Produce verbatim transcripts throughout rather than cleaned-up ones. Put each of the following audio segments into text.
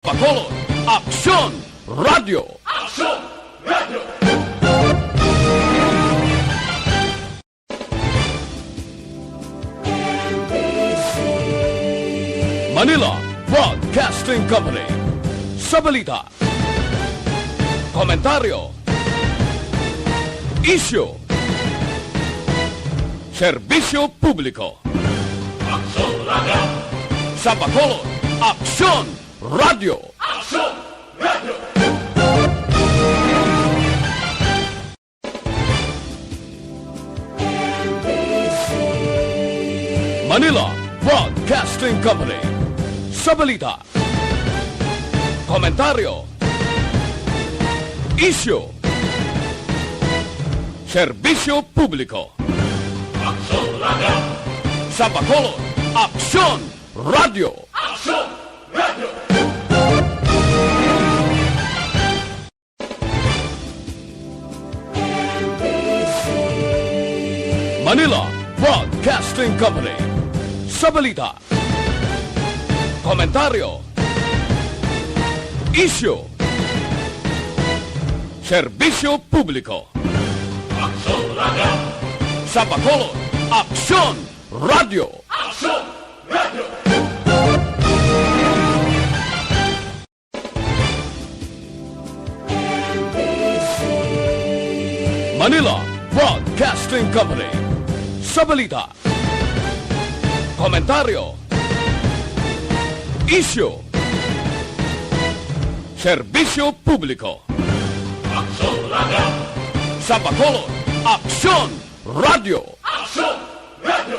Bacolod, Aksyon Radio. Aksyon Radio. Manila Broadcasting Company. Sa balita, komentaryo, isyu, serbisyo publiko. Aksyon Radio. Sa Bacolod, Aksyon Radio. Aksyon Radio. Manila Broadcasting Company. Sa balita, komentaryo, isyu, serbisyo publiko. Aksyon Radio. Sa Bacolod, Aksyon Radio. Aksyon Radio. Manila Broadcasting Company. Sa balita, komentaryo, isyu, serbisyo publiko. Aksyon Radio. Sa Bacolod, Aksyon Radio. Aksyon Radio. Manila Broadcasting Company. Sa balita, komentaryo, isyu, serbisyo publiko. Aksyon Radio. Sa Bacolod, Aksyon Radio. Aksyon Radio.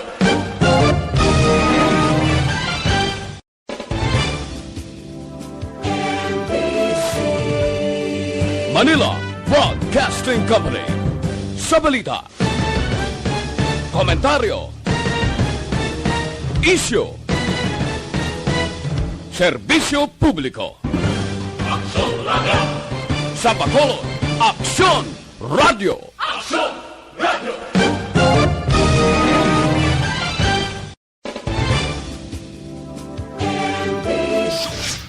Manila Broadcasting Company. Sa balita, komentaryo, isyu, serbisyo publiko. Aksyon Radio. Sa Bacolod, Aksyon Radio. Aksyon Radio.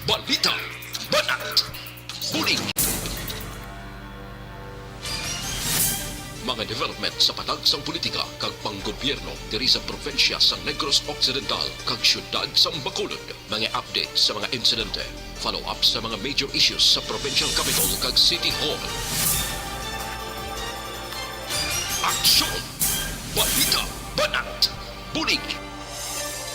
Balita, banat, bulig. Mga development sa patag sang politika kag panggobyerno diri sa probinsya sa Negros Occidental kag siyudad sa Bacolod. Mga update sa mga insidente, follow-up sa mga major issues sa provincial capital kag city hall. Aksyon! Balita! Banat! Bulig!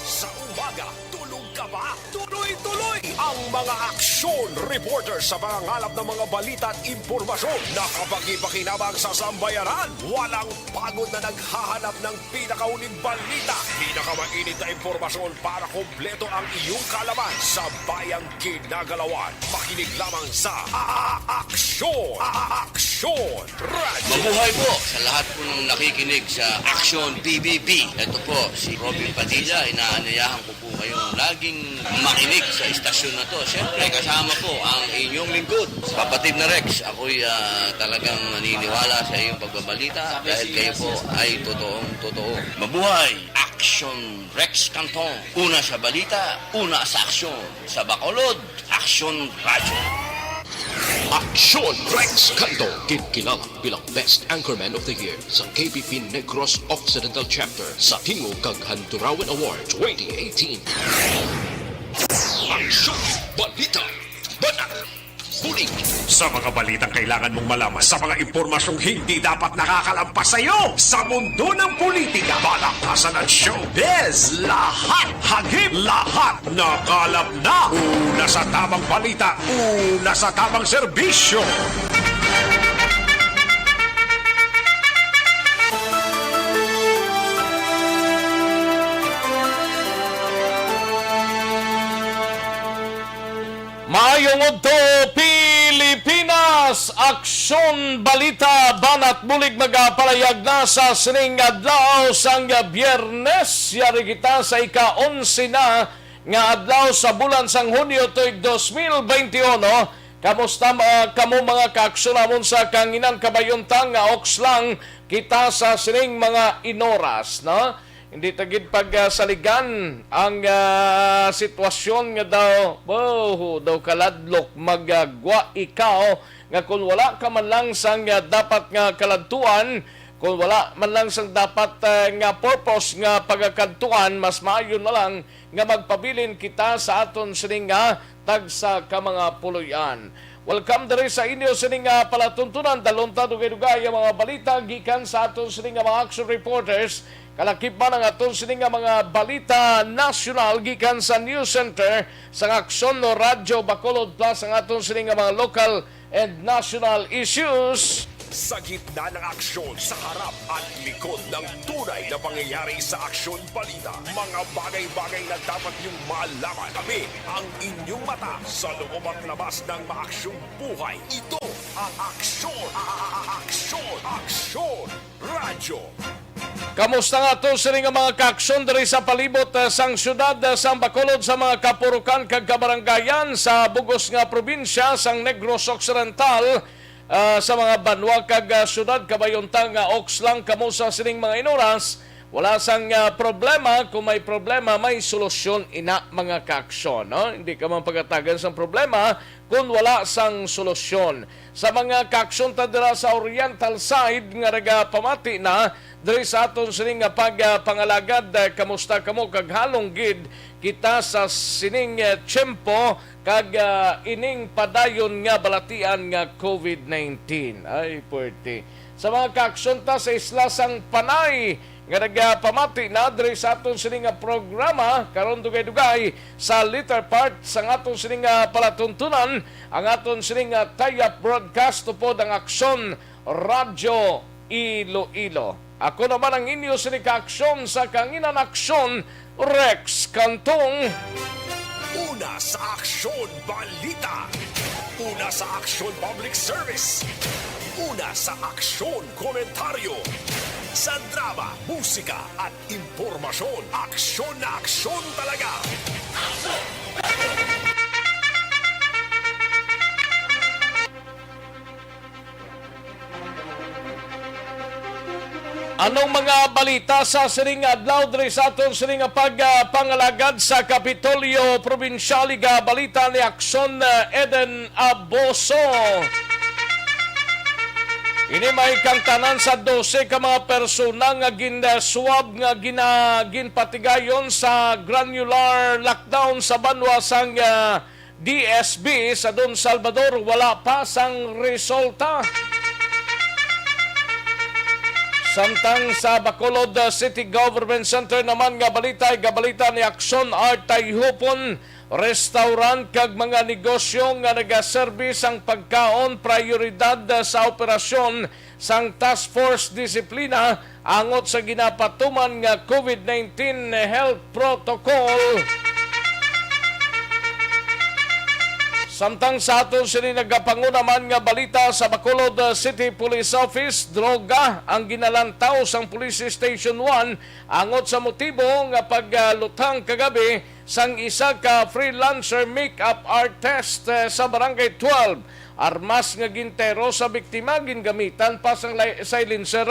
Sa umaga, tulog ka ba? Tuloy-tuloy ang mga aksyon reporter sa pangangalap ng mga balita at impormasyon na kapakipakinabang sa sambayanan. Walang pagod na naghahanap ng pinakauling balita, pinakamainit na impormasyon para kompleto ang iyong kaalaman sa bayang kinagalawan. Makinig lamang sa A-, A-, Aksyon! A-, A-, Aksyon Radio! Mabuhay po sa lahat po ng nakikinig sa Aksyon P B B. Ito po si Robin Padilla. Inaanyayahan ko po kayong laging makinig sa istasyon na to. Siyempre, kasama po ang inyong lingkod, Kapatid na Rex. Ako'y, ah, talagang naniniwala sa iyong pagbabalita dahil kayo po ay totoong totoo. Mabuhay! Aksyon Rex Canton. Una sa balita, una sa aksyon. Sa Bacolod, Aksyon Radyo. Aksyon Rex Canton, kinkilala bilang Best Anchorman of the Year sa K B P Negros Occidental Chapter sa Tingog kag Handurawan Award twenty eighteen. Aksyon, balita, banat, bulig. Sa mga balitang kailangan mong malaman, sa mga impormasyong hindi dapat nakakalampas sa iyo, sa mundo ng politika, balakasan at showbiz, lahat hagip, lahat nakalap na. Una sa tamang balita, una sa tamang serbisyo. Maayong udto, Pilipinas! Aksyon, balita, banat, bulig magapalayag na sa sining adlaw sang Biyernes. Yari kita sa ika-onse na nga adlaw sa bulan sang Hunyo tuig dos mil beintiuno. Kamusta, mga, kamo, mga kaaksyon namon sa kanginan kabayuntang nga oks lang kita sa sining mga inoras, no? Hindi ta gid pagsaligan ang, ah, sitwasyon nga daw, oh, daw kaladlok, magagwa ikaw nga kung wala ka man lang sang, ah, dapat nga kaladtuan, kung wala man lang sang dapat, ah, nga purpose nga pagakadtuan, mas maayo na lang nga magpabilin kita sa aton sining nga tagsa ka mga puloy-an. Welcome diri sa inyo sining nga palatuntunan. Dalhon ta dugay-dugay ang mga balita gikan sa aton sining nga mga action reporters. Kalakip man ang aton sining nga mga balita nasyonal gikan sa News Center sang Aksyon no Radyo Bacolod, plus ang aton sining nga mga local and national issues. Sa gitna ng aksyon, sa harap at likod ng tunay na pangyayari sa Aksyon Balita, mga bagay-bagay na dapat niyong malaman. Kami ang inyong mata sa loob at labas ng maaksyong buhay. Ito ang Aksyon, Aksyon, Aksyon Radyo. Kamusta nga to sini nga mga kaaksyon diri sa palibot, ah, sang siyudad, ah, sang Bacolod, sa mga kapurukan kag kabaranggayan sa bugos nga probinsya sang Negros Occidental, ah, sa mga banwa kag, ah, siyudad? Kabayon ta nga oks lang kamo sa sining mga inuras. Wala sang, ah, problema. Kung may problema, may solusyon ina, mga kaaksyon, no? Hindi ka man pagatagan sang problema kung wala sang solusyon. Sa mga kaaksyon ta dira sa Oriental side nga nagapamati na diri sa aton sining nga pagpangalagad, ah, kamusta kamo? Kag halong gid kita sa sining, ah, tiyempo kag, ah, ining padayon nga balatian nga covid nineteen. Ay, puwerte. Sa mga kaaksyon ta sa isla sang Panay nga nagapamati na diri sa aton sini nga programa karon, dugay-dugay sa later part sang aton sini nga palatuntunan, ang aton sini nga tie-up broadcast upod ang Aksyon Radyo Iloilo. Ako naman ang inyo sini kaaksyon sa Kanginan Aksyon, Rex Cantong. Una sa Aksyon Balita. Una sa Aksyon Public Service. Una sa Aksyon Komentaryo. Sa drama, musika, at impormasyon, aksyon na aksyon talaga. Anong mga balita sa sining adlaw diri sa aton sining nga pag, ah, pangalagad sa Kapitolyo Probinsyal? Igabalita ni Aksyon, ah, Eden Aboso. Ini may kangtanan sa dose ka mga persona nga gin-swab nga gina-, ginpatigayon sa granular lockdown sa banwa sang, ah, D S B sa Don Salvador, wala pa sang resulta. Samtang sa Bacolod, uh, City Government Center naman nga balita, igabalita ni Aksyon Art Tayhupon, restaurant kag mga negosyo nga nagaserbi sang pagkaon, prioridad, uh, sa operasyon sang Task Force Disiplina angot sa ginapatuman nga covid nineteen health protocol. Samtang sa aton sini nagapanguna man nga balita, sa Bacolod, uh, City Police Office, droga ang ginalantaw sang Police Station one angot sa motibo nga pagluthang kagabi sang isa ka freelancer makeup artist, eh, sa Barangay twelve. Armas nga gintero sa biktima gingamitan pa sang lay-, silencer.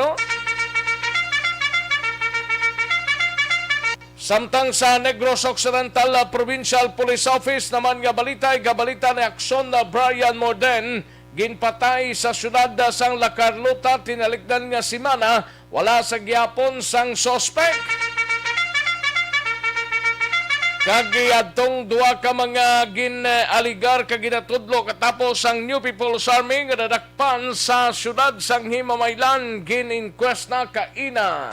Samtang sa Negros Occidental, ah, Provincial Police Office naman nga balita, igabalita ni Aksyon na Brian Morden, ginpatay sa siyudad, ah, sang La Carlota tinalikdan nga semana. Wala sa gihapon sang suspek. Kag adtong duha ka mga gin-aligar kag ginatudlo katapos ang New People's Army nga nadakpan sa siyudad sang Himamaylan, gin-inquest na kaina.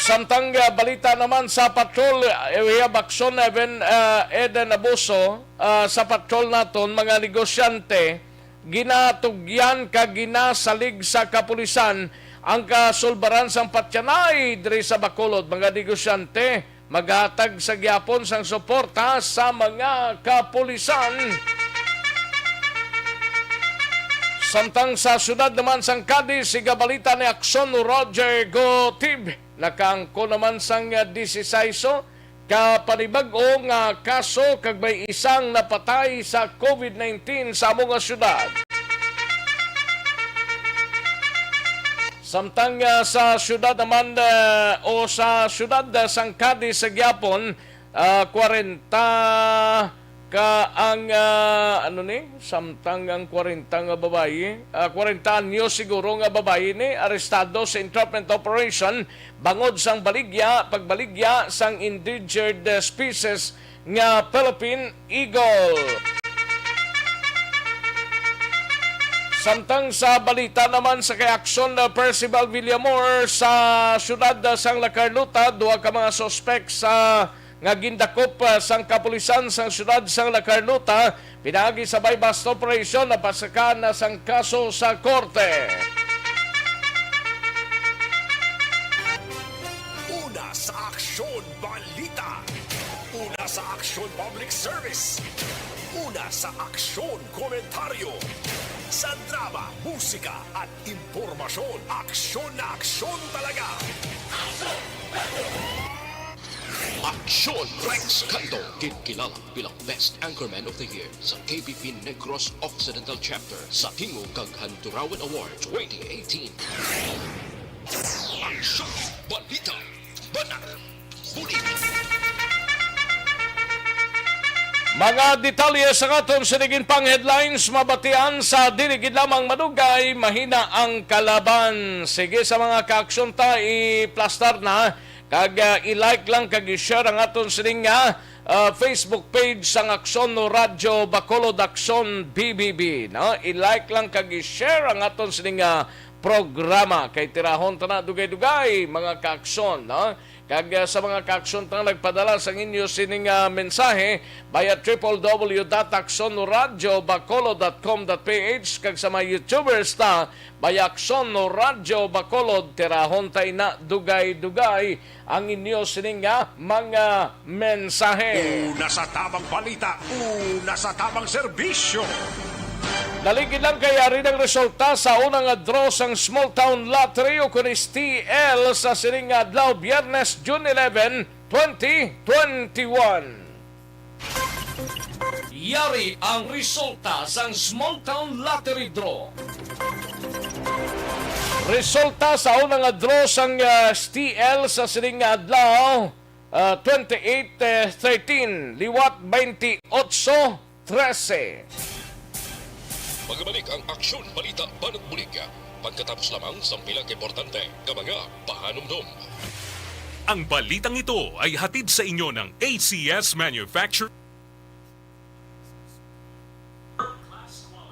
Samtang, ah, balita naman sa patrol, eh, we have action, Evan, ah, Eden Abuso, ah, sa patrol naton, mga negosyante, ginatugyan kag ginasalig sa kapulisan ang kasulbaran sang patyanay diri sa Bacolod. Mga negosyante maghatag sa gihapon sang suporta sa mga kapulisan. Samtang sa siyudad naman sang Cadiz, igabalita ni Aksyon Roger Gotib, nakaangkon naman sang, ah, disisaiso ka panibag-o nga kaso kag may isang napatay sa covid nineteen sa amo nga syudad. Samtang, ah, sa siyudad naman, ah, o sa siyudad, ah, sang Cadiz sa gihapon, ah, kwarenta ka ang, ah, ano ni? Samtang ang kwarenta nga babayi, ah, kwarenta anyos siguro nga babayi ni arestado sa entrapment operation bangod sang baligya, pagbaligya sang endangered, ah, species nga Philippine Eagle. Samtang sa balita naman sa kay Aksyon, uh, Percival Villamor sa siyudad, uh, sang La Carlota, duha ka mga suspek sa nga gindakop, uh, sang kapulisan sang siyudad sang La Carlota pinaagi sa buy-bust operation, napasakaan na sang kaso sa korte. Una sa Aksyon Balita. Una sa Aksyon Public Service. Una sa Aksyon Komentaryo. Sa drama, musika, at impormasyon, aksyon na aksyon talaga. Aksyon Rex Canto, ginkilala bilang Best Anchorman of the Year sa K B P Negros Occidental Chapter sa Tingog kag Handurawan Award twenty eighteen. Aksyon, balita, banat, bulig. Mga detalye sa aton sining pang headlines, mabatian sa dili gid lamang madugay, mahina ang kalaban. Sige, sa mga kaaksyon ta, i-plastar na, kag, ah, i-like lang kag i-share ang aton sining nga, ah, Facebook page sang Aksyon no Radyo Bacolod, Aksyon B B B, no? I-like lang kag i-share ang aton sining nga programa, kay tirahon ta na dugay-dugay, mga kaaksyon, no? Kag, ah, sa mga kaaksyon tang nagpadala sang inyo sining, ah, mensahe, via triple W dot aksyon no radyo bacolod dot com dot P H, kag sa mga YouTubers ta, via Aksyon no Radyo Bacolod, tirahon ta ina dugay-dugay ang inyo sining nga mga mensahe. Una sa tabang balita, una sa tabang serbisyo. Naligid lang kay ari ang resulta sa una nga draw sang Small Town Lottery o kun S T L sa sining nga adlaw, Biyernes, June eleven, twenty twenty-one. Yari ang resulta sang Small Town Lottery Draw. Resulta sa una nga draw sang, ah, S T L sa sining nga adlaw, ah, twenty-eight, eh, thirteen, liwat twenty-eight trese. Magabalik ang Aksyon Balita Banat Bulig pagkatapos lamang sang pila ka importante nga mga pahanumdom. Ang balitang ito ay hatid sa inyo ng A C S Manufacturing.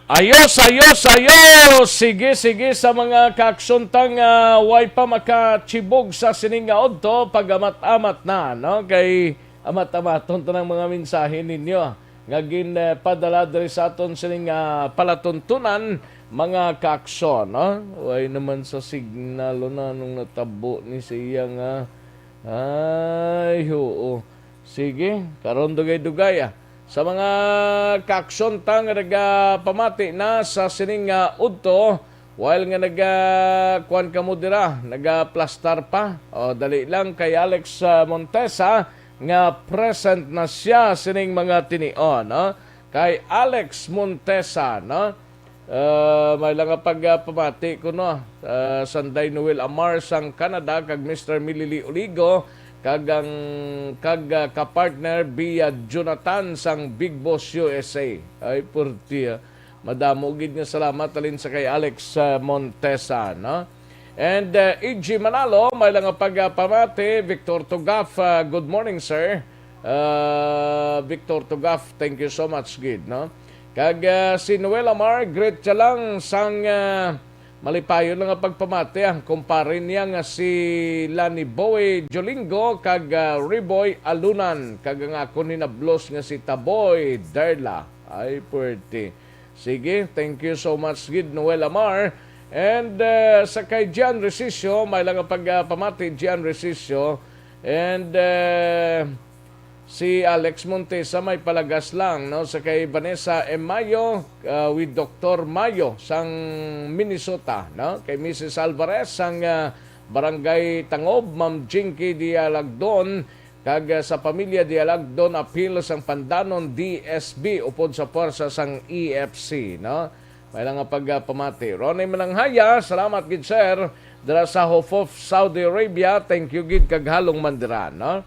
Ayos, ayos, ayos! Sige, sige, sa mga kaaksyon tang, ah, way pa makachibog sa sining nga udto, pag-amat-amat na, no? Kay amat-amaton ta ng mga mensahe ninyo nga gin, eh, padala diri sa aton sining, ah, palatuntunan, mga kaaksyon, no? Way naman sa signal, o na, nung natabo ni siya nga, ay, oo. Sige, karon dugay-dugay, ah. Sa mga kaaksyon ta nga nagapamati na sa sining nga udto, while nga naga-, kuwan kamo dira, nagaplastar pa. O, dali lang kay Alex, ah, Montesa nga present na siya sining mga tinion, no? Kay Alex Montesa, no? Ah, may lang nga pagpamati ko, no? Ah, Sanday Noel Amar sang Canada, kag Mister Milili Oligo, kag ang, kag, ah, kapartner Bia Jonathan sang Big Boss U S A. Ay, purti, ah. Madamo gid nga salamat halin sa kay Alex, ah, Montesa, no? And, ah, E G Manalo, may lang nga pagpamati, Victor Tugaf, ah, good morning, sir. Ah, Victor Tugaf, thank you so much gid, no? Kag, ah, si Noel Amar, greet siya lang sang, ah, malipayon lang nga pagpamati ang kumpare niya nga si Lani Boy Jolingo kag, ah, Riboy Alunan kag ang akon hinablos nga si Taboy Darla. Ay, pwerte. Sige, thank you so much gid, Noel Amar. And, ah, sa kay Gian Resicio, may lang nga pagpamati, Gian Resicio. And, ah, si Alex Montesa may palagas lang, no? Sa kay Vanessa M. Mayo, ah, with Doktor Mayo sang Minnesota, no? Kay Missus Alvarez sang, ah, Barangay Tangob, Ma'am Jinky Dialagdon, kag, ah, sa pamilya Dialagdon Apil sang Pandanon D S B upod sa puwersa sang E F C, no? May lang nga pagpamati. Ronnie Mananghaya, salamat gid, sir. dira sa Hof of Saudi Arabia. Thank you gid kag halong man dira, no?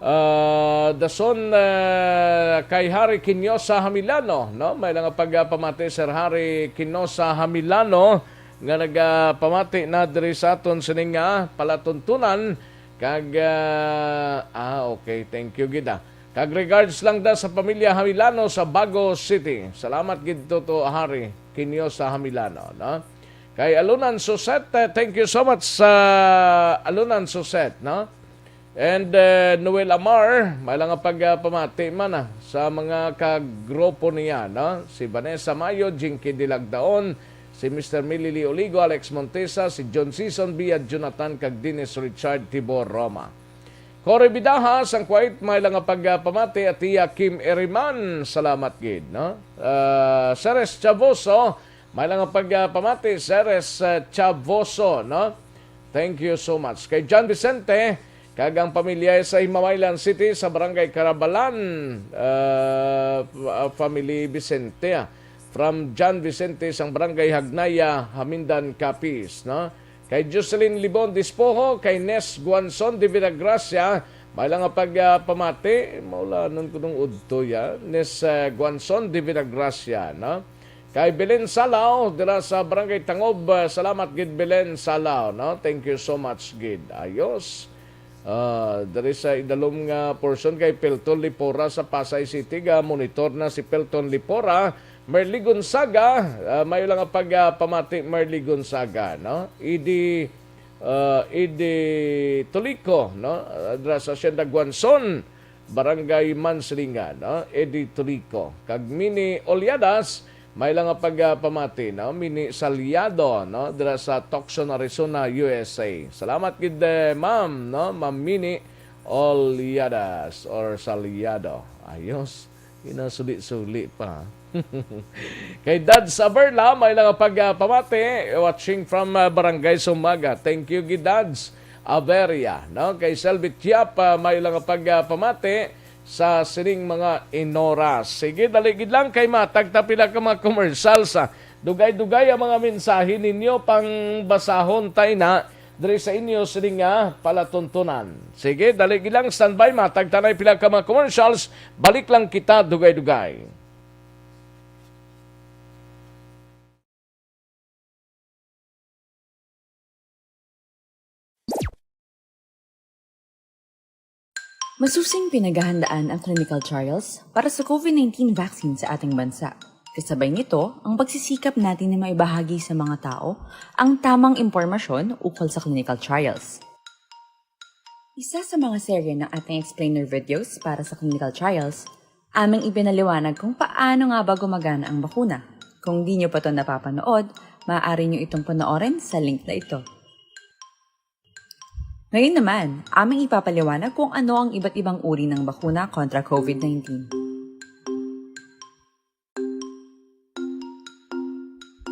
Ah, dason, ah, kay Harry Quinosa Hamilano, no? May lang pagpamati, Sir Harry Quinosa Hamilano, nga nagapamati na diri sa aton sining nga palatuntunan. Kag, ah, ah, okay, thank you gid, ah. Kag regards lang da sa pamilya Hamilano sa Bago City. Salamat gid, Toto Harry Quinosa Hamilano, no? Kay Alunan Suset, eh, thank you so much sa Alunan Suset, no? And, eh, Noel Amar, may lang pagpamati man, ah, sa mga kagrupo niya, no? Si Vanessa Mayo, Jinky Dilagdaon, si Mister Milili Oligo, Alex Montesa, si John Season Bia, Jonathan, kag Dennis Richard Tibor Roma. Cory Bidaha sang Kuwait, may lang nga pagpamati, Atiya Kim Eriman, salamat gid, no? Ah, Ceres Chavoso, may lang nga pagpamati, Ceres, ah, Chavoso, no? Thank you so much. Kay John Vicente, kag ang pamilya sa Himamaylan City, sa Barangay Carabalan, ah, f-, ah, Family Vicente, ah. From John Vicente, sang Barangay Hagnaya, Hamindan, Capiz, no? Kay Jocelyn Libon Dispoho, kay Nes Guanzon de Villagracia, may lang nga pag, ah, pamati, maulanon ko nung udto ya, Nes, ah, Guanzon de Villagracia, no? Kay Belen Salao, dira sa Barangay Tangob, ah, salamat gid Belen Salao, no? Thank you so much gid. Ayos. Ah, diri sa idalom nga portion kay Pelton Lipora sa Pasay City, ga monitor na si Pelton Lipora. Merly Gonzaga, ah, may lang nga pag, ah, pamati, Merly Gonzaga, no? Idi, ah, Idi Tolico, no? Ah, dira sa Hacienda Guanzon, Barangay Manslingan, no? Eddie Tolico. Kag Mini Olyadas, may lang nga pag, ah, pamati, no? Mini Salyado, no? Dira sa Tucson, Arizona, U S A. Salamat gid, eh, ma'am, no? Ma'am Mini Olyadas or Salyado. Ayos. Ginasuli-suli pa. Kay Dads Averla, may lang nga pag, ah, pamati. Watching from, ah, Barangay Sumaga. Thank you, gid Dads Averia, no? Kay Selvit Yap, ah, may lang nga pag, ah, pamati sa sining mga inoras. Sige, dali gid lang kay matag ta pila ka mga commercials, ah. Dugay-dugay ang mga mensahe ninyo, pang basahon tay na diri sa inyo sining nga palatuntunan. Sige, dali gid lang, standby, matag ta na pila ka mga commercials. Balik lang kita, dugay-dugay. Masusing pinaghahandaan ang clinical trials para sa COVID nineteen vaccine sa ating bansa. Kasabay nito, ang pagsisikap natin na maibahagi sa mga tao ang tamang impormasyon ukol sa clinical trials. Isa sa mga serye ng ating explainer videos para sa clinical trials, aming ipinaliwanag kung paano nga ba gumagana ang bakuna. Kung di nyo pa to napapanood, maaari nyo itong panoorin sa link na ito. Ngayon naman, aming ipapaliwanag kung ano ang iba't ibang uri ng bakuna kontra COVID nineteen.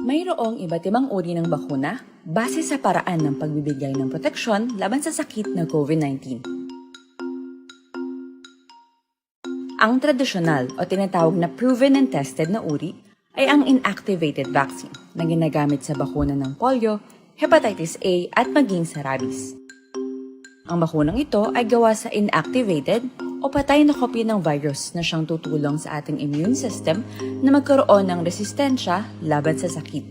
Mayroong iba't ibang uri ng bakuna base sa paraan ng pagbibigay ng proteksyon laban sa sakit na COVID nineteen. Ang tradisyonal o tinatawag na proven and tested na uri ay ang inactivated vaccine na ginagamit sa bakuna ng polio, hepatitis A, at maging sa rabies. Ang bakunang ito ay gawa sa inactivated o patay na kopya ng virus na siyang tutulong sa ating immune system na magkaroon ng resistensya laban sa sakit.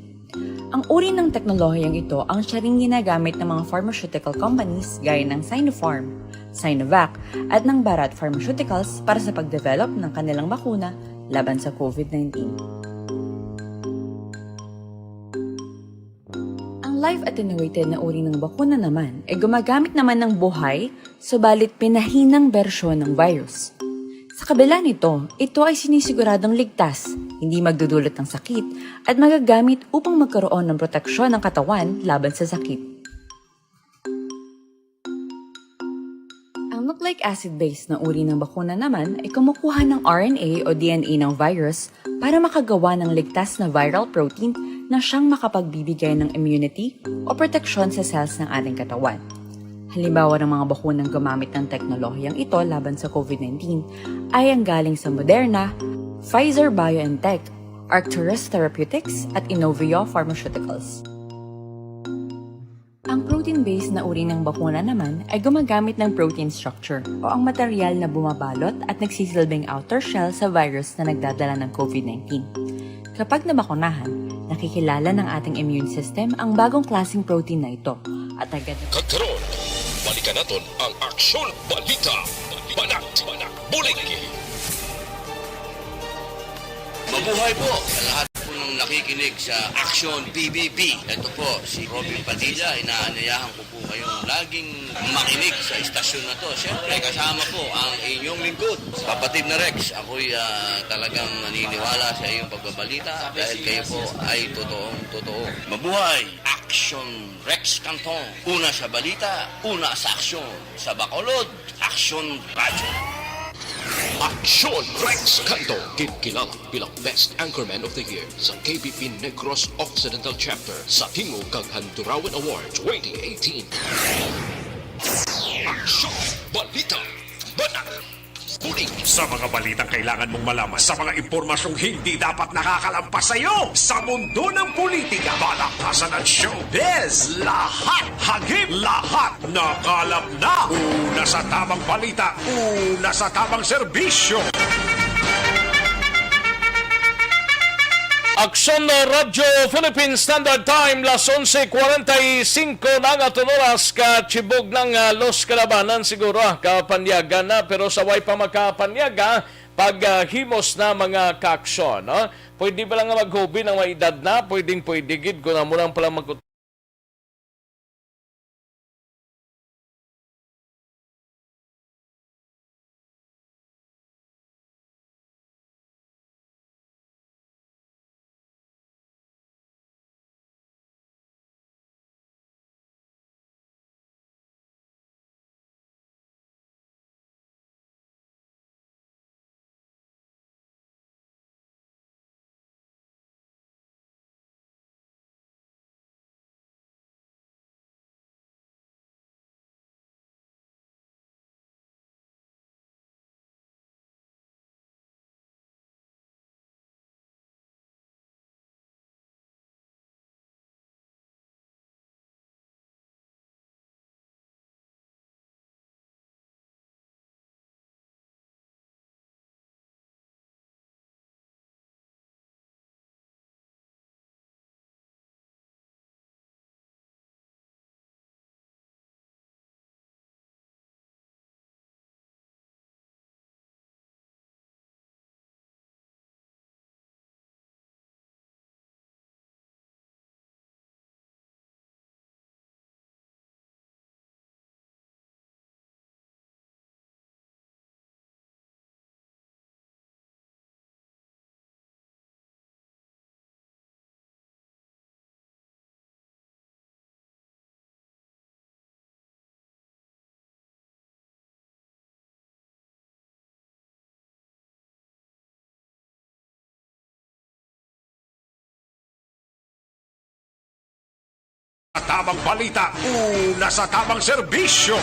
Ang uri ng teknolohiyang ito ang siya ring ginagamit ng mga pharmaceutical companies gaya ng Sinopharm, Sinovac, at ng Bharat Pharmaceuticals para sa pagdevelop ng kanilang bakuna laban sa COVID nineteen. Ang live attenuated na uri ng bakuna naman ay gumagamit naman ng buhay, subalit pinahinang bersyon ng virus. Sa kabila nito, ito ay sinisiguradong ligtas, hindi magdudulot ng sakit, at magagamit upang magkaroon ng proteksyon ng katawan laban sa sakit. Ang nucleic acid-based na uri ng bakuna naman ay kumukuha ng R N A o D N A ng virus para makagawa ng ligtas na viral protein na siyang makapagbibigay ng immunity o proteksyon sa cells ng ating katawan. Halimbawa ng mga bakunang gumamit ng teknolohiyang ito laban sa COVID nineteen ay ang galing sa Moderna, Pfizer-BioNTech, Arcturus Therapeutics, at Inovio Pharmaceuticals. Ang protein-based na uri ng bakuna naman ay gumagamit ng protein structure o ang material na bumabalot at nagsisilbing outer shell sa virus na nagdadala ng COVID nineteen. Kapag nabakunahan, nakikilala ng ating immune system ang bagong klaseng protein na ito at agad na Kag karon, balikan naton ang Aksyon Balita, Banat, Bulig. Mabuhay po sa lahat po ng nakikinig sa Action P B B. Ito po si Robin Padilla. Inaanyayahan ko po kayong laging makinig sa istasyon na to. Siyempre, kasama po ang inyong lingkod, Kapatid na Rex. Ako'y ah, talagang naniniwala sa iyong pagbabalita dahil kayo po ay totoong totoo. Mabuhay! Action Rex Canton. Una sa balita, una sa aksyon. Sa Bacolod, Action Radyo. Aksyon Rex Canto, ginkilala bilang Best Anchorman of the Year sa K B P Negros Occidental Chapter sa Tingog kag Handurawan Award twenty eighteen. Aksyon Balita, Banat, Bulig. Sa mga balitang kailangan mong malaman, sa mga impormasyong hindi dapat nakakalampas sa iyo, sa mundo ng politika, palakpasan at showbiz, lahat hagip, lahat nakalap na. Una sa tamang balita, una sa tamang serbisyo. Aksyon na Radyo Philippine Standard Time, las onse cuarenta y cinco na nga aton oras, ka Chibog ng ah, Los Kalabanan siguro ah, kapanyaga na, pero sa way pa makapanyaga, pag ah, himos na mga kaaksyon, no? Pwede ba lang nga maghobi ng may edad na? Pwedeng pwede gid kung amo lang pala mag- Tamang balita, una sa tamang serbisyo.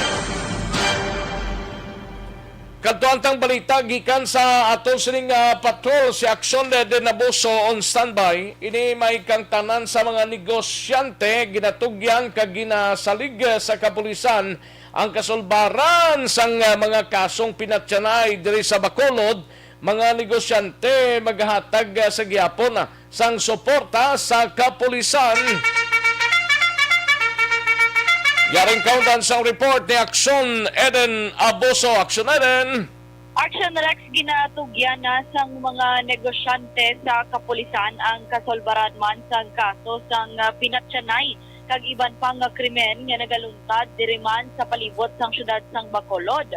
Kadto ang tang balita gikan sa aton sining ah, patrol si Aksyon de Naboso on standby. Ini may kang tanan sa mga negosyante ginatugyan kag ginasalig sa kapulisan ang kasulbaran sang ah, mga kasong pinatyanay diri sa Bacolod. Mga negosyante maghatag ah, sa gihapon ah, sang suporta sa kapulisan. Yaring kaundan sang report ni Aksyon Eden Abuso. Aksyon Eden. Action Rex, ginatugyan na sang mga negosyante sa kapulisan ang kasulbaran man sang kaso sang ah, pinatyanay kag iban pa nga krimen nga nagaluntad diri man sa palibot sang siyudad sang Bacolod.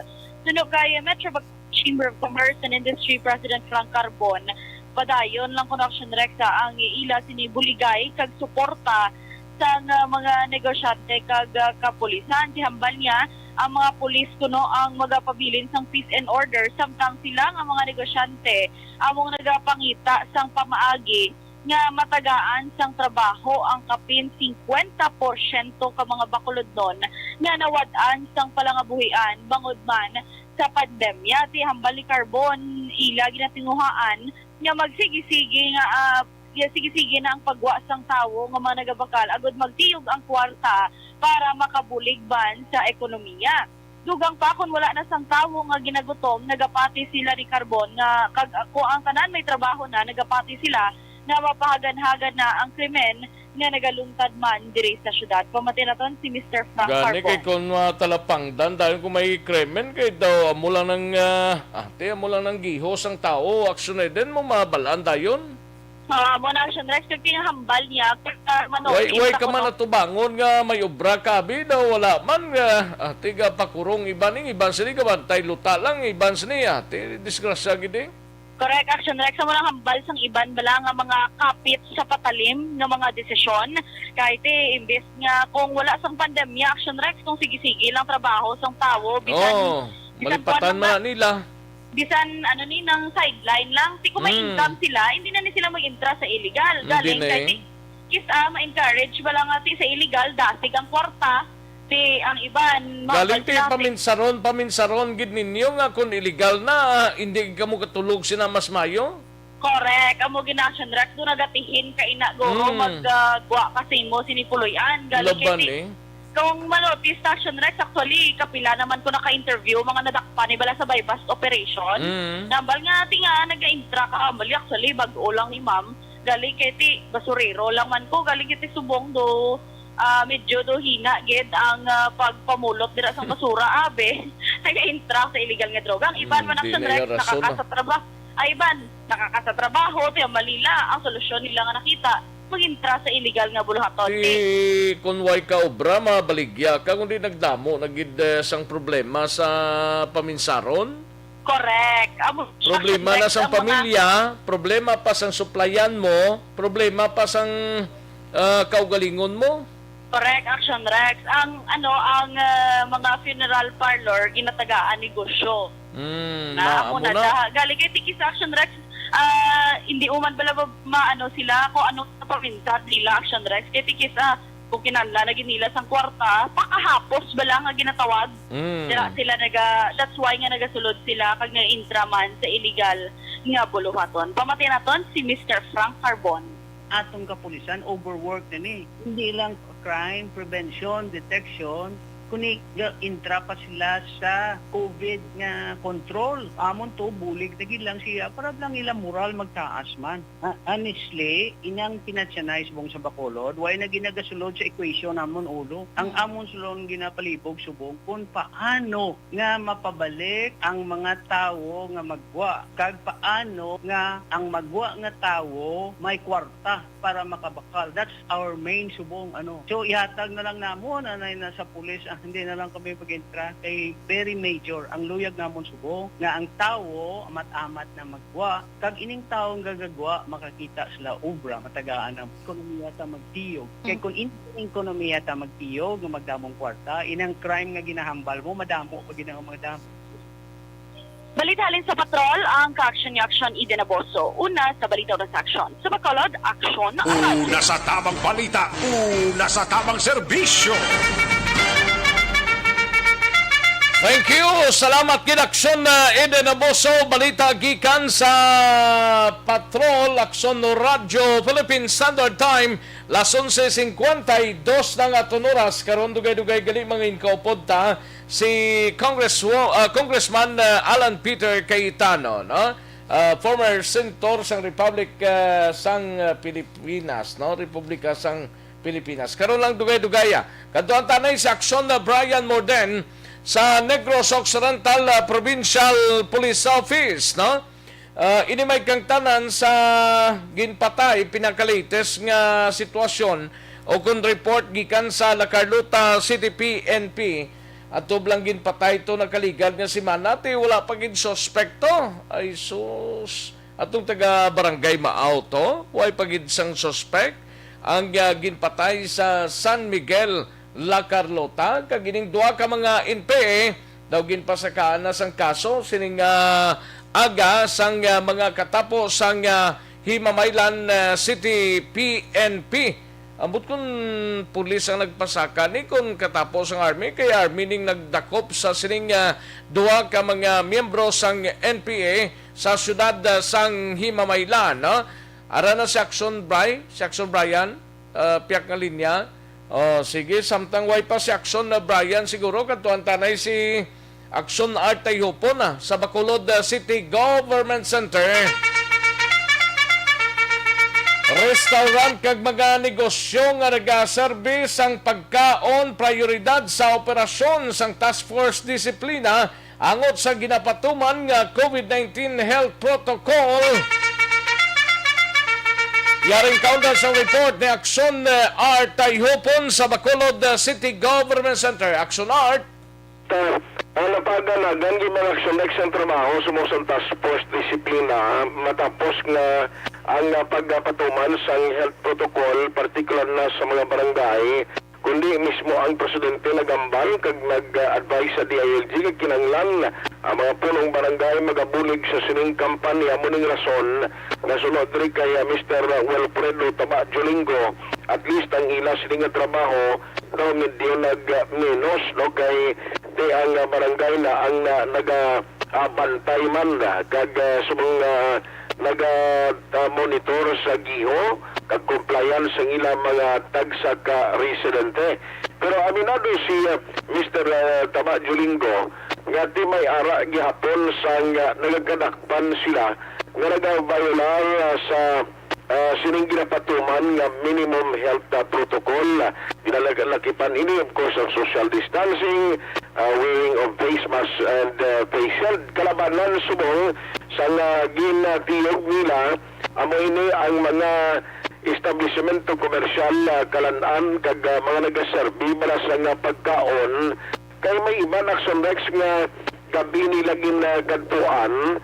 Suno kay Metro Bacolod Chamber of Commerce and Industry President Frank Carbon, padayon lang kuno Action Rex ang ila sini buligay kag suporta sang ah, mga negosyante kag ah, kapulisan. Tihambal niya, ang mga pulis kuno ang magapabilin sang peace and order, samtang sila nga mga negosyante among nagapangita sang pamaagi nga matagaan sang trabaho ang kapin singkwenta porsyento ka mga Bacolodnon nga nawad-an sang palangabuhian bangod man sa pandemya. Tihambal ni Carbon, ila ginatinguhaan nga magsigi-sige nga ah, sige-sige na ang pagwa sang tawo nga mga nagabakal agud magtiyog ang kwarta para makabulig ban sa ekonomiya. Dugang pa, kon wala na sang tawo nga ginagutom, nagapati sila ni Carbon nga kag ako ang tanan may trabaho na, nagapati sila nga mapahagan-hagan na ang krimen nga nagalungtad man diri sa syudad. Pamati naton si Mister Frank Gani kay Carbon. Kon matalapangdan dayon kung may krimen kay daw amo lang nang, ah, ate, amo lang nang gihos ang tawo, aksyon na din mo mabalaan dayon. Ah, mo na, Action Rex, kag kinahambal niya, kag, ah, mano, Way, way ka man atubangon nga may obra ka, abi daw wala man nga, ah, tiga pakurong iban ning, iban sini gabantay luta lang, iban sini, ah, ti disgrasya gid eh. Correct, Action Rex. Amo lang hambal sang iban bala nga mga kapit sa patalim nga mga desisyon. Kay ti, imbes nga kung wala sang pandemya, Action Rex, kung sige-sige lang trabaho sang tawo, bisan, Oh, bisan malipatan kuwan lang man na nila. Bisan, ano ni, nang sideline lang. Ti kung may Mm. income sila, hindi na ni sila mag-intra sa illegal. Hindi Galing na kay eh. ti, kis-a, ma-encourage bala nga ti sa illegal, dasig ang kwarta, ti ang iban, Galing mabal ti lang, ti paminsaron, paminsaron gid ninyo nga kung illegal na, hindi kamo katulog sina mas mayo? Correct. Amo gid na, Action Rex, do nagatihin ka ina, guro, Mm. mag, ah, gwa ka simo sini puloy-an. Galing kay Laban ti, eh. Kung manotis ta, Action Rex, actually, kapila naman ko naka-interview, mga nadakpan ni bala sa buy-bust operation. Mm. Nambal nga, ti nga, nag-intra ka, mali, actually, bag-o lang ni ma'am. Galing kay ti, basurero lang man ko, galing kay ti subong do, ah, medyo do hina gid ang, ah, pagpamulot dira sa basura, abe. Nag-intra sa illegal nga droga. Ang iban Mm, man, di Action na Rex, yung rason, nakakasa ah. traba-, ay, iban, nakakasa trabaho, ti ang mali la, ang solusyon nila nga nakita, mag-intra sa illegal nga buluhaton. Ti, Ti, kung way ka obra, mabaligya ka, kung di nagdamo na gid, eh, sang problema sa paminsaron. Correct. Amo, Problema na Action Rex, sang ang mga pamilya, problema pa sang suplayan mo, problema pa sang, ah, kaugalingon mo. Correct, Action Rex. Ang, ano, ang, ah, mga funeral parlor, ginatagaan negosyo. Mm, Na, na, amo amo na na. Daha. Galing kay ti kis-a, Action Rex, ah, hindi uman bala ba, maano sila kung ano sa paminsan nila, Action Rex. Kay ti kis-a, kung kinahanglan na gid nila sang kwarta, pakahapos bala nga ginatawag. Mm. Dira sila naga, that's why nga nagasulod sila kag nag-intra man sa illegal nga buluhaton. Pamati naton si Mister Frank Carbon. Atong kapulisan, overwork na ni. Hindi lang crime prevention, detection, kundi ga-, intra pa sila sa COVID nga control. Amon to, bulig na gid lang siya para lang ilang moral magtaas man. Ah, honestly, inang pinatyanay subong sa Bacolod, way na ginagasulod sa equation amon ulo. Ang amon sulon ginapalibog subong kung paano nga mapabalik ang mga tawo nga magwa, kag paano nga ang magwa nga tawo may kwarta para makabakal. That's our main subong, ano. So, ihatag na lang namon, anay na sa pulis, ah, hindi na lang kami mag-intra kay very major. Ang luyag namon subong nga ang tawo amat-amat na magwa, kag ining tawo nga gagwa makakita sila obra, matagaan ang ekonomiya ta magtiyog. Kay Mm. kung in-, ekonomiya ta magtiyog nga magdamong kwarta, inang crime nga ginahambal mo, madamo pa gid ang madamo. Balita halin sa patrol, ang ka-action ni Action Eden Aboso. Una sa balita, una sa aksyon. Sa Bacolod, aksyon na. Una sa tamang balita, una sa tamang serbisyo. Thank you. Salamat gid, Aksyon, uh, Eden Aboso. Balita gikan sa Patrol, Aksyon no Radyo Philippine Standard Time. Las onse cincuenta y dos na nga aton oras. Karon dugay-dugay gali mga inkaupod ta. Si Congress-, ah, Congressman, ah, Alan Peter Cayetano, no? Ah, former senator sang Republic, ah, sang, ah, Pilipinas, no? Republika sang Pilipinas. Karon lang dugay-dugaya. Kadtuan ta anay si Aksyon na Brian Morden sa Negros Occidental, ah, Provincial Police Office, no? Ah, ini may kangtanan sa ginpatay, pinaka-latest nga sitwasyon o kon report gikan sa La Carlota City P N P. Atob lang ginpatay to nakaligad nga semana, ti wala pa gid suspekto. Ay sus, atong taga Barangay Maaw to, way pa gid sang suspek ang, ah, ginpatay sa San Miguel La Carlota, kag ining duha ka mga N P A daw ginpasakaan na sang kaso sining, ah, aga sang, ah, mga katapo sang, ah, Himamaylan, ah, City P N P. Ambot kon pulis ang nagpasaka ni, kon katapo sang army, kay army ning nagdakop sa sining, ah, duha ka mga miyembro sang N P A sa siyudad, ah, sang Himamaylan, no? Ara na si Action Bri, si Action Brian, ah, piyak nga linya. Oh, sige, samtang way pa si Action na Brian, siguro kadtuan tanay si Action Art Tayhupon, ah, sa Bacolod, ah, City Government Center. Restaurant kag mga negosyo nga nagaserbi sang pagkaon, prioridad sa operasyon sang Task Force Disiplina angot sa ginapatuman nga COVID nineteen health protocol. Yaring kaundang sa report ni Action, eh, Art Tayhupon sa Bacolod, eh, City Government Center. Action Art. Ta, ang napaganagan di mga action next ang trabaho sa mga task force disiplina matapos nga ang, ah, pagpatuman sang health protocol, partikular na sa mga barangay, kundi mismo ang presidente nagambal kag nag-advise sa D I L G nga kinahanglan ang mga punong barangay magabulig sa sining kampanya. Amo ning rason nga sunod diri kay, ah, Mister Wilfredo Taba Jolingo, at least ang ila sini nga trabaho daw medyo nag, ah, menos, no, kay di ang, ah, barangay na ang, ah, naga, ah, bantay man, ah, kag, ah, subong, ah, naga, ah, monitor sa giho kag compliance sang ila mga tagsa ka residente. Pero aminado si, ah, Mister, ah, Taba Jolingo nga ti may ara gihapon sang, ah, nagakadakpan sila nga nagaviolar, ah, sa, ah, sining ginapatuman nga minimum health, ah, protocol. Ginalakipan ini, of course, ang social distancing, ah, wearing of face mask and, ah, face shield. Kalabanan subong sa nga ginatiyog nila, amo ini ang mga establisemento komersyal, ah, kalan-an kag, ah, mga nagaserbi bala sa nga pagkaon. Kay may iban, Action Rex, nga gabi nila ginakadtuan,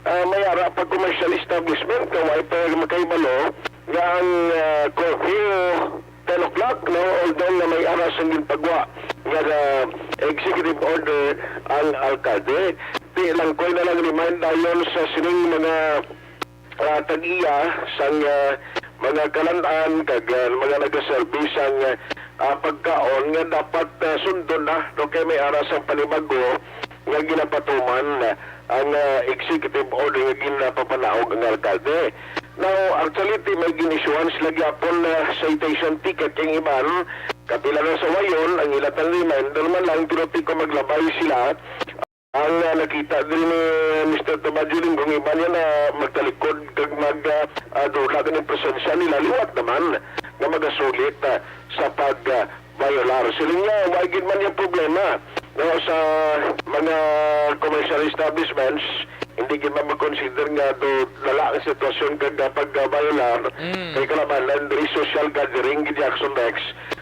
ah, may ara pa commercial establishment nga way pa makahibalo nga ang, ah, curfew ten o'clock, no? Although nga may ara sang ginpagwa nga, ah, executive order ang alkalde. Di lang koy na lang remind dayon sa sining mga, ah, tag-iya sang, ah, mga kalan-an kag, ah, mga nagaserbi sang, ah, pagkaon nga dapat, ah, sundon na, no, kay may ara sang panibago nga ginapatuman, ah, ang, ah, executive order nga ginapapanaog ang alkalde. Now, actually, ti may gin-issuehan sila gyapon na citation ticket kay ang iban, kapila na sa wayon, ang ila tang reminder man lang, pero ti ko maglabay sila. Ang, ah, nakita din ni Mister Taba Jolingo, ang iba niya na magtalikod kag mag, ah, ah, dula kani presensya nila, liwat naman nga magasulit, ah, sa pag, ah, violar. Siling niya, wa gid man yung problema, no, sa mga commercial establishments, hindi gid man mag-consider nga do lala ang sitwasyon kag, ah, pag, ah, violar. Mm. Kay kalabanan diri social gathering gid, Action Rex,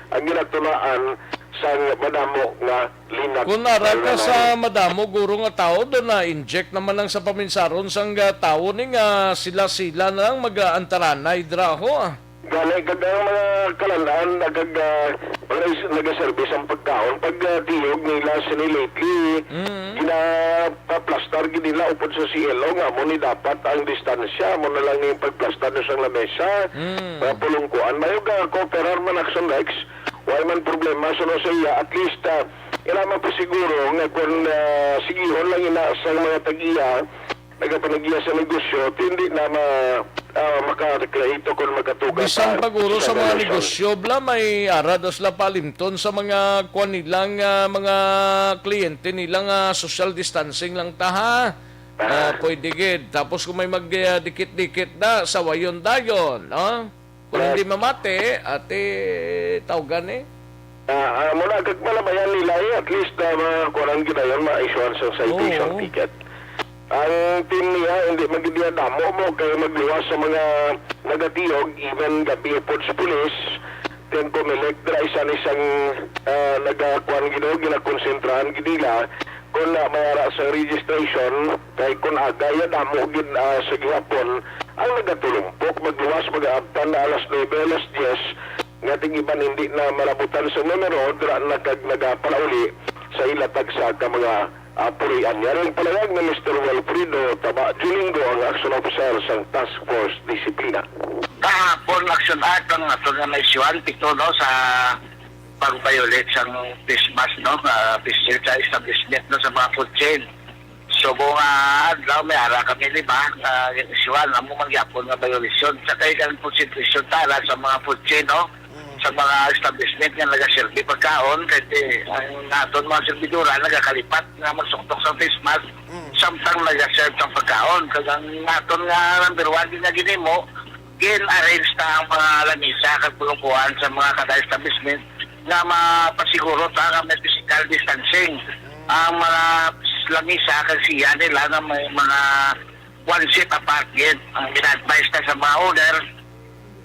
ang ginatulaan sang madamo nga linat. Kung ara ka sa madamo guro nga tawo, do na-inject naman ang sa paminsaron sang, ah, tawo ni nga sila-sila na lang mag-aantaranay dira, ho, ah. Gani, kag ang mga kalan-an, nagag-, ah, mga nag-, nagaserbi sang pagkaon, pag, ah, tiyog nila sini lately, Mm. ginapaplastar gid nila upod sa C L O nga amo ni dapat ang distansya, amo na lang ni pagplastar sa lamesa, Mm. mga pulungkuan. Mayo ga kooperar man, Action Rex, way man problema, suno sa iya, at least, ah, ila mapasiguro nga kung, ah, sigihon lang ina sa mga tag-iya, nagapanag-iya sa negosyo, ti hindi na ma-, ah, maka-recreate o kung magkatuga Bisan sa paguro sa mga negosyo, bala, may ara daw sila palimton sa mga kuan nilang, ah, mga kliyente nilang, ah, social distancing lang ta, ha? Ah, pwede gid. Tapos kung may mag, ah, dikit-dikit na, sawayon dayon, no? Kung hindi mamati, ati tawgan eh. Ah, ah, muna kag malabayan nila eh, at least, ah, makuhanan gid dayon, ma-issuean sa citation Oo. ticket. Ang team niya, hindi magdiya damo mo kay magluwas sa mga nagatiyog, even gabi pod sa pulis. Then Comelec, dira isa ni sang, ah, nagakuan gid, ginakonsentrahan gid nila. Kung na may ara sa registration, kay kung aga ya damo gid, ah, sa gihapon, ang nagatulumpok, magluwas, mag-aabtan na alas nuebe, alas diyes, nga ting iban hindi na malabutan sa numero, dira na kag nagapalauli sa ila tagsa ka mga, ah, puloy-an. Yari ang palayag ni Mister Wilfredo Taba Julingo, ang action officer sang Task Force Disiplina. Kahapon, action act ang ato nga na-issuean, pito, no, sa pag-violate sang face mask, no, ah, face shield sa establishment, no, sa mga food chain. Subong nga adlaw, may ara kami lima nga isyuhan. Amo man gyapon nga violation. Sa kay ang concentration ta, ara sa mga food chain, no? Mm. Sa mga establishment nga nagaserbi pagkaon, kay ti-, ang aton mga servidora nagakalipat nga magsuktok sa face mask, Mm. samtang nagaserve sang pagkaon. Kag ang aton nga number one nga ginimo, gin-arrange ta ang mga lamisa kag pulungkuan sa mga kada establishment nga mapasiguro ta nga may physical distancing ang mga lamisa kag siya nila nga may mga one seat apart gid. Ang gina-advise ta sa mga owner,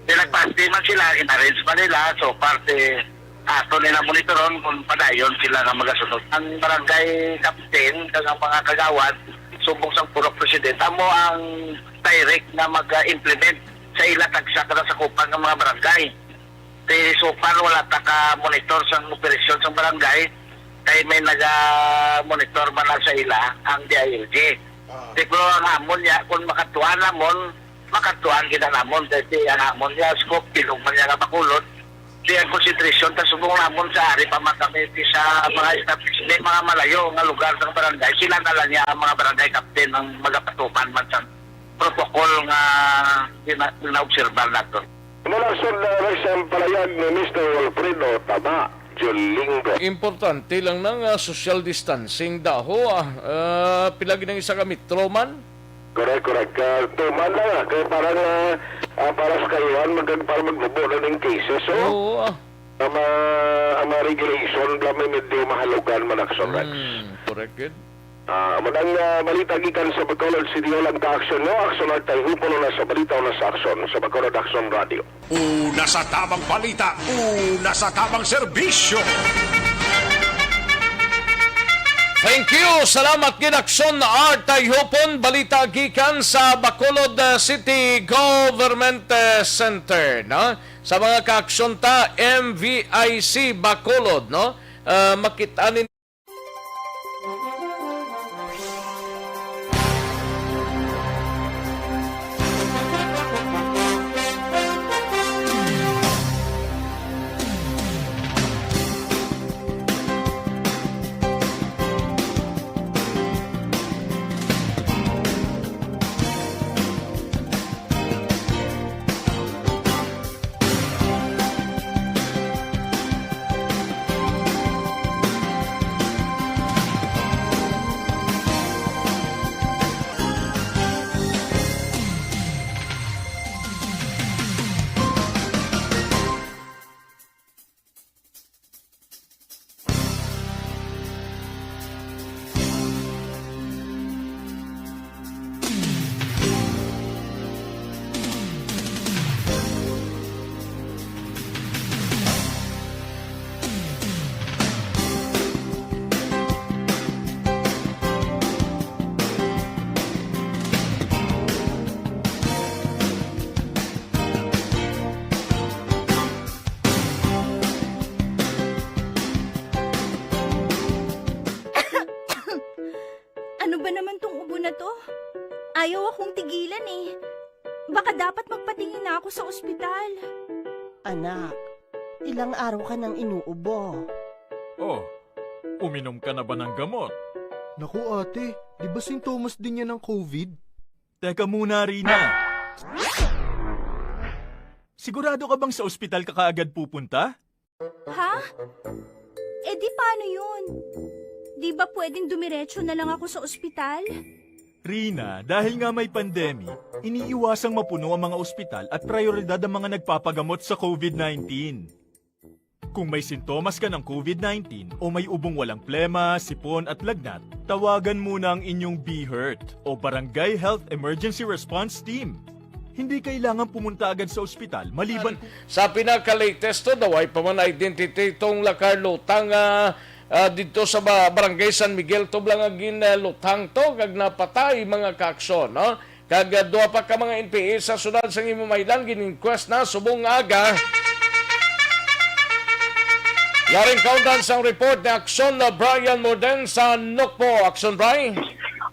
di nagpasti man sila, in-arrange pa nila. So, parte ato nila monitoron kung padayon sila nga magasunod. Ang barangay captain kag ang mga kagawad, subong sang purok president, amo ang direct na mag-implement sa ila tagsa ka nasakupan nga mga barangay. Kay so far, wala ta ka monitor sang operasyon sang barangay, kay may naga-monitor man na sa ila ang D I L G. Ah. Pero ang amon niya, kung makatuan namon, makatuan kita namon, kay si ang amon niya, scope, bilog man niya nga Bacolod. Di ang konsentrasyon ta subong namon sa ari pa man kami, di sa mga establishment, mga malayo nga lugar sang barangay, sila na lang niya ang mga barangay captain ang magapatuman man sa protocol nga gina-, ginaobserbar naton. Mula sa, uh, sa palayag ni Mister Wilfredo Taba, Jolinggo. Importante lang na nga social distancing daho, ah. Ah, pila gid ang isa ka metro man? Correct, correct. Ah, tuman lang, ah. Kaya parang, ah, ah, para sa kayuhan, magag-, para maglubo na ning cases, oh. Oo, ah. Ang mga, ang mga regulation, bla, may medyo mahalugan man, Action Rex. Hmm, correct, good. Ah, amo ang, ah, balita gikan sa Bacolod City Hall. Ang kaaksyon mo, Action Rex, tayo puno na sa balita o na sa aksyon sa Bacolod Action Radio. Una sa tamang balita, una sa tamang serbisyo. Thank you. Salamat gid, Aksyon Art Tayhupon. Balita gikan sa Bacolod, uh, City Government, uh, Center, no? Sa mga kaaksyon ta, M V I C Bacolod, no? Uh, makit-an nin- Ano ba naman tong ubo na 'to? Ayaw akong tigilan, eh. Baka dapat magpatingin na ako sa ospital. Anak, ilang araw ka nang inuubo. Oh, uminom ka na ba ng gamot? Naku, ate, di ba sintomas din yan ng COVID? Teka muna, Rina. Sigurado ka bang sa ospital ka kaagad pupunta? Ha? Eh, di paano yun? Di ba pwedeng dumiretso na lang ako sa ospital? Rina, dahil nga may pandemic, iniiwasang mapuno ang mga ospital at prioridad ang mga nagpapagamot sa COVID nineteen. Kung may sintomas ka ng COVID nineteen o may ubong walang plema, sipon at lagnat, tawagan muna ang inyong BHERT o Barangay Health Emergency Response Team. Hindi kailangan pumunta agad sa ospital maliban Sa pinaka-latest to, daw ay pa man identity tong La Carlota nga, ah, didto sa ba-, Barangay San Miguel, tublang nga ginluthang to kag napatay, mga kaaksyon, no? Kag, ah, duha pa ka mga N P A sa siyudad sang Himamaylan gin-inquest na subong nga aga. Yaring kaundan sang report ni Aksyon na Brian Morden sa Nokpo. Aksyon, Bri?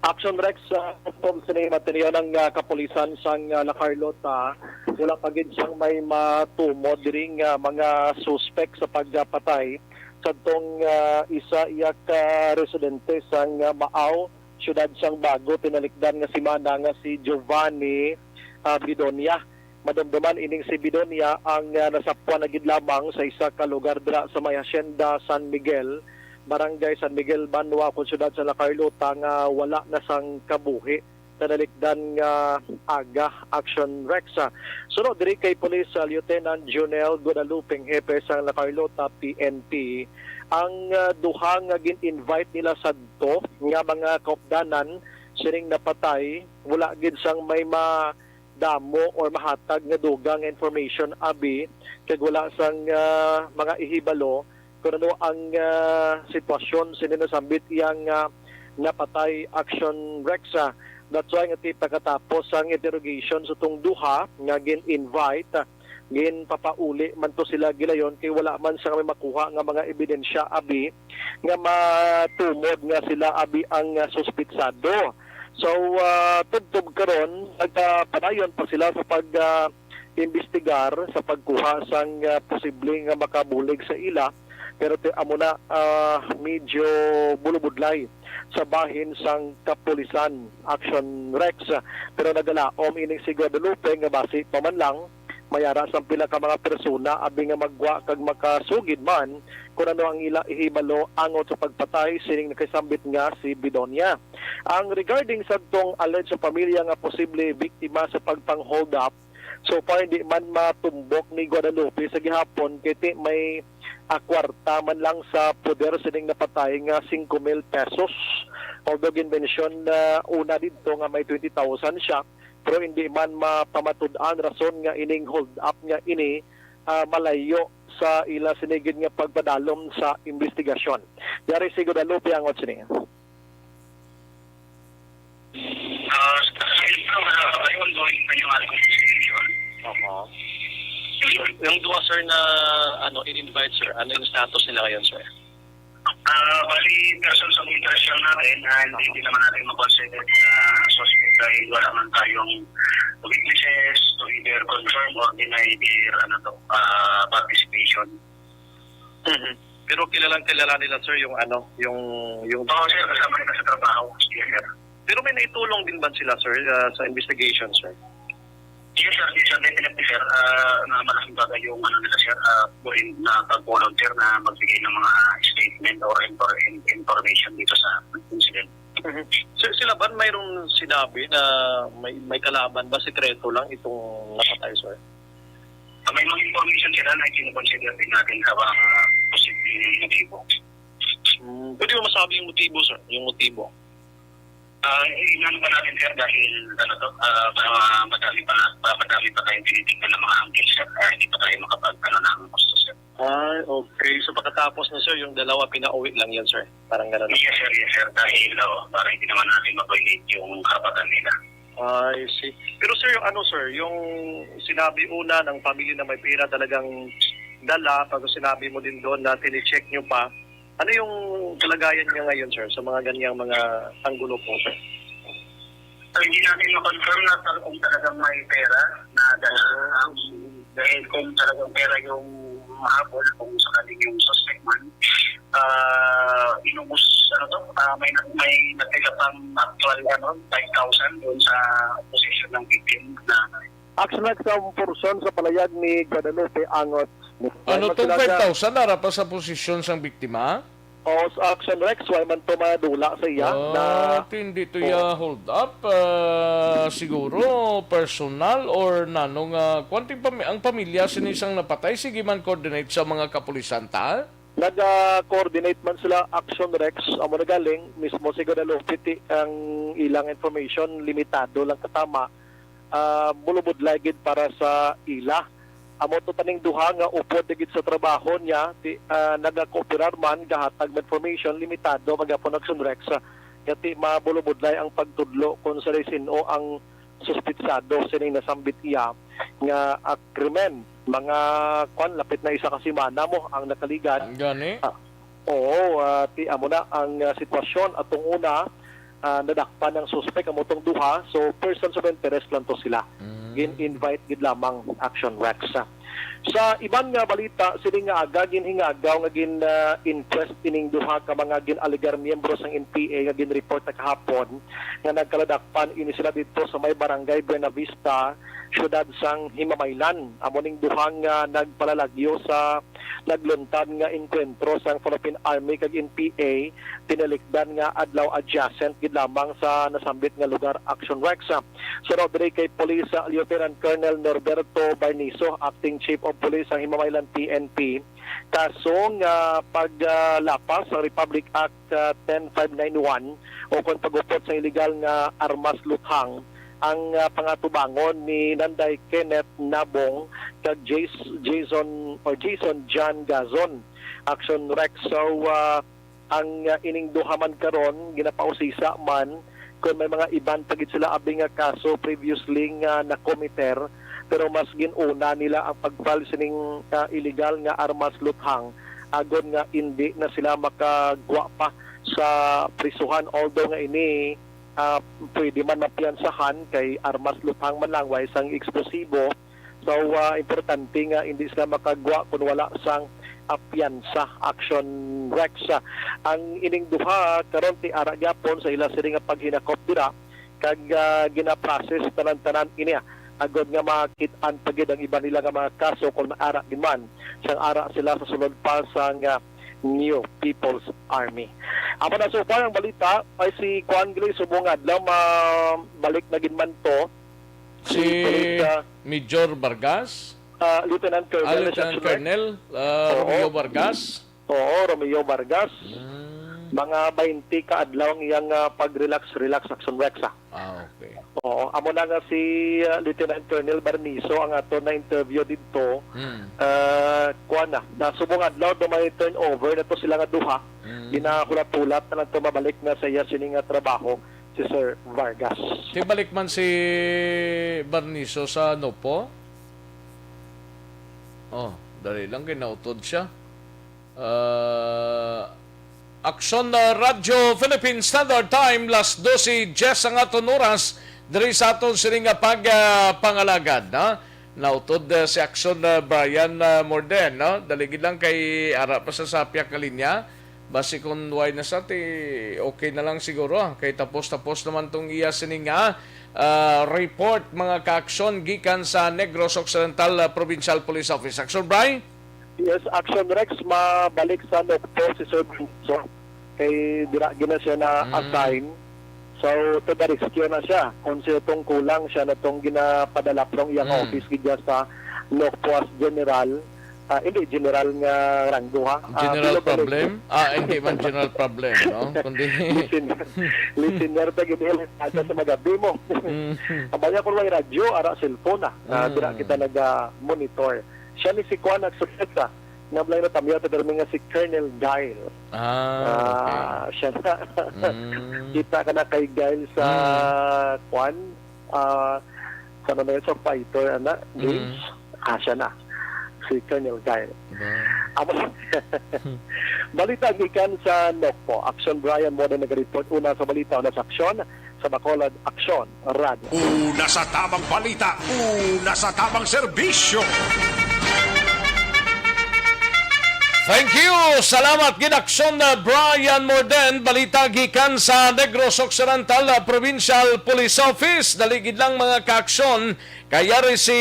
Action Rex, uh, tungkol sini, matinyo ng, uh, kapulisan sang, uh, La Carlota, wala pa gid sang may matumod diring, uh, mga suspek sa pagpatay sadtong, uh, isa iya ka residente sang, uh, Maaw, siyudad sang Bago, tinalikdan nga semana nga si Giovanni, ah, Bidonia. Madumduman ining si Bidonia ang, ah, nasapwan na gid lamang sa isa ka lugar dira sa may Hacienda San Miguel, Barangay San Miguel, Banwa, kon siyudad sa La Carlota, nga wala na sang kabuhi. Tinalikdan nga aga, Action Rex. Sunod diri kay Police, ah, Lieutenant Junel Guadalupe, ang hepe sang La Carlota P N P, ang, ah, duha nga gin-invite nila sadto nga mga kaupdanan sining napatay, wala gid sang may madamo or mahatag nga dugang nga information abi, kag wala sang, ah, mga ihibalo kon ano ang, ah, sitwasyon sini nasambit iya nga napatay, Action Rex. Ah, that's why nga ti pagkatapos sang interrogation sa tong duha nga gin-invite, ah, ginpapauli man to sila gilayon kay wala man sang may makuha nga mga ebidensya abi nga matumod nga sila abi ang, ah, suspitsado. So, ah, tubtob karon, nagapadayon pa sila sa pag, ah, imbestigar sa pagkuha sang, ah, posible nga makabulig sa ila, pero ti-, amo na, ah, medyo bulubudlay sa bahin sang kapulisan, Action Rex. Pero nagalaom ining si Guadalupe nga basi pa man lang may ara sang pila ka mga persona abi nga maggwa kag makasugid man kon ano ang ila ihibalo angot sa pagpatay sining nakasambit nga si Bidonia. Ang regarding sa tong alleged sa pamilya nga posible biktima sa pagpang-hold up, so far hindi man matumbok ni Guadalupe sa gihapon kay ti may, ah, kwarta man lang sa poder sining napatay nga singko mil pesos. Although ginmensyon na una didto nga may twenty thousand siya, pero hindi man mapamatud-an rason nga ining hold up nga ini, ah, malayo sa ila sini gid nga pagpadalom sa imbestigasyon. Yari si Guadalupe angot sini. Ah, sa ito, wala pa kayo, ongoing pa yung ating investigation. Opo. Yung duha, sir, na, ano, in-invite, sir, ano yung status nila ngayon, sir? Ah, bali, person of interest lang natin, ah, hindi, hindi naman natin ma-consider na suspect dahil wala man tayong witnesses to either confirm or deny their, ano to, ah, participation. Mhm. Pero kilalang kilala nila, sir, yung ano, yung, yung Oo, sir, kasama nila sa trabaho. Yes, sir. Pero may naitulong din ba sila, sir, ah, sa investigation, sir? Yes, sir. Yes, sir. Definitely, sir. Ah, na malaking bagay yung ano nila, sir, ah, foreign na pag-volunteer na magbigay ng mga statement or infor-, in-, information dito sa incident. Mhm. Sir, sila ba mayroong sinabi na may, may kalaban ba, sikreto lang itong napatay, sir? Ah, may mga information sila na kinoconsider din natin sa mga posibleng motibo. Hmm, pwede mo masabi yung motibo, sir? Yung motibo? Ah, eh, inano pa natin, sir, dahil, ano to, ah, ma-, madami pa na, pa-, madami pa tayong tinitignan ng mga angles, sir. Ah, hindi pa tayo makapag-, ano, ng gusto, sir. Ay, okay. So, pagkatapos na, sir, yung dalawa, pinauwi lang yan, sir? Parang ganun. Yes, sir, yes, sir. Dahil, oo, para hindi naman natin ma-violate yung karapatan nila. I see. Pero, sir, yung ano, sir, yung sinabi una ng pamilya na may pera talagang dala, tapos sinabi mo din doon na tinicheck nyo pa, ano yung kalagayan niya ngayon, sir, sa mga ganyang mga anggulo po, sir? So, hindi natin ma-confirm na tal-, kung talagang may pera na dala. Ah. Um, dahil kung talagang pera yung mahabol, kung sakaling yung suspect man, ah, inubos, ano to, ah, may nag-, may nagtila pang actual, ano, five thousand doon sa possession ng victim na Action Rex, sa portion sa palayag ni Guadalupe Angot. Ano Ay, tong magkilala. Five thousand ara pa sa posisyon sang biktima? O, sa Action Rex, wala man to madula sa iya Ah, na ti hindi to Oh. iya hold up. Ah, siguro personal or nano nga, kwan ti pami-, ang pamilya sini sang napatay, sige man coordinate sa mga kapulisan ta? Naga-coordinate man sila, Action Rex, amo na galing, mismo si Guadalupe, ti ang ilang information, limitado lang katama, ah, bulubudlay gid para sa ila. Amo to taning duha nga upod na gid sa trabaho niya, ti, ah, nagakooperar man, gahatag man information, limitado man gapon, Action Rex, ah, nga ti mabulubudlay ang pagtudlo kung sa sin-o ang suspitsado sining nasambit iya nga, ah, krimen. Mga, kwan, lapit na isa ka semana mo ang nakaligan. Gani? Ah, oo, ah, ti amo na ang, ah, sitwasyon. Atong una, ah, nadakpan ang suspek, amo tong duha. So, persons of interest lang to sila. Mm. Gin-invite gid lamang, Action Rex. Sa iban nga balita, sini nga aga ginhingagaw nga gin, ah, inquest ining duha ka mga gin-alegar miyembro sang N P A nga ginreport na kahapon nga nagkaladakpan ini sila didto sa may barangay Buenavista, siyudad sang Himamaylan. Amo ning duha nga nagpalalagyo sa nagluntad nga engkwentro sang Philippine Army kag N P A, tinilikdan nga adlaw adjacent gid lamang sa nasambit nga lugar, Action Rex. Suno diri kay Police Lieutenant Colonel Norberto Barnizo, Acting Chief of Police sang Himamaylan P N P, kaso nga paglapas sa Republic Act, ah, ten five nine one o kon pag-upod sa iligal nga armas luthang ang, ah, pangatubangon ni Nanday Kenneth Nabong kag Jas-, Jason or Jason John Gazon, Action Rex. So, ah, ang, ah, ining duha man karon ginapausisa man kung may mga iban pa gid sila abi nga kaso previously nga nakomiter, pero mas gin-una nila ang pag-file sining, ah, illegal nga armas luthang, agod nga indi na sila makagwa pa sa prisuhan, although nga ini, ah, pwede man mapiyansahan kay armas luthang man lang, way sang eksplosibo. So, ah, importante nga hindi sila makagwa kung wala sang, ah, piyansa, Action Rex. Ang ining duha karon ti ara gyapon sa ila sini nga paghinakop dira, kag, ah, gina-process tanan-tanan ini, ah, agod nga makit-an pa gid ang iban nila nga mga kaso kung ara gid man sang ara sila sa sulod pa sang, ah, New People's Army. Amo na so far ang balita. Ay, si Kuan Gray, subong adlaw mabalik na gid man to. Si Police, ah, Major Vargas? Ah, Lieutenant Colonel Ah, na siya, Lieutenant Colonel, ah, Oo. Romeo Vargas? Oo, Romeo Vargas. Mm. Mga baynte ka adlaw ang iyang, ah, pag-relax, relax, Action Rex, ah. Ah, okay. Oo, amo na nga si, ah, Lieutenant Colonel Barnizo ang ato na interview didto. Mm. Ah, kuwan na, nasubong adlaw do may turnover na to sila nga duha. Mm. Ginahulat-hulat na lang to, mabalik na sa iya sini nga trabaho si Sir Vargas. Tibalik man si Barnizo sa Nopo? Oh, dali lang, kay nautod siya. Ah, Aksyon, ah, Radyo Philippine Standard Time, las dose diez ang aton oras diri sa aton sini nga pag, ah, pangalagad, ha? Nautod, ah, si Aksyon, ah, Brian, ah, Morden, no? Dali gid lang kay ara pa sa sapyak nga linya. Basi kung way na sa ti, okay na lang siguro, ah. Kay tapos-tapos naman tong iya sini nga, ah, report, mga kaaksyon, gikan sa Negros Occidental, ah, Provincial Police Office. Aksyon, Bri? Yes, Action Rex, mabalik sa Nocpo si Sir Bunso. Kay dira gina siya na Mm. assign. So, taga rescue na siya. Kung siya tong kulang, siya na tong ginapadala from iyang Mm. office gid sa Nocpo as general. Ah, hindi, general nga ranggo, ha? Ah, General below the problem? Ah, hindi man general problem, no? Kundi Listener. Listener ta gid, eh, ata sa magabi mo. Mm. Ang baya kung may radyo, ara cellphone na. Ah, Mm. dira kita naga-monitor. Siya ni si Kwan nagsulat sa, nga balay na tamyaw ta, pero nga si Colonel Guile. Ah, Ah, okay. siya na. Mm. Kita ka na kay Guile sa Mm. Kwan, ah, sa ano na yun, sa fighter, ana, Mm. games. Ah, siya na. Si Colonel Guile. Ba? Amo, balita gikan sa Nocpo. Action Brian mo na nag-report. Una sa balita, una sa aksyon. Sa Bacolod, Aksyon, Radyo. Una sa tamang balita, una sa tamang serbisyo. Thank you. Salamat gid, Aksyon, uh, Brian Morden. Balita gikan sa Negros Occidental, uh, Provincial Police Office. Dali gid lang, mga kaaksyon. Kay yari si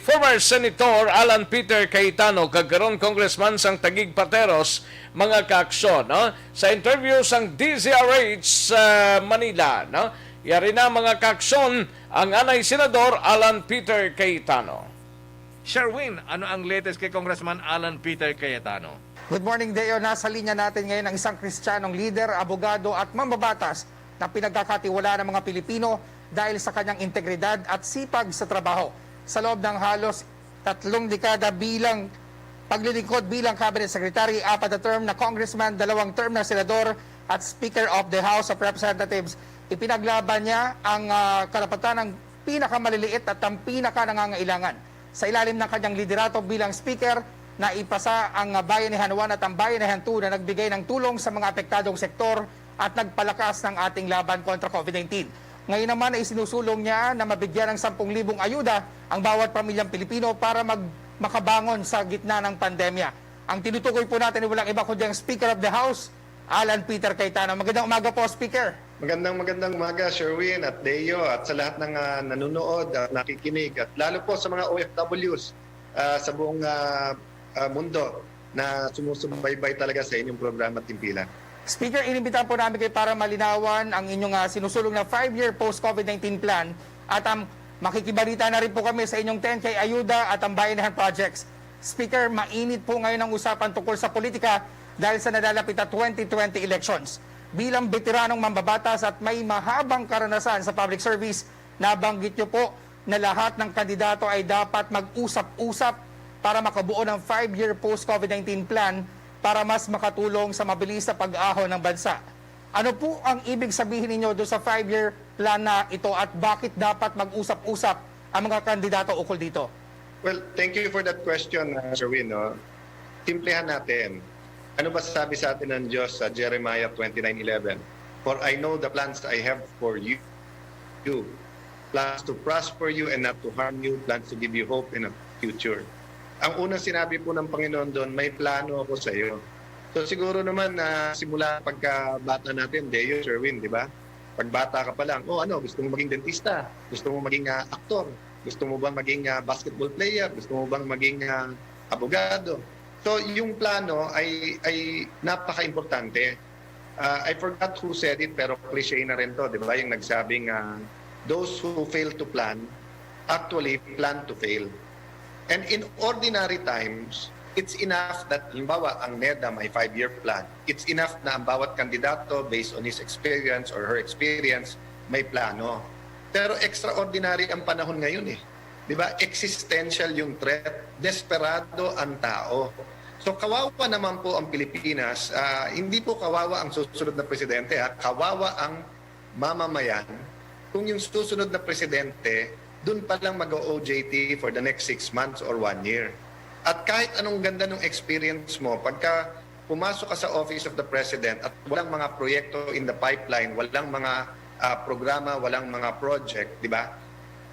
former Senator Alan Peter Cayetano, kag karon Congressman sang Taguig Pateros, mga kaaksyon, no? Sa interview sang D Z R H sa Manila, no? Yari na, mga kaaksyon, ang anay Senador Alan Peter Cayetano. Sherwin, ano ang latest kay Congressman Alan Peter Cayetano? Good morning, Deo. Nasa linya natin ngayon ang isang Kristiyanong lider, abogado at mambabatas na pinagkakatiwalaan ng mga Pilipino dahil sa kanyang integridad at sipag sa trabaho. Sa loob ng halos tatlong dekada bilang paglilingkod bilang cabinet secretary, apat na term na congressman, dalawang term na senador at Speaker of the House of Representatives, ipinaglaban niya ang, ah, karapatan ng pinakamaliliit at ang pinakanangangailangan. Sa ilalim ng kanyang liderato bilang speaker, naipasa ang Bayanihan one at ang Bayanihan two na nagbigay ng tulong sa mga apektadong sektor at nagpalakas ng ating laban kontra COVID nineteen. Ngayon naman ay sinusulong niya na mabigyan ng sampung libong ayuda ang bawat pamilyang Pilipino para mag-, makabangon sa gitna ng pandemya. Ang tinutukoy po natin ay walang iba kundi ang Speaker of the House, Alan Peter Cayetano. Magandang umaga po, Speaker. Magandang magandang umaga, Sherwin at Deo, at sa lahat ng ah, nanonood at nakikinig, at lalo po sa mga O F Ws ah, sa buong ah, ah, mundo na sumusubaybay talaga sa inyong programa at himpilan. Speaker, inimbitahan po namin kayo para malinawan ang inyong ah, sinusulong na five-year post-COVID nineteen plan at ang makikibalita na rin po kami sa inyong ten K ayuda at ang bayanihan projects. Speaker, mainit po ngayon ang usapan tungkol sa politika dahil sa nalalapit na twenty twenty elections. Bilang veteranong mambabatas at may mahabang karanasan sa public service, nabanggit niyo po na lahat ng kandidato ay dapat mag-usap-usap para makabuo ng five-year post-COVID nineteen plan para mas makatulong sa mabilis na pag-ahon ng bansa. Ano po ang ibig sabihin ninyo doon sa five-year plan na ito at bakit dapat mag-usap-usap ang mga kandidato ukol dito? Well, thank you for that question, uh, Sherwin. No? Simplihan natin. Ano ba sabi sa atin ng Diyos sa Jeremiah twenty-nine eleven? For I know the plans I have for you, you. Plans to prosper you and not to harm you, plans to give you hope and a future. Ang unang sinabi po ng Panginoon doon, may plano ako sa iyo. So siguro naman na simula pagkabata natin, Deo, Sherwin, di ba? Pagbata ka pa lang, oh ano, gusto mo maging dentista, gusto mo maging ah, aktor, gusto mo bang maging ah, basketball player, gusto mo bang maging ah, abogado. So yung plano ay ay napaka-importante. Ah, I forgot who said it, pero cliche na rin to, di ba? Yung nagsabing ah, those who fail to plan actually plan to fail. And in ordinary times, it's enough that, halimbawa, ang NEDA may five-year plan. It's enough na ang bawat kandidato, based on his experience or her experience, may plano. Pero extraordinary ang panahon ngayon eh. Di ba? Existential yung threat. Desperado ang tao. So kawawa naman po ang Pilipinas. Ah, hindi po kawawa ang susunod na presidente, ha? Kawawa ang mamamayan. Kung yung susunod na presidente, dun pa lang mag-O J T for the next six months or one year. At kahit anong ganda ng experience mo, pagka pumasok ka sa Office of the President at walang mga proyekto in the pipeline, walang mga ah, programa, walang mga project, di ba?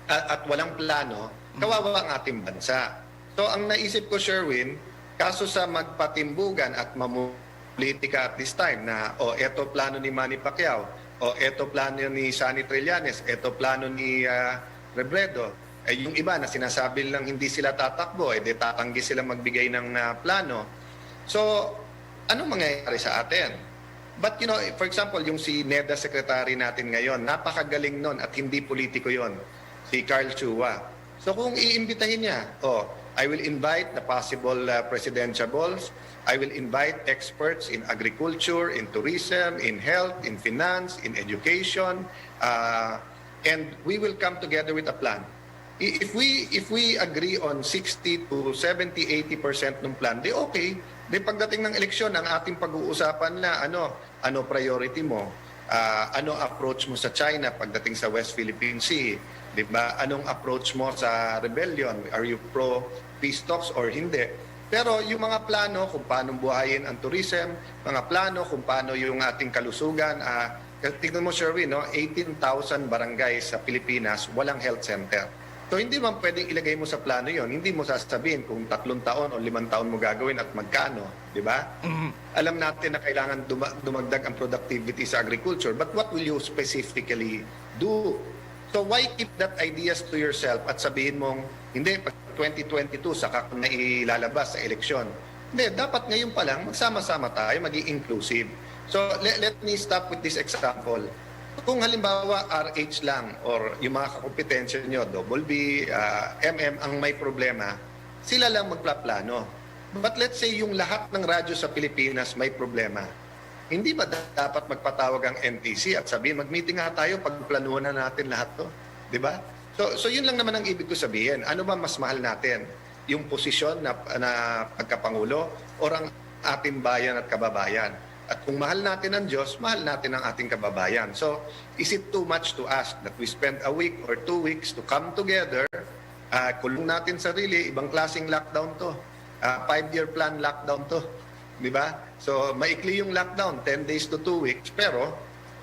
At, at walang plano, kawawa ang ating bansa. So ang naisip ko, Sherwin, kaso sa magpatimbugan at mamulitika at this time na, o eto plano ni Manny Pacquiao, o eto plano ni Sonny Trillanes, eto plano ni ah, Robredo, eh, yung iba na sinasabi lang hindi sila tatakbo, eh, di tatanggi sila magbigay ng ah, plano. So, anong mangyayari sa atin? But you know, for example, yung si NEDA secretary natin ngayon, napakagaling nun at hindi politiko yon, si Carl Chua. So kung iimbitahin niya, oh, I will invite the possible uh, presidentiables. I will invite experts in agriculture, in tourism, in health, in finance, in education, uh, and we will come together with a plan. I- If we if we agree on sixty to seventy, eighty percent ng plan, di okay. Di pagdating ng eleksyon, ang ating pag-uusapan na ano, ano priority mo, ah, ano approach mo sa China pagdating sa West Philippine Sea, di ba? Anong approach mo sa rebellion? Are you pro peace talks or hindi? Pero yung mga plano kung paano buhayin ang tourism, mga plano kung paano yung ating kalusugan, ah, tingnan mo, Sherwin, no? Eighteen thousand barangays sa Pilipinas walang health center. So hindi man pwedeng ilagay mo sa plano yon. Hindi mo sasabihin kung tatlong taon o limang taon mo gagawin at magkano, di ba? Mhm. Alam natin na kailangan duma- dumagdag ang productivity sa agriculture, but what will you specifically do? So why keep that ideas to yourself at sabihin mong, hindi, pag twenty twenty-two saka ko na ilalabas sa eleksyon? Hindi, dapat ngayon pa lang magsama-sama tayo, maging inclusive. So let, let me stop with this example. Kung halimbawa R H lang or yung mga kakompetensya nyo, Double B, ah, M M ang may problema, sila lang magplaplano. But let's say yung lahat ng radyo sa Pilipinas may problema. Hindi ba dapat magpatawag ang N T C at sabihin, "Mag-meeting nga tayo, pagplanuhan na natin lahat 'to." Di ba? So, so yun lang naman ang ibig ko sabihin. Ano ba mas mahal natin? Yung posisyon na, na pagkapangulo or ang ating bayan at kababayan? At kung mahal natin ang Diyos, mahal natin ang ating kababayan. So, is it too much to ask that we spend a week or two weeks to come together, ah, kulong natin sarili, ibang klaseng lockdown 'to. Ah, five-year plan lockdown 'to. Di ba? So, maikli yung lockdown, ten days to two weeks, pero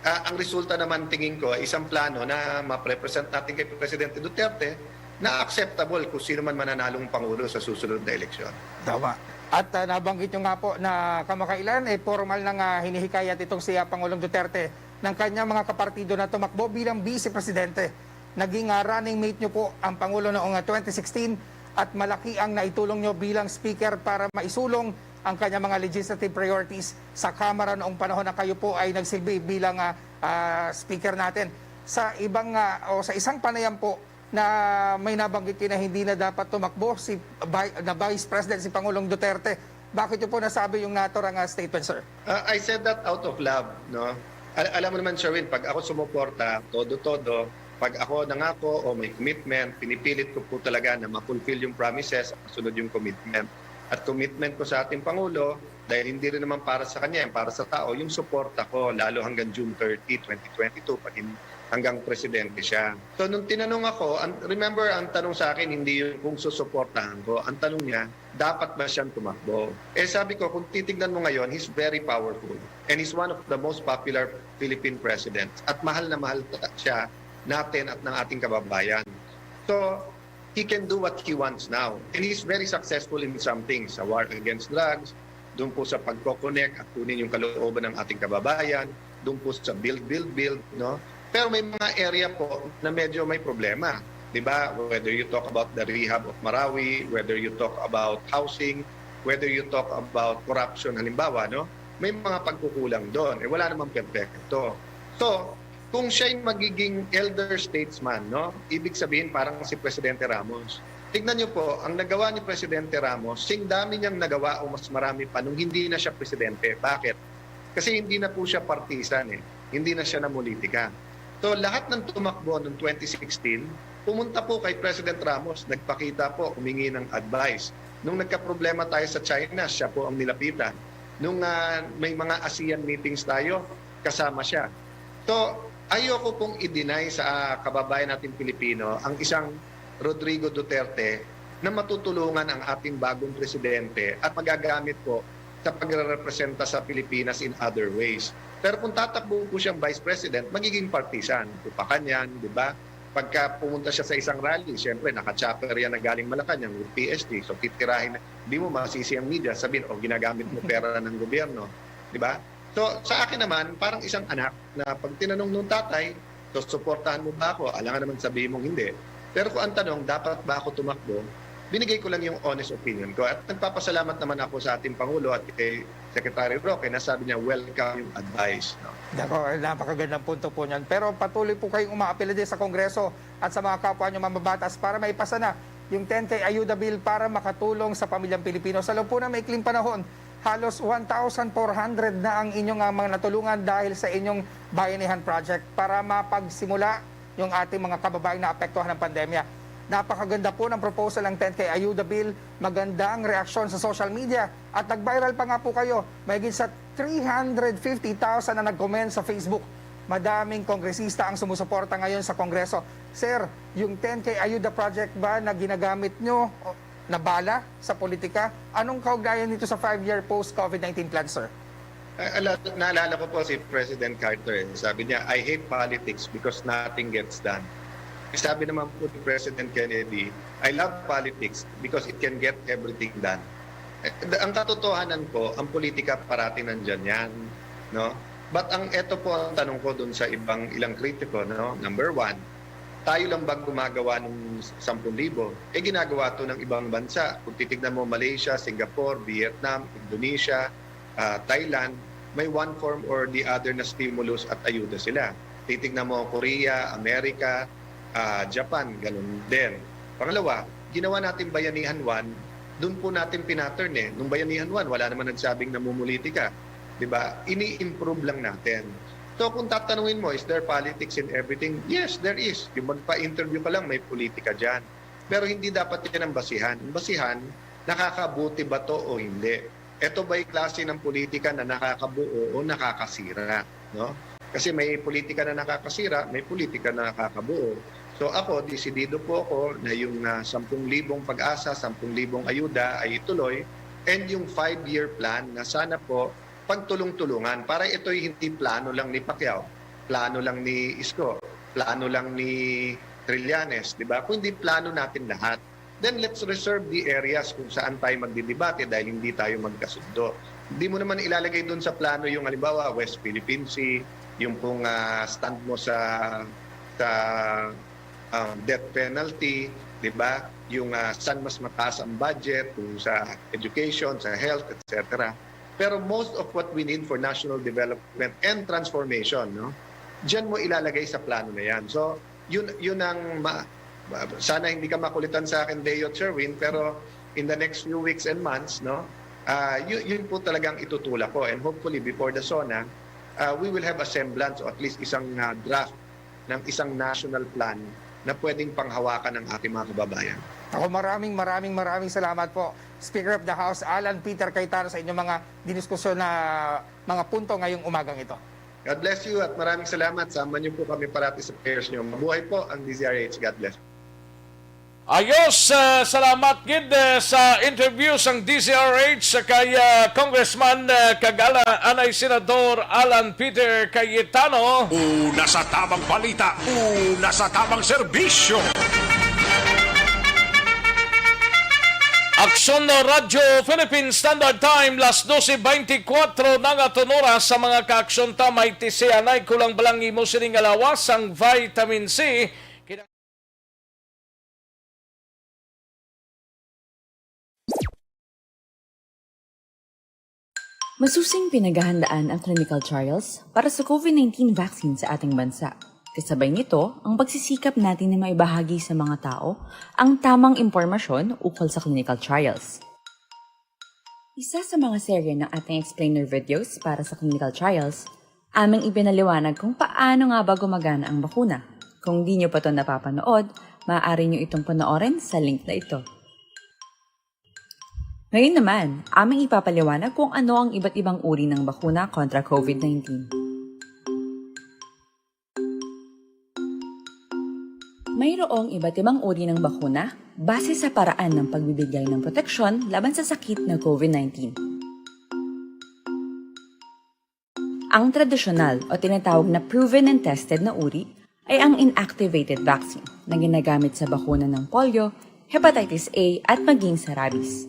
ah, ang resulta naman, tingin ko, ay isang plano na ma-present natin kay Presidente Duterte na acceptable kung sino man mananalong pangulo sa susunod na eleksyon. Tama. At ah, nabanggit nyo nga po na kamakailan, eh, formal na nga hinihikayat itong si ah, Pangulong Duterte ng kanyang mga kapartido na tumakbo bilang vice presidente. Naging ah, running mate nyo po ang Pangulo noong ah, twenty sixteen at malaki ang naitulong nyo bilang speaker para maisulong ang kanyang mga legislative priorities sa Kamara noong panahon na kayo po ay nagsilbi bilang ah, ah, speaker natin. Sa ibang ah, o sa isang panayam po, na may nabanggit kayo na hindi na dapat tumakbo si vi- na Vice President si Pangulong Duterte. Bakit niyo po nasabi yung naturang ah, statement, sir? Uh, I said that out of love, no? Al- alam mo naman, Sherwin, pag ako sumuporta, todo-todo, pag ako nangako o may commitment, pinipilit ko po talaga na ma-fulfill yung promises at masunod yung commitment. At commitment ko sa ating Pangulo, dahil hindi rin naman para sa kanya, yan para sa tao, yung suporta ko, lalo hanggang June thirty, twenty twenty-two, pag hin- hanggang presidente siya. So, nung tinanong ako, ang, remember, ang tanong sa akin, hindi yung kung susuportahan ko. Ang tanong niya, dapat ba siyang tumakbo? Eh, sabi ko, kung titignan mo ngayon, he's very powerful. And he's one of the most popular Philippine presidents. At mahal na mahal ta- siya natin at ng ating kababayan. So, he can do what he wants now. And he's very successful in some things, sa war against drugs, doon po sa pagko-connect at kunin yung kalooban ng ating kababayan, doon po sa build, build, build, no? Pero may mga area po na medyo may problema, di ba? Whether you talk about the rehab of Marawi, whether you talk about housing, whether you talk about corruption, halimbawa, no? May mga pagkukulang doon. Eh, wala namang perpekto. So, kung siya'y magiging elder statesman, no? Ibig sabihin, parang si Presidente Ramos. Tignan niyo po, ang nagawa ni Presidente Ramos, sing dami niyang nagawa o mas marami pa nung hindi na siya presidente. Bakit? Kasi hindi na po siya partisan eh. Hindi na siya namulitika. So, lahat ng tumakbo noong twenty sixteen, pumunta po kay President Ramos, nagpakita po, humingi ng advice. Nung nagkaproblema tayo sa China, siya po ang nilapitan. Nung ah, may mga ASEAN meetings tayo, kasama siya. So, ayoko pong i-deny sa ah, kababayan nating Pilipino ang isang Rodrigo Duterte na matutulungan ang ating bagong presidente at magagamit po sa pagrerepresenta sa Pilipinas in other ways. Pero kung tatakbo po siyang vice president, magiging partisan. Upakan yan, di ba? Pagka pumunta siya sa isang rally, siyempre, naka-chopper yan na galing Malacanang with P S G. So, titirahin, di mo masisi ang media, sabihin, o ginagamit mo pera ng gobyerno. Di ba? So, sa akin naman, parang isang anak na pag tinanong nung tatay, so, suportahan mo ba ako? Alangan naman sabihin mong hindi. Pero kung ang tanong, dapat ba ako tumakbo? Binigay ko lang yung honest opinion ko. At nagpapasalamat naman ako sa ating Pangulo at kay Secretary Roque na sabi niya, welcome yung advice. No? Nako, napakagandang punto po niyan. Pero patuloy po kayong umaapila din sa Kongreso at sa mga kapwa niyo mambabatas para maipasa na yung ten K Ayuda Bill para makatulong sa pamilyang Pilipino. Sa loob po ng maikling panahon, halos one thousand four hundred na ang inyong ah, mga natulungan dahil sa inyong Bayanihan Project para mapagsimula yung ating mga kababaeng naapektuhan ng pandemya. Napakaganda po ng proposal ng ten K Ayuda Bill. Maganda ang reaksyon sa social media at nag-viral pa nga po kayo. Mahigit sa three hundred fifty thousand na nag-comment sa Facebook. Madaming kongresista ang sumusuporta ngayon sa Kongreso. Sir, yung ten K Ayuda Project ba na ginagamit nyo o nabala sa politika? Anong kaugnayan nito sa five-year post-COVID nineteen plan, sir? Ah, ala- naalala ko po si President Carter. Eh. Sabi niya, I hate politics because nothing gets done. Eh, sabi naman po ni President Kennedy, I love politics because it can get everything done. Eh, ang katotohanan po, ang politika parati nandyan yan. No? But ang eto po ang tanong ko dun sa ibang ilang kritiko, no? Number one, tayo lang ba gumagawa ng sampung libo? Eh, ginagawa to ng ibang bansa. Kung titignan mo, Malaysia, Singapore, Vietnam, Indonesia, ah, Thailand, may one form or the other na stimulus at ayuda sila. Titignan mo, Korea, Amerika, ah, Japan, ganun din. Pangalawa, ginawa natin Bayanihan one, dun po natin pinattern eh. Nung Bayanihan one, wala naman nagsabing namumulitika. Di ba? Ini-improve lang natin. So kung tatanungin mo, is there politics in everything? Yes, there is. Yung magpa-interview ka lang, may politika dyan. Pero hindi dapat yan ang basihan. Ang basihan, nakakabuti ba to o hindi? Ito ba'y klase ng politika na nakakabuo o nakakasira? No? Kasi may politika na nakakasira, may politika na nakakabuo. So ako, desidido po ako na yung ah, sampung libong pag-asa, sampung libong ayuda ay ituloy, and yung five-year plan na sana po pagtulong-tulungan para ito'y hindi plano lang ni Pacquiao, plano lang ni Isko, plano lang ni Trillanes, di ba? Kung hindi plano natin lahat, then let's reserve the areas kung saan tayo magdidebate dahil hindi tayo magkasundo. Hindi mo naman ilalagay doon sa plano yung, halimbawa, West Philippine Sea, yung pong ah, stand mo sa sa um, death penalty, di ba? Yung ah, saan mas mataas ang budget, kung sa education, sa health, et cetera. Pero most of what we need for national development and transformation, no? Diyan mo ilalagay sa plano na yan. So, yun, yun ang ma- sana hindi ka makulitan sa akin, Deo at Sherwin, pero in the next few weeks and months, no? Ah, yun, yun po talagang itutulak ko. And hopefully, before the SONA, ah, we will have a semblance o at least isang ah, draft ng isang national plan na pwedeng panghawakan ng ating mga kababayan. Ako, maraming, maraming, maraming salamat po, Speaker of the House Alan Peter Cayetano, sa inyong mga diniskusyon na mga punto ngayong umagang ito. God bless you at maraming salamat. Sama niyo po kami parati sa prayers niyo. Mabuhay po ang D Z R H. God bless. Ayos, ah, salamat gid eh, sa interview sang D Z R H sa kay ah, Congressman eh, kag ala anay Senador Alan Peter Cayetano. Una sa tamang balita, una sa tamang serbisyo. Aksyon na Radyo Philippine Standard Time, las doce veinticuatro na nga tunora sa mga kaaksyon ta may tisianay kulang balang imo sining alawas ang vitamin C. Masusing pinaghahandaan ang clinical trials para sa COVID nineteen vaccine sa ating bansa. Kasabay nito, ang pagsisikap natin na maibahagi sa mga tao ang tamang impormasyon ukol sa clinical trials. Isa sa mga serye ng ating explainer videos para sa clinical trials, aming ipinaliwanag kung paano nga ba gumagana ang bakuna. Kung di nyo pa to napapanood, maaari nyo itong panoorin sa link na ito. Ngayon naman, aming ipapaliwanag kung ano ang iba't ibang uri ng bakuna kontra COVID nineteen. Mayroong iba't ibang uri ng bakuna base sa paraan ng pagbibigay ng proteksyon laban sa sakit na COVID nineteen. Ang tradisyonal o tinatawag na proven and tested na uri ay ang inactivated vaccine na ginagamit sa bakuna ng polio, hepatitis A at maging sa rabies.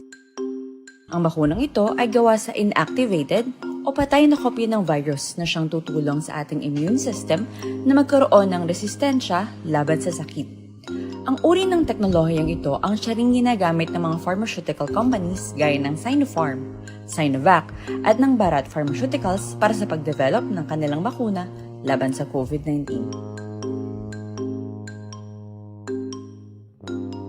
Ang bakunang ito ay gawa sa inactivated o patay na kopya ng virus na siyang tutulong sa ating immune system na magkaroon ng resistensya laban sa sakit. Ang uri ng teknolohiyang ito ang siya ring ginagamit ng mga pharmaceutical companies gaya ng Sinopharm, Sinovac, at ng Bharat Pharmaceuticals para sa pagdevelop ng kanilang bakuna laban sa COVID nineteen.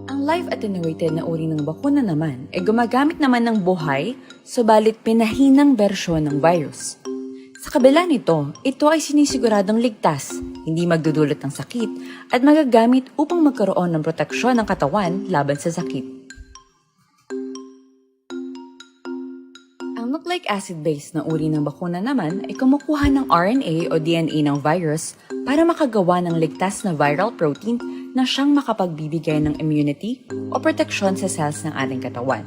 Ang live attenuated na uri ng bakuna naman ay gumagamit naman ng buhay, subalit pinahinang bersyon ng virus. Sa kabila nito, ito ay sinisiguradong ligtas, hindi magdudulot ng sakit, at magagamit upang magkaroon ng proteksyon ng katawan laban sa sakit. Ang nucleic acid-based na uri ng bakuna naman ay kumukuha ng R N A o D N A ng virus para makagawa ng ligtas na viral protein na siyang makapagbibigay ng immunity o proteksyon sa cells ng ating katawan.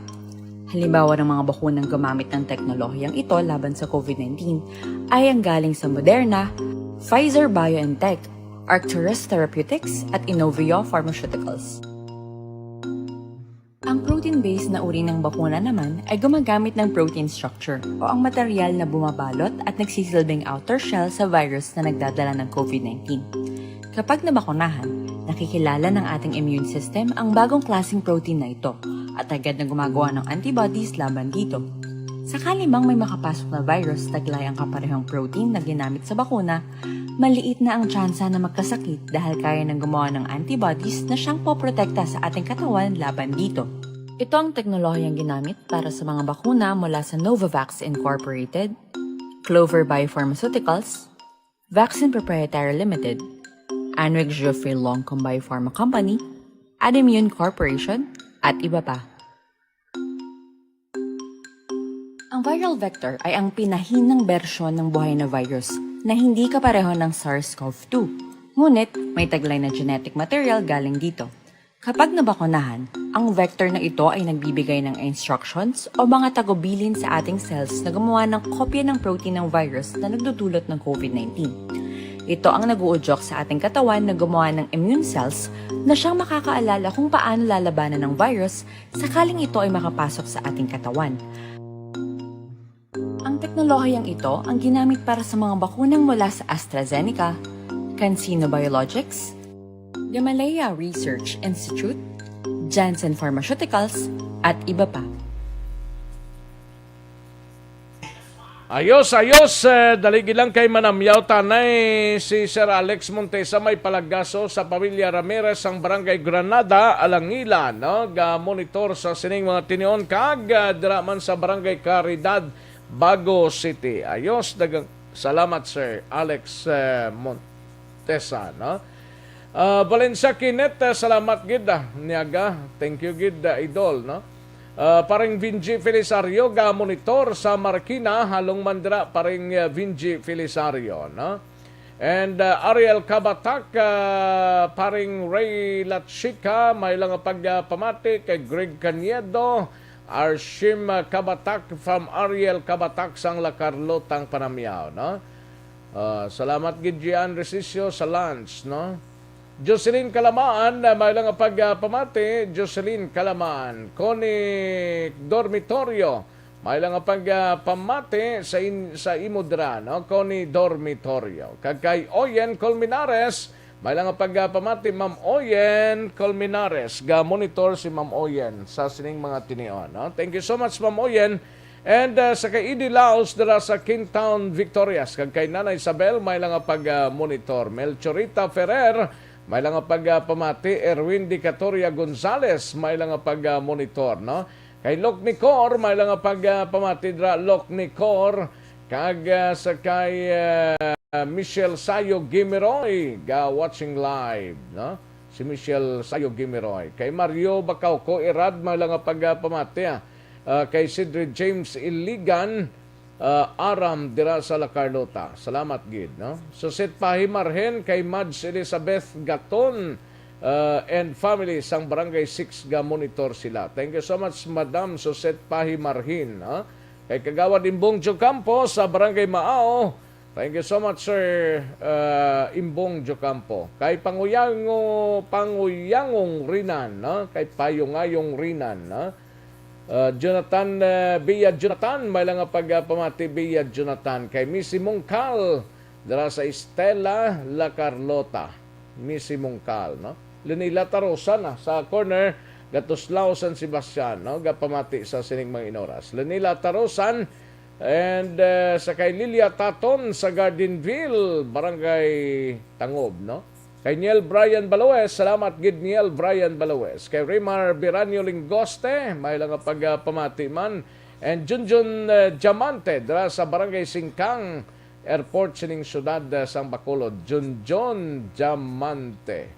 Halimbawa ng mga bakunang gumamit ng teknolohiyang ito laban sa COVID nineteen ay ang galing sa Moderna, Pfizer-BioNTech, Arcturus Therapeutics at Inovio Pharmaceuticals. Ang protein-based na uri ng bakuna naman ay gumagamit ng protein structure o ang material na bumabalot at nagsisilbing outer shell sa virus na nagdadala ng COVID nineteen. Kapag nabakunahan, nakikilala ng ating immune system ang bagong klaseng protein na ito at agad na gumagawa ng antibodies laban dito. Sakali mang may makapasok na virus taglay ang kaparehong protein na ginamit sa bakuna, maliit na ang tsansa na magkasakit dahil kaya nang gumawa ng antibodies na siyang poprotekta sa ating katawan laban dito. Ito ang teknolohiyang ginamit para sa mga bakuna mula sa Novavax Incorporated, Clover Biopharmaceuticals, Vaccine Proprietary Limited, Anrig Geoffrey Longcom Biopharma Company, Adimmune Corporation, at iba pa. Ang viral vector ay ang pinahinang bersyon ng buhay na virus na hindi kapareho ng SARS-CoV two. Ngunit may taglay na genetic material galing dito. Kapag nabakunahan, ang vector na ito ay nagbibigay ng instructions o mga tagubilin sa ating cells na gumawa ng kopya ng protein ng virus na nagdudulot ng COVID nineteen. Ito ang nag-uudyok sa ating katawan na gumawa ng immune cells na siyang makakaalala kung paano lalabanan ng virus sakaling ito ay makapasok sa ating katawan. Ang teknolohiyang ito ang ginamit para sa mga bakunang mula sa AstraZeneca, CanSino Biologics, Gamaleya Research Institute, Janssen Pharmaceuticals, at iba pa. Ayos, ayos. Eh, dali gid lang kay manamyaw tanay si Sir Alex Montesa may palagaso sa pamilya Ramirez sang Barangay Granada, Alangila, no? Ga monitor sa sining mga tinion kag ah, dira man sa Barangay Caridad, Bago City. Ayos, dagang salamat Sir Alex eh, Montesa, no? Ah, Valencia Kenneth, eh, salamat gid ah, niyaga. Thank you gid ah, idol, no? Ah, paring Vinji Felisario ga monitor sa Marikina, halong man dira paring ah, Vinji Felisario, no? And uh, Ariel Kabatak, uh, paring Ray Lachica, may lang pagpamati kay Greg Caniedo, Arshim uh, Kabatak from Ariel Kabatak sang La Carlota ang panamyaw, no? Uh, salamat gid Gian Resisio sa lunch, no? Jocelyn Kalamaan, uh, may lang pagpamati, Jocelyn Kalamaan, Connie Dormitorio, may lang pagpamati sa, in, sa imo dira, no? Connie Dormitorio. Kag kay Oyen Colmenares, may lang pagpamati, Ma'am Oyen Colmenares. Ga monitor si Ma'am Oyen sa sining mga tinion, no? Thank you so much, Ma'am Oyen. And uh, sa kay Idi Laos dira sa Kingtown, Victorias. Kag kay Nana Isabel, may lang pag-monitor. Melchorita Ferrer, may lang pagpamati. Erwin Dicatoria Gonzales, may lang pag-monitor, no? Kay Lok Nicor, may lang pagpamati dira, Lok Nicor. Kag ah, sa kay ah, Michelle Sayo Gimiroy, ga watching live, no? Si Michelle Sayo Gimiroy. Kay Mario Bacauco Irad, may lang pagpamati, ah. Ah, kay Sidri James Iligan, ah, Aram dira sa La Carlota. Salamat gid, no? Susit Pahi Marhen, kay Mads Elizabeth Gaton, ah, and family sang Barangay six ga monitor sila. Thank you so much, Madam Susit Pahi Marhin, ha? Kay Kagawad Imbong Jocampo sa Barangay Maao. Thank you so much, Sir ah, Imbong Jocampo. Kay Panguyango, Panguyangong Rinan, no? Kay Payungayong Rinan, no? Ah, Jonathan, ah, Bia Jonathan, may lang nga pagpamati Bia Jonathan. Kay Missy Mungkal, dira sa Estela, La Carlota. Missy Mungkal, no? Lenila Tarosan, ah, sa corner, Gatuslao, San Sebastian, no? Gapamati sa sining mga inoras. Lenila Tarosan, and ah, sa kay Lilia Taton sa Gardenville, Barangay Tangob, no? Kay Niel Brian Baloes, salamat gid Niel Brian Baloes. Kay Rimar Biranyo Lingoste, may lang nga pagpamati man. And Junjun ah, Diamante, dira sa Barangay Singkang, Airport sining siyudad ah, sang Bacolod, Junjun Diamante.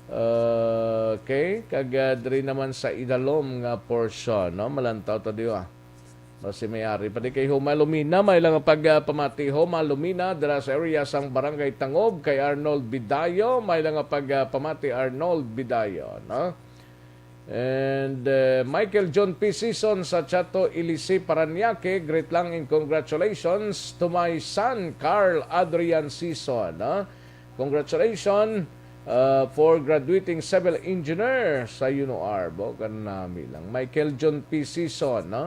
Ah, okay, kag ah, diri naman sa idalom nga portion, no? Malantaw ta diwa. Basi may ari pa di kay Homa Lumina, may lang pagpamati Homa Lumina dira sa area sang Barangay Tangob. Kay Arnold Bidayo, may lang pagpamati Arnold Bidayo, no? And uh, Michael John P. Sison sa Chato Ilisi, Parañaque, greet lang and congratulations to my son, Carl Adrian Sison. Ah. Congratulations uh, for graduating civil engineer sa UNOR. Bo, kanami lang. Michael John P. Sison, no?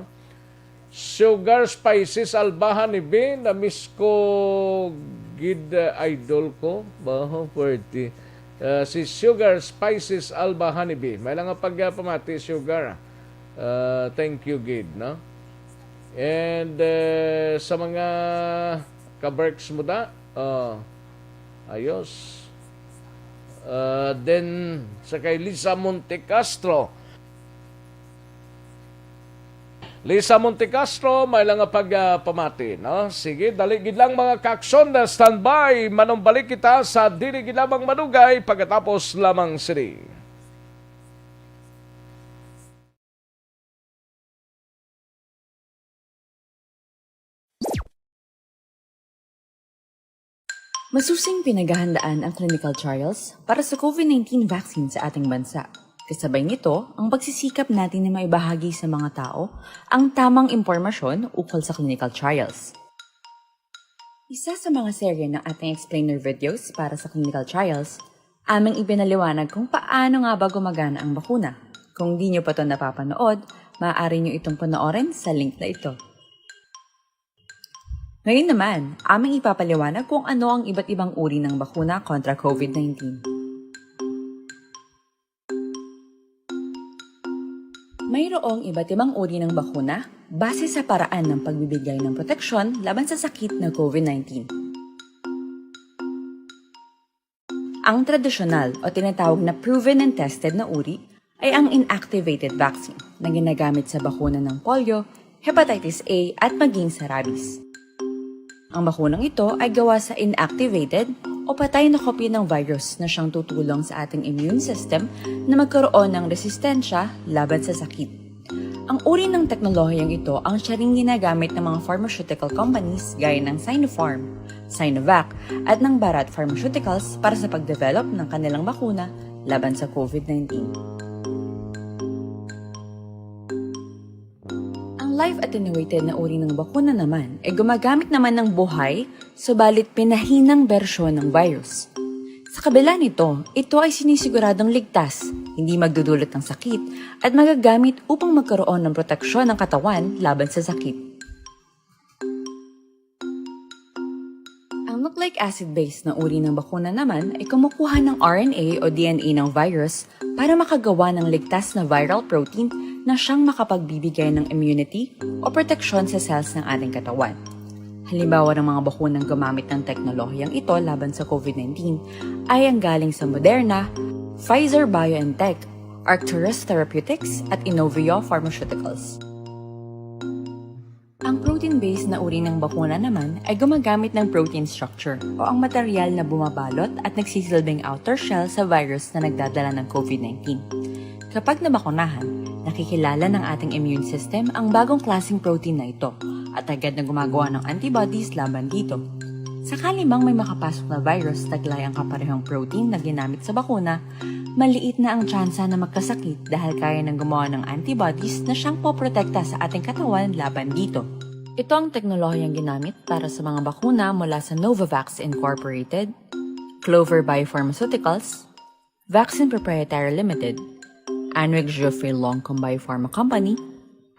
Sugar Spices Albahan ni B, na-miss ko gid uh, idol ko. Baho, pwerte. Uh, si Sugar Spices Alba Honeybee. May lang nga pagpamati, Sugar. Uh, thank you, gid, no? And uh, sa mga kaberks mo da, uh, ayos. Uh, then, sa kay Lisa Montecastro, Lisa Montecastro, may lang nga pagpamati, no? Sige, dali gid lang mga kakson, standby. Manumbalik kita sa dili gid lamang madugay pagkatapos lamang sini. Masusing pinaghahandaan ang clinical trials para sa COVID nineteen vaccine sa ating bansa. Kasabay nito, ang pagsisikap natin na maibahagi sa mga tao ang tamang impormasyon ukol sa clinical trials. Isa sa mga serye ng ating explainer videos para sa clinical trials, aming ipinaliwanag kung paano nga ba gumagana ang bakuna. Kung di nyo pa to napapanood, maaari nyo itong panoorin sa link na ito. Ngayon naman, aming ipapaliwanag kung ano ang iba't ibang uri ng bakuna kontra COVID nineteen. Mayroong iba't ibang uri ng bakuna base sa paraan ng pagbibigay ng proteksyon laban sa sakit na COVID nineteen. Ang tradisyonal o tinatawag na proven and tested na uri ay ang inactivated vaccine na ginagamit sa bakuna ng polio, hepatitis A, at maging sa rabies. Ang bakunang ito ay gawa sa inactivated o patay na kopya ng virus na siyang tutulong sa ating immune system na magkaroon ng resistensya laban sa sakit. Ang uri ng teknolohiyang ito ang siya ring ginagamit ng mga pharmaceutical companies gaya ng Sinopharm, Sinovac, at ng Bharat Pharmaceuticals para sa pag-develop ng kanilang bakuna laban sa COVID nineteen. Ang live attenuated na uri ng bakuna naman ay gumagamit naman ng buhay, subalit pinahinang bersyon ng virus. Sa kabila nito, ito ay sinisiguradong ligtas, hindi magdudulot ng sakit, at magagamit upang magkaroon ng proteksyon ng katawan laban sa sakit. Ang nucleic acid-based na uri ng bakuna naman ay kumukuha ng R N A o D N A ng virus para makagawa ng ligtas na viral protein na siyang makapagbibigay ng immunity o proteksyon sa cells ng ating katawan. Halimbawa ng mga bakunang gumamit ng teknolohiyang ito laban sa COVID nineteen ay ang galing sa Moderna, Pfizer-BioNTech, Arcturus Therapeutics, at Inovio Pharmaceuticals. Ang protein-based na uri ng bakuna naman ay gumagamit ng protein structure o ang material na bumabalot at nagsisilbing outer shell sa virus na nagdadala ng COVID nineteen. Kapag nabakunahan, nakikilala ng ating immune system ang bagong klaseng protein na ito at agad na gumagawa ng antibodies laban dito. Sakali mang may makapasok na virus taglay ang kaparehong protein na ginamit sa bakuna, maliit na ang tsansa na magkasakit dahil kaya nang gumawa ng antibodies na siyang poprotekta sa ating katawan laban dito. Ito ang teknolohiyang ginamit para sa mga bakuna mula sa Novavax Incorporated, Clover Biopharmaceuticals, Vaccine Proprietary Limited, Anric Geoffrey Longcom Biopharma Company,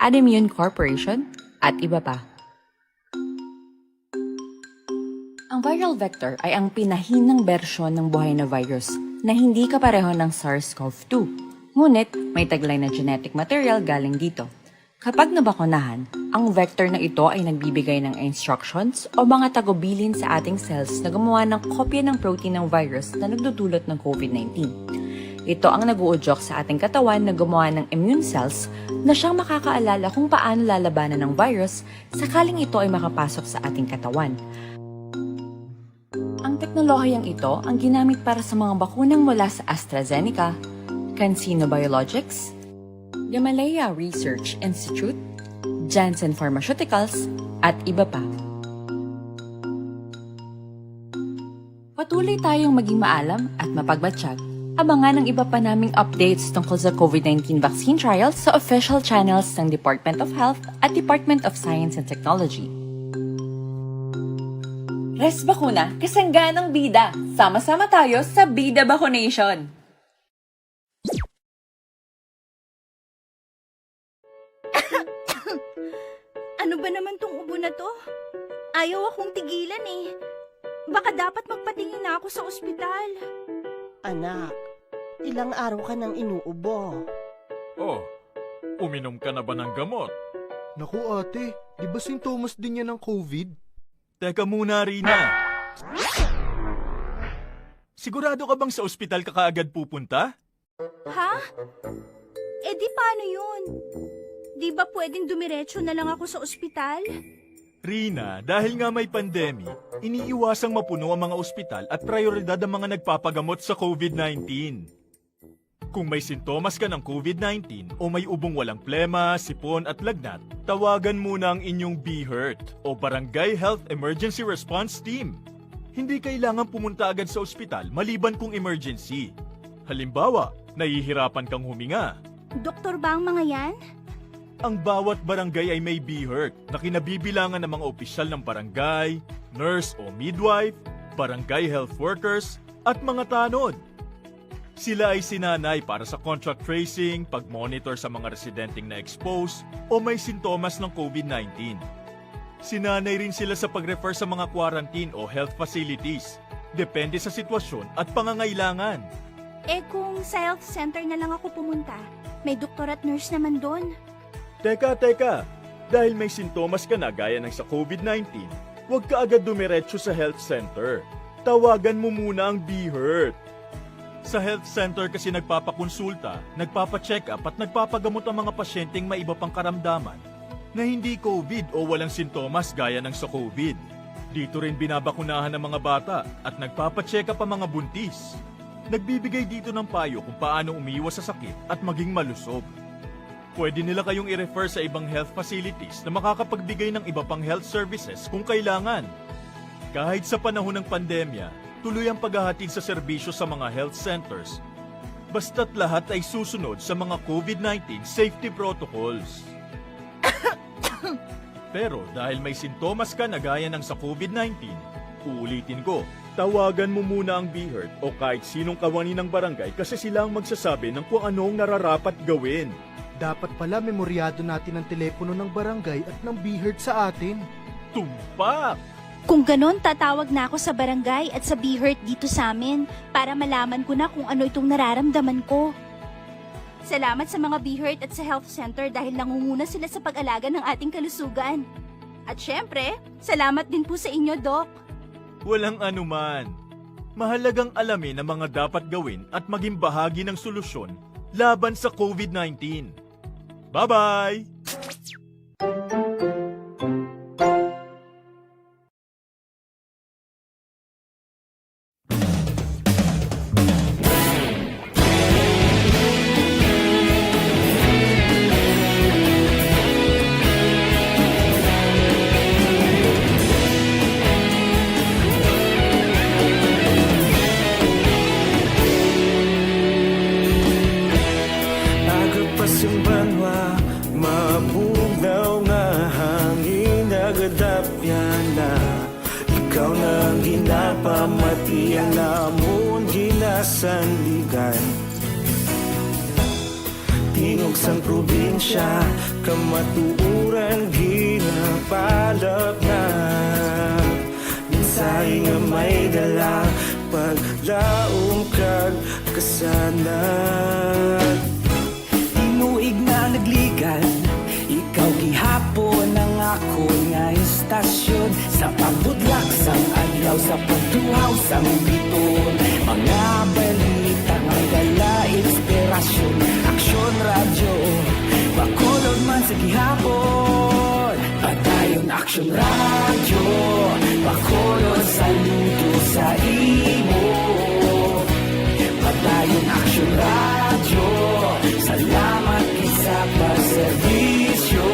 Adimmune Corporation, at iba pa. Ang viral vector ay ang pinahinang bersyon ng buhay na virus na hindi kapareho ng SARS-CoV two. Ngunit, may taglay na genetic material galing dito. Kapag nabakunahan, ang vector na ito ay nagbibigay ng instructions o mga tagubilin sa ating cells na gumawa ng kopya ng protein ng virus na nagdudulot ng COVID nineteen. Ito ang nag-uudyok sa ating katawan na gumawa ng immune cells na siyang makakaalala kung paano lalabanan ng virus sakaling ito ay makapasok sa ating katawan. Ang teknolohiyang ito ang ginamit para sa mga bakunang mula sa AstraZeneca, CanSino Biologics, Gamaleya Research Institute, Janssen Pharmaceuticals, at iba pa. Patuloy tayong maging maalam at mapagmatsyag. Abangan ang iba pa naming updates tungkol sa COVID nineteen vaccine trials sa official channels ng Department of Health at Department of Science and Technology. Res Bakuna, kasangganang bida. Sama-sama tayo sa Bida Bakunation. Ano ba naman tong ubo na to? Ayaw akong tigilan eh. Baka dapat magpatingin na ako sa ospital. Anak, ilang araw ka nang inuubo. Oh, uminom ka na ba ng gamot? Naku ate, di ba sintomas din yan ng COVID? Teka muna, Rina. Sigurado ka bang sa ospital ka kaagad pupunta? Ha? Eh di paano yun? Di ba pwedeng dumiretso na lang ako sa ospital? Rina, dahil nga may pandemic, iniiwasang mapuno ang mga ospital at prioridad ang mga nagpapagamot sa COVID nineteen. Kung may sintomas ka ng COVID nineteen o may ubong walang plema, sipon at lagnat, tawagan muna ang inyong BHERT o Barangay Health Emergency Response Team. Hindi kailangan pumunta agad sa ospital maliban kung emergency. Halimbawa, nahihirapan kang huminga. Doktor ba ang mga yan? Ang bawat barangay ay may BHERT na kinabibilangan ng mga opisyal ng barangay, nurse o midwife, barangay health workers, at mga tanod. Sila ay sinanay para sa contact tracing, pag-monitor sa mga residenteng na-expose o may sintomas ng COVID nineteen. Sinanay rin sila sa pag-refer sa mga quarantine o health facilities, depende sa sitwasyon at pangangailangan. Eh kung sa health center na lang ako pumunta, may doktor at nurse naman doon. Teka, teka! Dahil may sintomas ka na gaya ng sa COVID nineteen, huwag ka agad dumiretso sa health center. Tawagan mo muna ang BHERT. Sa health center kasi nagpapakonsulta, nagpapacheck-up at nagpapagamot ang mga pasyenteng may iba pang karamdaman na hindi COVID o walang sintomas gaya ng sa COVID. Dito rin binabakunahan ang mga bata at nagpapacheck-up ang mga buntis. Nagbibigay dito ng payo kung paano umiwas sa sakit at maging malusog. Pwede nila kayong i-refer sa ibang health facilities na makakapagbigay ng iba pang health services kung kailangan. Kahit sa panahon ng pandemya, tuloy ang paghahatid sa serbisyo sa mga health centers, basta't lahat ay susunod sa mga COVID nineteen safety protocols. Pero dahil may sintomas ka na gaya ng sa COVID nineteen, uulitin ko, tawagan mo muna ang BHERT o kahit sinong kawani ng barangay kasi sila ang magsasabi ng kung ano ang nararapat gawin. Dapat pala memoryado natin ang telepono ng barangay at ng BHERT sa atin. Tumpak! Kung ganon, tatawag na ako sa barangay at sa BHERT dito sa amin para malaman ko na kung ano itong nararamdaman ko. Salamat sa mga BHERT at sa health center dahil nangunguna sila sa pag-alaga ng ating kalusugan. At syempre, salamat din po sa inyo, Doc. Walang anuman. Mahalagang alamin ang mga dapat gawin at maging bahagi ng solusyon laban sa COVID nineteen. Bye-bye! Aga pa sing banwa, mabugnaw nga hangin nagadapyan na. Ikaw na ang ginapamatian namon ginasandigan. Tingog sang probinsya, kamatuoran ginapalapnag. Mensahe nga may dala, paglaom kag kasanag. Tinuig na nagligan, ikaw gihapon ang akon nga istasyon. Sa pagbudlak sang adlaw, sa pagtuhaw sang biton, mga balita nga dala inspirasyon. Aksyon Radyo, Bacolod man sa gihapon. Padayon Aksyon Radyo, Bacolod, saludo sa imo. Padayon Aksyon Radyo, salamat gid sa pagserbisyo.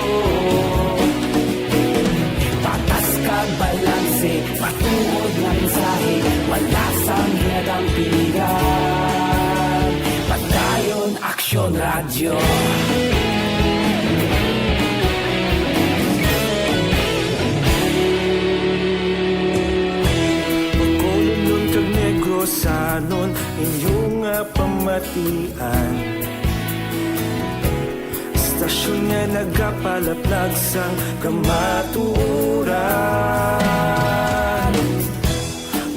Patas kag balanse, matuod nga mensahe, wala sang ginadampingan. Padayon Aksyon Radyo. Bacolodnon kag Negrosanon, inyo nga pamatian. Istasyon nga nagapalaplag sang kamatuoran.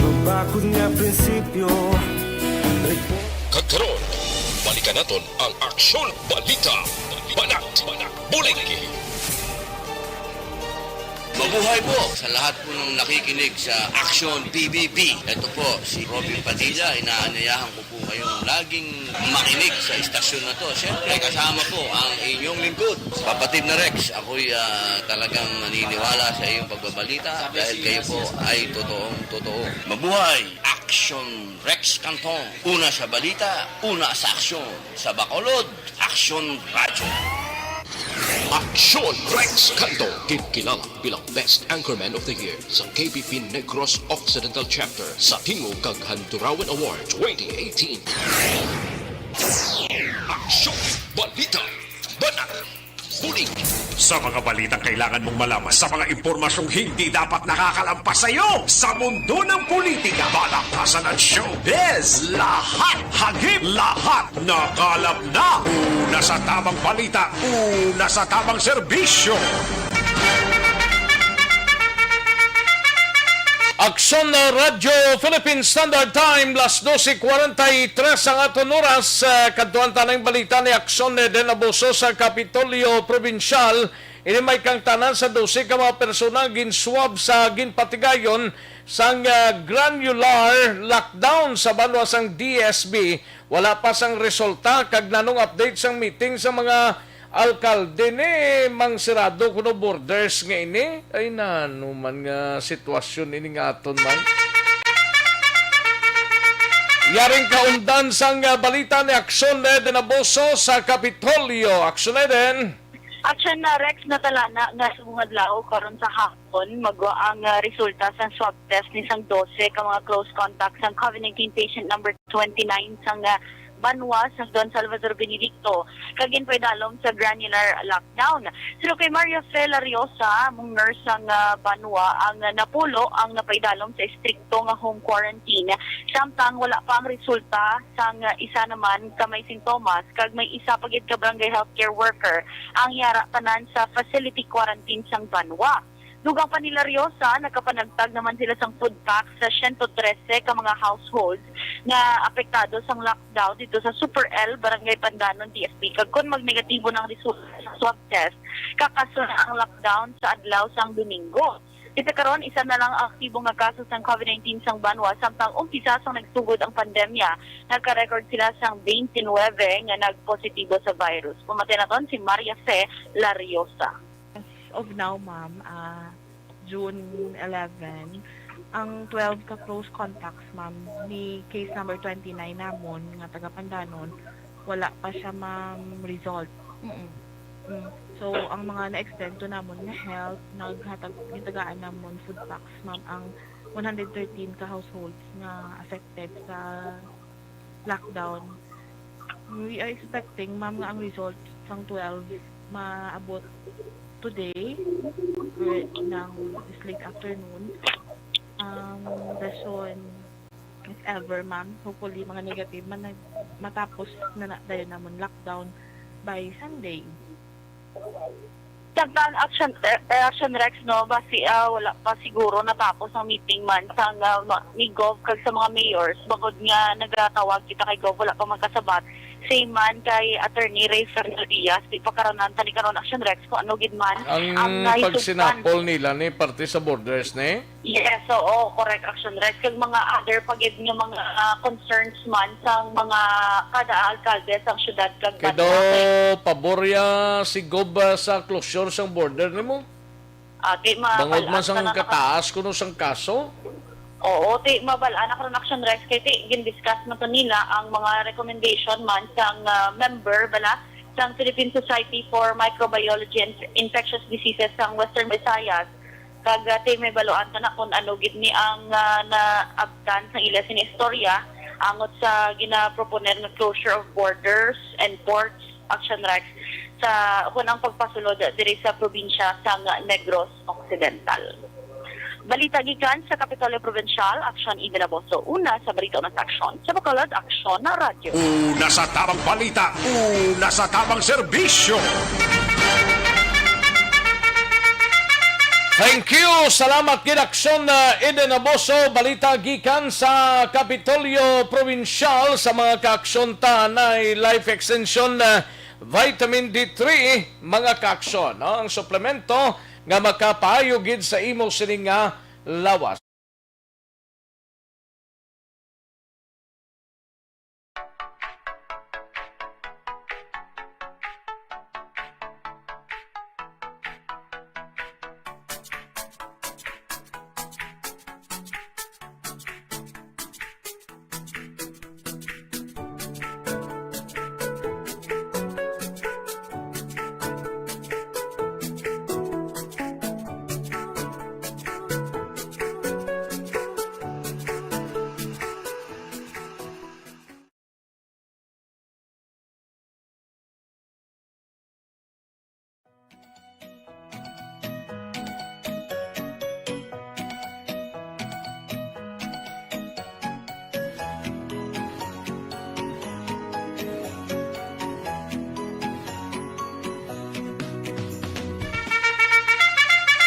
Mabakod nga prinsipyo. Kag karon, balikan naton ang Aksyon Balita. Banat, bulig. Mabuhay po sa lahat po ng nakikinig sa Aksyon P B B. Ito po si Robin Padilla. Inaanyayahan ko po kayong laging makinig sa istasyon na to. Siyempre, kasama po ang inyong lingkod, Kapatid na Rex. Ako'y ah, talagang naniniwala sa iyong pagbabalita dahil kayo po ay totoong totoo. Mabuhay! Aksyon Rex Canton. Una sa balita, una sa aksyon. Sa Bacolod, Aksyon Radyo. Aksyon Rex Canton, ginkilala bilang Best Anchorman of the Year sa K P P Negros Occidental Chapter sa Tingog kag Handurawan Award twenty eighteen. Aksyon Balita, Banat, Bulig. Sa mga balitang kailangan mong malaman, sa mga impormasyong hindi dapat nakakalampas sa iyo, sa mundo ng politika, balaktasan at showbiz, lahat hagip, lahat nakalap na. Una sa tamang balita, una sa tamang serbisyo. Aksyon na Radyo Philippine Standard Time, las doce cuarenta y tres ang aton oras. Ah, kadtuan ta na ang balita ni Aksyon Eden Abuso sa Kapitolyo Provincial. Ini may kangtanan sa doce ka mga persona gin-swab sa ginpatigayon sang, ah, granular lockdown sa banwa sang D S B. Wala pa sang resulta, kag nanong update sang meeting sa mga alkalde ni Mang Sirado kuno borders nga ini? Ay, nano man nga sitwasyon ini nga aton man? Yaring kaundan sang, ah, balita ni Aksyon Eden Abuso sa Kapitolyo. Aksyon Eden. Action na, Rex, natalana nga subong adlaw karon sa hapon magwa ang, ah, resulta sang swab test ni sang doce ka mga close contacts sang COVID nineteen patient number twenty-nine sang, ah, banwa sang Don Salvador Benedicto, kag ginpaidalom sa granular lockdown. Suno kay Maria Fe Lariosa, among nurse sang, ah, banwa, ang, ah, napulo ang napaidalom sa estrikto nga home quarantine, samtang wala pa ang resulta sang, ah, isa naman ka may sintomas, kag may isa pa gid ka barangay healthcare worker ang yara tanan sa facility quarantine sang banwa. Dugang pa ni Lariosa, nakapanagtag naman sila sang food pack sa siyento trese ka mga households nga apektado sang lockdown dito sa Super L, Barangay Pandanon, D S B. Kag kon magnegatibo ng resulta sa swab test, kakaso na ang lockdown sa adlaw sang Domingo. Kita karon, isa na lang ang aktibo nga kaso sang COVID nineteen sang banwa, samtang umpisa sang nagsugod ang pandemya, nagka-record sila sang twenty-nine nga nagpositibo sa virus. Pumatay naton si Maria Fe Lariosa. As of now, ma'am, ah, June eleven, ang twelve ka close contacts, ma'am, ni case number twenty-nine namon nga taga Pandanon, wala pa siya, ma'am, result. Mm. Mm. So, ang mga na-extend to namon nga health, naghatag, gitagaan namon food packs, ma'am, ang one hundred thirteen ka households nga affected sa lockdown. We are expecting, ma'am, nga ang result sang twelve maabot today or nang this late afternoon. Ang rason, if ever, ma'am, hopefully, mga negative man, nag-, matapos na, na dayon namon lockdown by Sunday. Samtang Action, eh, Action Rex, no, basi, ah, wala pa siguro natapos ang meeting man sang, ah, ma-, ni Gov kag sa mga mayors, bangod nga nagatawag kita kay Gov, wala pa magkasabat. Same man kay Attorney Rayfernando Diaz, di pa karon-an tani karon, Action Rex, kung ano gid man Ang ang nahisugtan. Pagsinapol nila ni parte sa borders, ni? Yes, oo, correct, Action Rex. Kag mga other pa gid nga mga, ah, concerns man sang mga kada alkalde sang syudad kag Kay banwa. Daw pabor ya si Gob, ah, sa closure sang border nimo? Ah, di ma-, Bangod man sang kataas kuno sang kaso? Oo, ti mabal-an ako ng Action Rex kay ti gin-discuss na to nila ang mga recommendation man sang, ah, member bala sang Philippine Society for Microbiology and Infectious Diseases sang Western Visayas. Kag, ah, ti may baluan ta na kung ano gid ni ang, ah, naabtan sang ila sini istorya angot sa ginaproponer nga closure of borders and ports, Action Rex, sa ukon ang pagpasulod diri sa probinsya sang Negros Occidental. Balita gikan sa Kapitolyo Provincial, Action Eden Aboso. Una sa balita, una sa aksyon. Sa Bacolod, Aksyon na Radyo. Una sa tamang balita, una sa tamang serbisyo. Thank you. Salamat gid, Aksyon, uh, Eden Aboso. Balita gikan sa Kapitolyo Provincial. Sa mga kaaksyon ta, naay life extension, uh, vitamin D three, mga kaaksyon, no? Ang suplemento nga makapaayo gid sa imo sini nga lawas.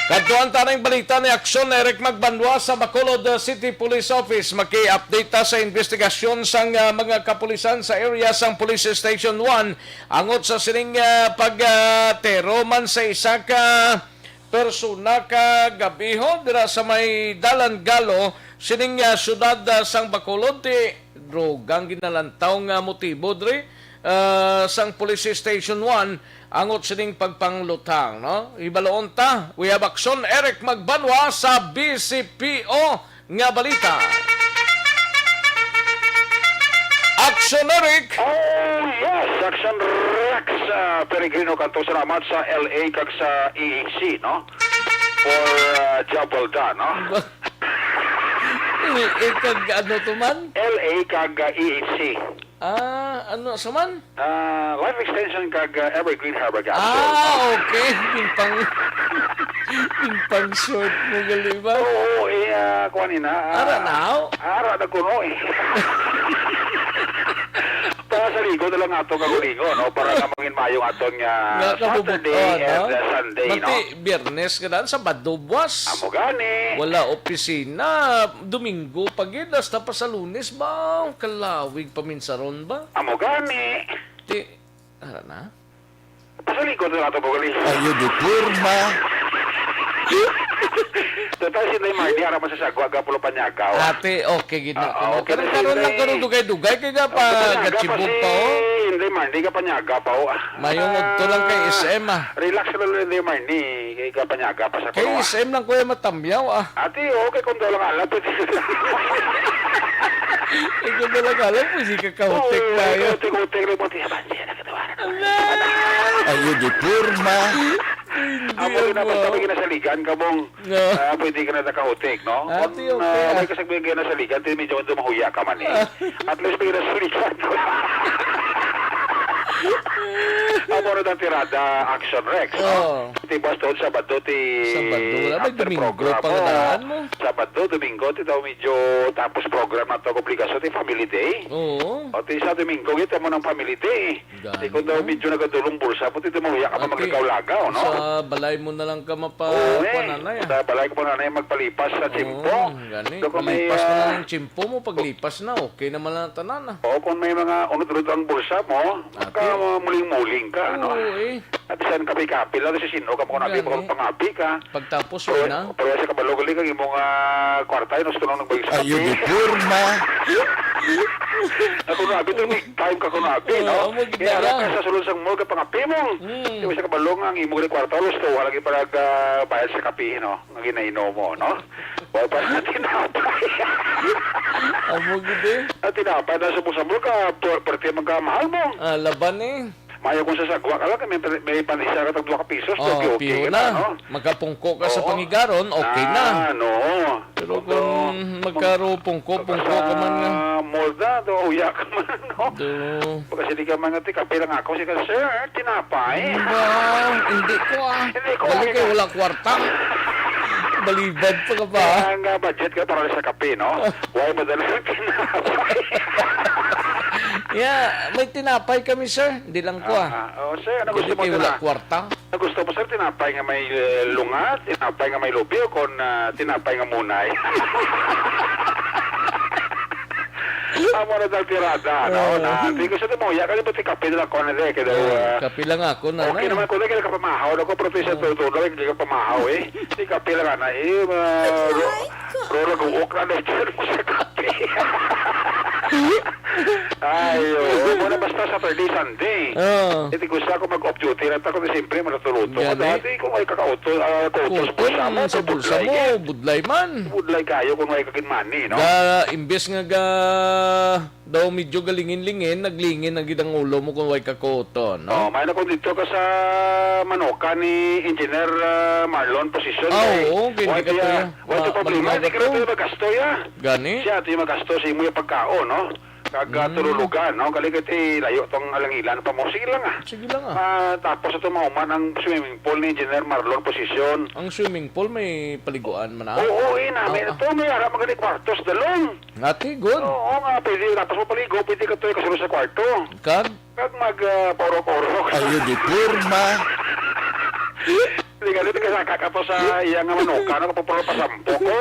Kadtuan ta ning balita ni Aksyon Eric Magbanwa sa Bacolod, uh, City Police Office. Maki-update ta sa investigasyon sang, uh, mga kapulisan sa area sang Police Station one angot sa sining, uh, pag, uh, tero man sa isa ka persona ka gabiho dira sa may Dalan Galo sining, uh, syudad, uh, sang Bacolod. Ti droga ang ginalantaw nga motibo diri, uh, sang Police Station one. Angot sining pagpanglutang, no? Hibaloon ta, we have Aksyon Eric Magbanwa sa B C P O nga balita. Aksyon Eric! Oh, yes! Aksyon Rex, ah, Peregrino Canto, salamat sa L A kag sa E H C, no? For, ah, job well done, no? L A kag ano to man? L A kag, ah, E H C. Ah, ano sa man? Ah, life extension kag, ah, evergreen harbor capsule. Ah, okay. Ginpang-, ginpang-short mo gali ba? Oo, eh, ah, kuwan ina, ah, Ara na, oh. Ara na kuno, eh. Pasaligon na lang ato kagulingon, no? Para nga mangin mayo aton nga Nga kabubut-, Saturday oh, and, no? Ah, Sunday, no? Mati, Biyernes ka daan, Sabado buwas. Amo gani. Wala opisina, Domingo pa gid, hasta pa sa Lunes ba? Kalawig paminsaron ba? Amo gani. Ti, ara na? Pasaligon na lang ato kagulingon. Ayo di porma. Total, si Inday Marnie, ara man sa sagwa, gapulo panyagaw. Ate, okay gid na Ah, kuno. Okay na Karon, si karon lang Inday. Karon dugay-dugay kay ga pa Ang panyagaw pa gachibog si pa, oh. Inday Marnie, gapanyaga pa, oh. Mayong udto lang kay Ah, S M, ah. Relax lang, Inday Marnie, kay gapanyaga pa sa Kay kuno, ah. S M lang, kuya, matamyaw, ah. Ate, okay, kung daw lang alam, pwede. Ikaw na lang alam, pwede ka kahutik Oo, tayo. Kahutik-hutik lang mo, tiyaban, tiyaban. Ala! Ayo di porma. Hindi Amo ang gina-, mga pagka may ginasaligan ka mong, Nga. ah, pwede ka na nakahutik, no? Ah, Kung, di okay, ah, ah. may kasag may ginasaligan, di medyo mahuya ka man, eh. Ah. At least may ginasaligan ko. Amo na ang tirada, Action Rex, no? Oo. Ti basta Sabado, ti Sabado, wala, may after Domingo program pa mo. Daan mo. Sabado, Domingo, ti daw medyo tapos program na to, obligasyon, ti Family Day. Oo. O, ti sa Domingo, kita mo ng Family Day. Gani, Di ko daw no? medyo nagadulong bulsa mo, ti di mo hiya ka pa Ate, maglagaw-lagaw, no? Sa balay mo na lang ka mapa-, Oo, eh. kuwan, nanay, ah. Sa balay ko po, nanay, magpalipas sa Oo, tiyempo. gani. So, kung may, Palipas na ah, lang ang tiyempo mo, paglipas na, okay naman lang tanan, ah. Oo, kung may mga unod-unod ang bulsa mo, Ate. magka-muling-muling ka, no? Oo, eh. At bisan kape-kape lang, si sino ka mo, kunabi, Gani. Pangapi ka. Pagtapos, Pero, yun na. pero sa kabalo, gali kang imong, ah, kwarta, yun, gusto nang nagbalik sa Ayo kape. di porma. Ako na, abi, to, big time ka, kuno, abi, Oo, no? amo gid Kaya na. Ara ka sa sulod sang mall, ka pangape mo. Mm. Di ba sa kabalo nga, ang imo gali kwarta, gusto, wala lagi para, ah, bayad sa kape, no? Ang ginainom mo, no? Wala pa na tinapay. Amo gid, eh. Ang tinapay na sa mall, ka, per-, perte man ka, mahal mo. Ah, laban, eh. Mayo kung sa sagwa ka lang, may, may panisa ka tag dua ka pisos, Oh, okay, okay piho ka na, na. no? Makapungko ka sa Oo. pangigaron, okay na. Ah, no. Pero Kung kung do-, magkarupungko-pungko ka man nga. sa mall na, do, uya ka man, no? Do. Pagka sila ka man nga, "Ti, kape lang ako." Sige, "Sir, tinapay." Ba, hindi ko, ah. Hindi ko, Balik hindi kayo, ko. wala kwarta. Balibad pa ka ba? Kaya nga, budget ka para sa kape, no? Why madala ang tinapay? Yeah, may tinapay kami, sir. Di lang ko, ah. Ah, ah. Oh, sir, ano Hindi gusto mo kayo wala na? kwarta. Ano gusto mo, sir? Tinapay nga may, eh, lunga, tinapay nga may lubi, o kon, ah, tinapay nga munay? Amo na daw tirada, no? Oo. Na, di ko sa tumuya, kasi pati kape na lang ko na, eh, kaya daw, Oo, ah, kape lang ako na, okay na, naman eh. ko na, kaya kapamahaw na ko, pero sa Oo. tutulo, hindi ka pamahaw, eh. Di kape lang na, eh, ma-, ro-, ro-, ro-, guok na, na, dyan mo sa kape. Ay, oo. Muna basta Saturday, Sunday. Oo. Hindi ko sa ako mag-off duty na ako, siyempre, malutuluto ko. Gani. Dati, kung may kakauto, ah, kautos Kuto mo sa mo, sa bulsa mo, budlay, eh. budlay man. Budlay kayo kung may kakin money, no? Ga, imbes nga ga, daw medyo galingin-lingin, naglingin na gid ang ulo mo kung way ka kuto, no? Oh, may na kung dito ka sa Manoka ni Engineer, ah, Marlon Posisyon, Ah, eh. oo, hindi Why ka kaya, to, why ma-, to problema? malingaw Hindi ka ka na to. to magasto, ya. Gani? Siya, ito yung magasto sa imo yung pagkaon, no? Kag, ah, Mm. tululugan, no? Kali ka ti layo tong alangilan pa mo. Sige lang, ah. Sige lang, ah. Ah, tapos ito mahuman ang swimming pool ni Engineer Marlon Posisyon. Ang swimming pool may paliguan man, ah? Oo, eh, namin Ah, ah. ito, may ara magani kwartos, dalong. Ate, good. Oo nga, pwede, tapos mo paligo, pwede ka to, kasunod sa kwarto. Kag? Kag mag, ah, paurok-urok. Ayo di porma. Di ka, di ka sa kakato sa iya nga manok, ano, kapapuro pa sampo ko.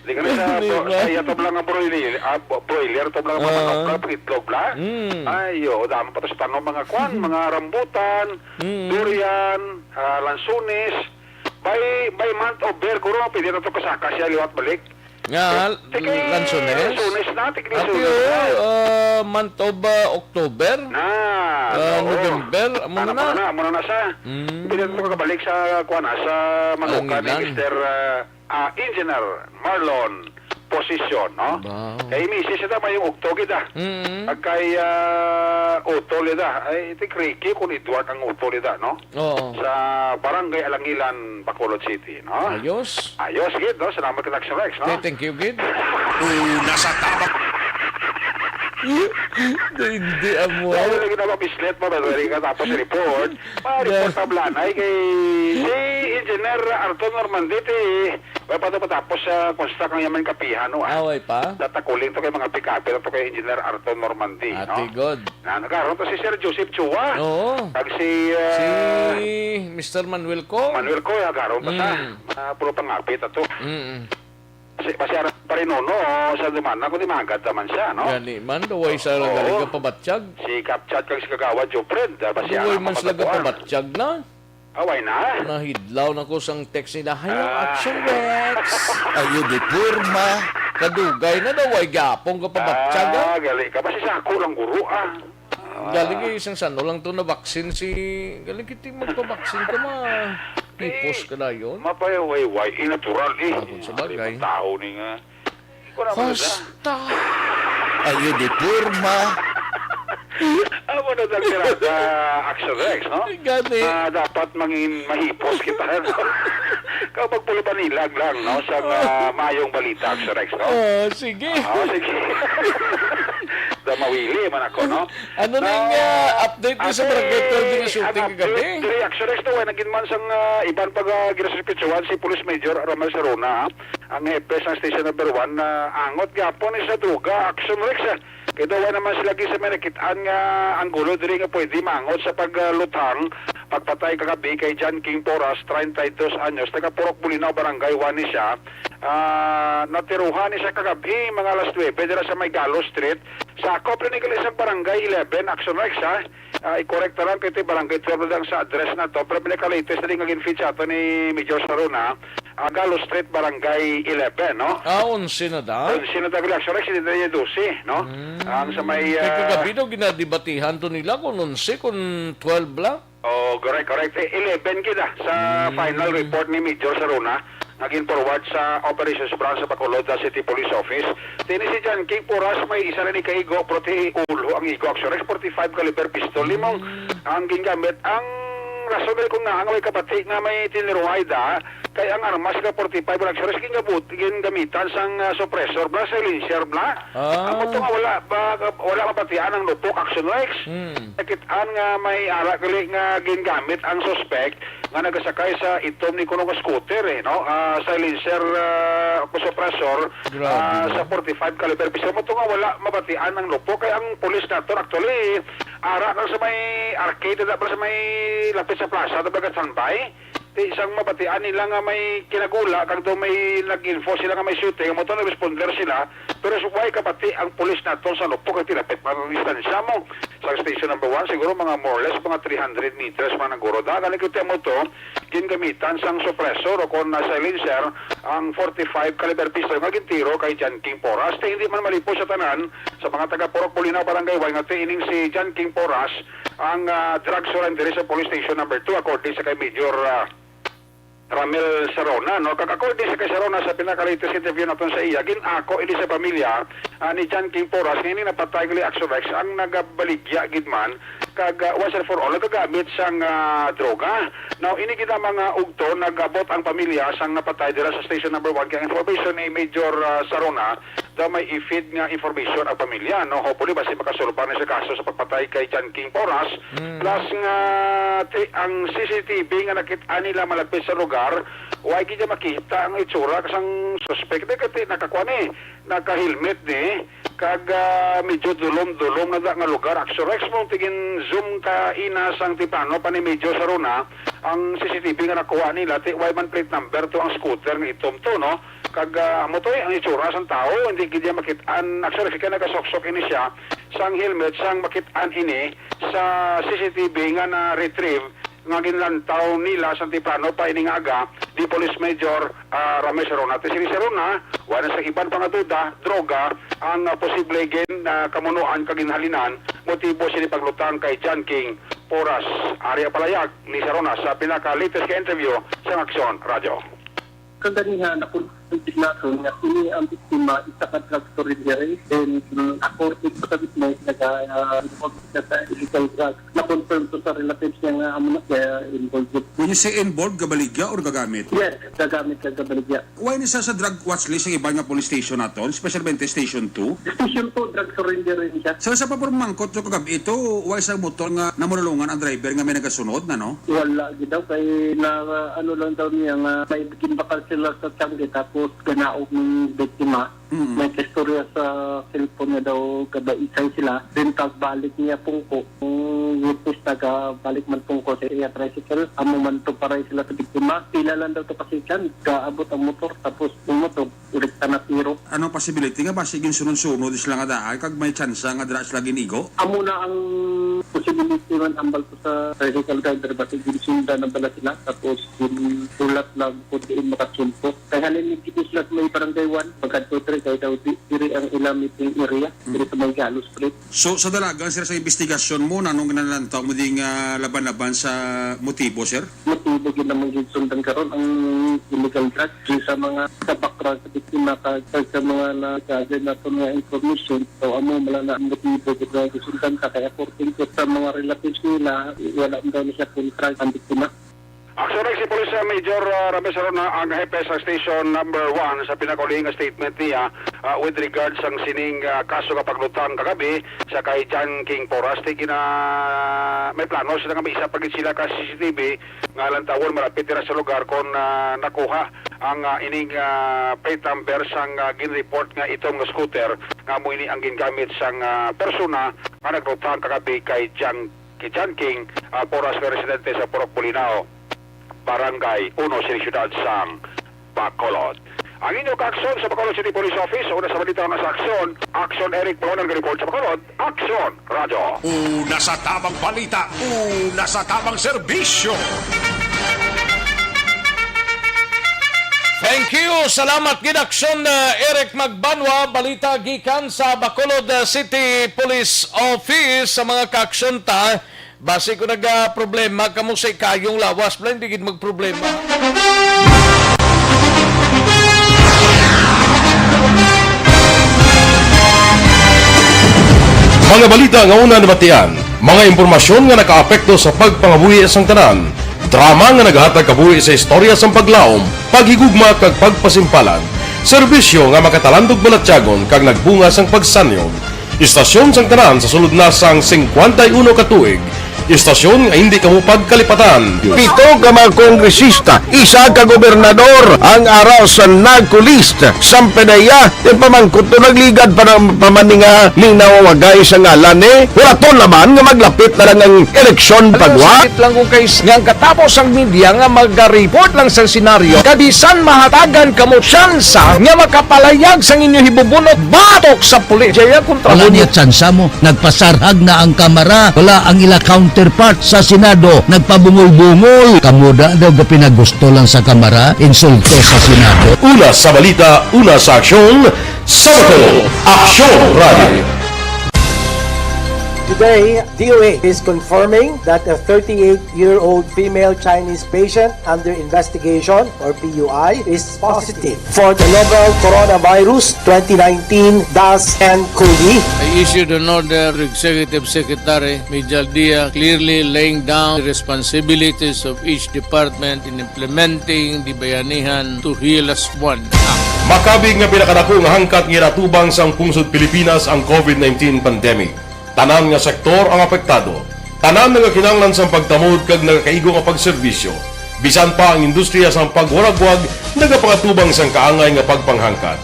Di ka na sa, Di bro-, ba? sa iya to lang nga broiler, ah, bo-, broiler to lang nga Ah. manok, lang, pangitlog lang. Mm. Ay, yo, damo pa to sa tanom, mga kwan, Mm. mga rambutan, Mm. durian, ah, lansones. By, by month of Virgo, no, pwede na to kasaka siya liwat balik. Nga, Ti-, ti kay lansones? Lansones na, ti kay Ati, lansones na. oh, ah, month of, ah, October? Na, Ah, oo. November, amo Ano na pa na. na, amo na na sa. Mm. Pwede na to kabalik sa, kuwan, ah, sa manukan ni Ang ilan? Mister, ah, ah, Engineer Marlon Posisyon, no? Wow. Kay misis ita, may yung ukto kita. Mm. Pag kay, ah, utol ita. Ay, iti Ricky kung Edward ang utol ita, no? Oo. Sa Barangay Alangilan, Bacolod City, no? Ayos. Ayos, gid, no? Salamat kay Action Rex, no? Okay, thank you, gid. Una sa tabak. Hindi, amo. Dahil lagi na mabislet mo, dahil ka tapos report. Ma-report Yeah. ang blanay kay si Engineer Arthur Normandy, ti, wala pa to matapos sa construct ang yaman kapihan, no, ah? Away pa? Datakuling to kay mga pick-up, to kay Engineer Arthur Normandy, Ati no? God. Na, nagkaroon to si Sir Joseph Chua. Oo. Kag si, ah, Si Mister Manuel Co. Manuel Co, nagkaroon pa sa, Mm. ah, puro pangapit ato. Mm. Si, basi ara pa rin, no, sa dumana, kung di mahagad naman siya, no? Gani man, daway sa Oo. galing ka pabatyag. Si Kapchat kag si Kagawa Jopred, ah, basi Daway ara man sila matapuan. kapabatyag na. Away na. Nahidlaw na ko sang text nila, "Hayo, Ah. Action Rex." Ayo di porma. Kadugay na daw, ay gapong ka pabatyag, ah. Ah, gali ka. Basi sa ako lang, guro, ah. Ah. Galing kayo isang sano lang to na vaccine si, galing kiti magpabaksin ka, ma. Pipos ka na yun. Mapayawayway, eh, natural, eh. Ah, kung sa bagay. Ay, tao ni nga. Ikaw naman na. Basta. Ayo di porma. Amo na sa tirada, Action Rex, no? Gani. Ah, dapat mangin mahipos kita, no? Kapag pulubanilag lang, no? Sa, ah, mayong balita, Action Rex, no? Oh, sige. Ah, sige. Da mawili man ako, no? Ano na yung, ah, update niyo sa Barangay twelve nga shooting kagabi? Diri, Action Rex, no, nagin man sang, ah, iban pag, ah, ginasuspitsuhan si Police Major Romel Saruna, ang hepe sang Station Number One, na angot gyapon ni sa droga, Action Rex, ah. Kay daw wala naman sila gid sa may nakit-an nga anggulo diri nga pwede mangot sa pagluthang, pagpatay kagabi kay John King Porras, treinta y dos anyos, taga Purok Bulinaw, Barangay One ni siya. Ah, natiruhan ni siya kagabi, mga alas nuebe, dira sa may Galo Street. Sakop rin ni kalisang Barangay eleven, Action Rex, ha? Ah, i-correct na lang kay ito yung Barangay twelve lang sa address na to. Pero pinaka-latest na din nga gin-feed sa ato ni Major Saruna, ah, Galo Street, Barangay eleven, no? Ah, onse na da? Onse na da, Action Rex, hindi na yung dose, no? Mm. Ang sa may, Kay ah, kagabi daw, ginadibatihan to nila kung onse, kung twelve lang. Oh, correct, correct. Eh, eleven kita sa Mm. final report ni Major Saruna nga gin-forward sa Operations Branch sa Bacolod, ah, City Police Office. Tini si John King Porras, may isa na ni kaigo, pero ti ulo ang igo, Action Rex, forty-five caliber pistol. Limong Mm. ang gingamit. Ang rason gali kung nga ang may kapati nga may tiniruhay da, kay ang armas nga forty-five, Action Rex, gingabot, gingamitan sang, ah, suppressor bla, silencer bla. Ah. Amo to nga wala ba, wala mabatian ang lupok, Action Rex. Mm. Nakit-an nga may ara gali nga gingamit ang suspect nga nagasakay sa itom ni kuno nga scooter, eh, no? Ah, silencer, ah, suppressor, Grabe, ah, no? sa forty-five caliber pistol. Amo to nga wala mabatian ang lupok. Kay ang pulis nato, actually, ara ka sa may arcade, dapat sa may lapit sa plaza, dapat ka standby. Ti, sang mabatian nila nga may kinagula, kag daw may nag-info sila nga may shooting, amo to nag-responder sila, pero subay kapati ang pulis nato sa lupok kay tilapit man ang distansya mo sa station number one, siguro mga more or less mga three hundred meters man ang guro. Da, gani kay amo to, gingamitan sang suppressor o kon, ah, silencer ang forty-five caliber pistol nga gintiro kay John King Porras. Ti, hindi man malipos sa tanan, sa mga taga Purok Bulinaw, Barangay One, nga ti ining si John King Porras ang, ah, drug surrender sa Police Station Number Two, according sa kay Major, ah, Ramel Sarona, no? Kag according sa kay Sarona, sa pinaka-latest interview naton sa iya, gin-ako ini sa pamilya, ah, ni John King Porras, nga ini napatay gali, Action Rex, ang nagabaligya gid man, kag, ah, once and for all, nagagamit sang, ah, droga. Now, ini gid ang mga ugto, nag-abot ang pamilya sang napatay dira sa Station Number One. Kay ang information ni Major, ah, Sarona, daw may i-feed nga information ang pamilya, no? Hopefully, basi makasulbad ni sa kaso sa pagpatay kay John King Porras. Mm. Plus nga, ti, ang C C T V nga nakit-an nila malapit sa lugar, wa gid niya makita ang itsura sang suspect. Di kati nakakuha ni, naka-helmet ni, kag, ah, medyo dulom-dulom na da nga lugar. Action Rex mo, tigin zoom ka ina sang tiplano pa ni Major Sarona, Ang C C T V nga nakuha nila, ti-, wala man plate number to ang scooter nga itom to, no? Kag, ah, amo to, eh, ang itsura sang tawo, hindi gid niya makit-an. Actually, kaya nagasuksok ini siya sang helmet, sang makit-an ini sa C C T V nga na-retrieve, nga ginlantaw nila sa temprano pa ining aga, di Police Major, ah, Ramesh Arona. Ti si Arona, wala sa iban pa nga duda, droga ang, ah, posible gin, ah, kamunuan kag ginhalinan, motibo sini paglutang kay John King Porras. Ari ang palayag ni Arona sa pinaka-latest nga interview sa Aksyon Radyo. Kaganiha, nakonfirm naton nga kini ang biktima isa ka drug surrender, and, mm, according sa witness, naga, ah, involved siya sa illegal drug. Na-confirm to sa relatives niya nga amo na siya involved. When you say involved, gabaligya or gagamit? Yes, gagamit ka gabaligya. Why ni siya sa drug watch list sa iban nga police station naton, especially Station two? Station two, drug surrender rin siya. Sir, sa pagpamangkot nyo kagab-i, ito, why sa motor nga namululungan ang driver nga may nagasunod na, no? Wala gid daw, kay na, ano lang daw niya nga may ginbakal sila sa tiyangge, tapos ganaog ng biktima. Mm. May istorya sa cellphone nga daw gabaisay sila. Then pagbalik niya pungko, ang witness naga balik man pungko sa iya tricycle, amo man to paray sila sa biktima. Pila lang daw to ka second, gaabot ang motor, tapos umutog, direkta na tiro. Ano ang possibility nga basi ginsunod-sunod sila nga daan kag may tsansa nga dira sila ginigo? Amo na ang possibility man, ambal ko sa tricycle driver, basi ginsundan na bala sila, tapos ginhulat lang kung diin makasugpo. Kay halin ni Kitis lang may barangay one, pagkadto diri kay daw di, diri ang ila meeting area, Mm. diri sa may Galos Street. So, sa dalagan, sir, sa investigasyon mo, nanong ginalantaw mo ding, ah, laban-laban sa motibo, sir? Motibo gid naman gid sundan karon ang illegal drugs. Di sa mga sa background sa biktima, kag sa mga nagagather naton nga information, so amo man lang na ang motibo gid nga gisundan ta, kay according to sa mga relatives nila, wala man daw ni siya contract ang biktima. Aksyon si Police Major, ah, Ramesh Arona, ang hepe sa Station Number One, sa pinakauli nga statement niya, ah, with regard sang sining, ah, kaso nga paglutang kagabi sa kay John King Porras. Ti gina-, may plano sila nga may isa pa gid sila ka C C T V nga lantawon malapit dira sa lugar kon, ah, nakuha ang, ah, ining, ah, plate number sang, ah, ginreport nga itom nga scooter nga amo ini ang gingamit sang, ah, persona nga naglutang kagabi kay John, kay John King, ah, Porras nga residente sa Purok Bolinao, Barangay Uno, sa siyudad sang Bacolod. Ang inyo kaaksyon sa Bacolod City Police Office, una sa balita nga sa aksyon, Aksyon Eric Polonan, report sa Bacolod, Aksyon Radyo. Una sa tamang balita, una sa tamang serbisyo. Thank you. Salamat gid, Aksyon, uh, Eric Magbanwa. Balita gikan sa Bacolod, uh, City Police Office. Sa mga kaaksyon ta, basi ko naga problema kamo sa ikayong lawas, wala, hindi gid magproblema. Mga balita nga una nabatian, mga impormasyon nga nakaapekto sa pagpangabuhi sang tanan, drama nga nagahatag kabuhi sa istorya sang paglaom, paghigugma kag pagpasimpalan, serbisyo nga makatalandog balatyagon kag nagbunga sang pagsanyog. Istasyon sang tanan sa sulod na sang singkwenta y uno ka tuig. Istasyon nga hindi kamo pagkalipatan. Pito ka mga kongresista, isa ka gobernador ang ara sa narco list. Sampanaya, ipamangkot to, nagligad pa ng pamaninga, linawagay sa ngalan ni Huraton naman nga maglapit na lang ang eleksyon pagwa. Sakit lang kung kay s-, nga ang katapos ang media nga mag-report lang sa senaryo, kabisan mahatagan kamo tsansa nga makapalayag sang inyo hibubunot batok sa pulis. Jaya kontra Wala mo. Niya tsansa mo. Nagpasarhag na ang Kamara. Wala ang ila counterpart sa Senado. Nagpabungol-bungol. Kamo da daw gapinagusto lang sa Kamara. Insulto sa Senado. Una sa balita, una sa aksyon, sa Bacolod, Aksyon Radio. Today, D O H is confirming that a thirty-eight-year-old female Chinese patient under investigation, or P U I, is positive for the novel coronavirus twenty nineteen dash N cov. I issued an order to Executive Secretary Mijal Dia, clearly laying down the responsibilities of each department in implementing the Bayanihan to Heal Us One Act. Makabig nga pinakadako nga hangkat nga ginatubang sang pungsod Pilipinas ang covid nineteen pandemic. Tanan nga sektor ang apektado. Tanan nagakinahanglan sang pagtamod kag nagakaigo nga pagserbisyo. Bisan pa ang industriya sang pagwaragwag nagapangatubang sang kaangay nga pagpanghangkat.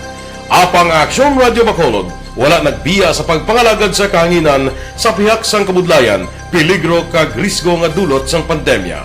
Apang ang Aksyon Radyo Bacolod wala nagbiya sa pagpangalagad sa kahanginan sa pihak sang kabudlayan, peligro kag risgo nga dulot sang pandemya.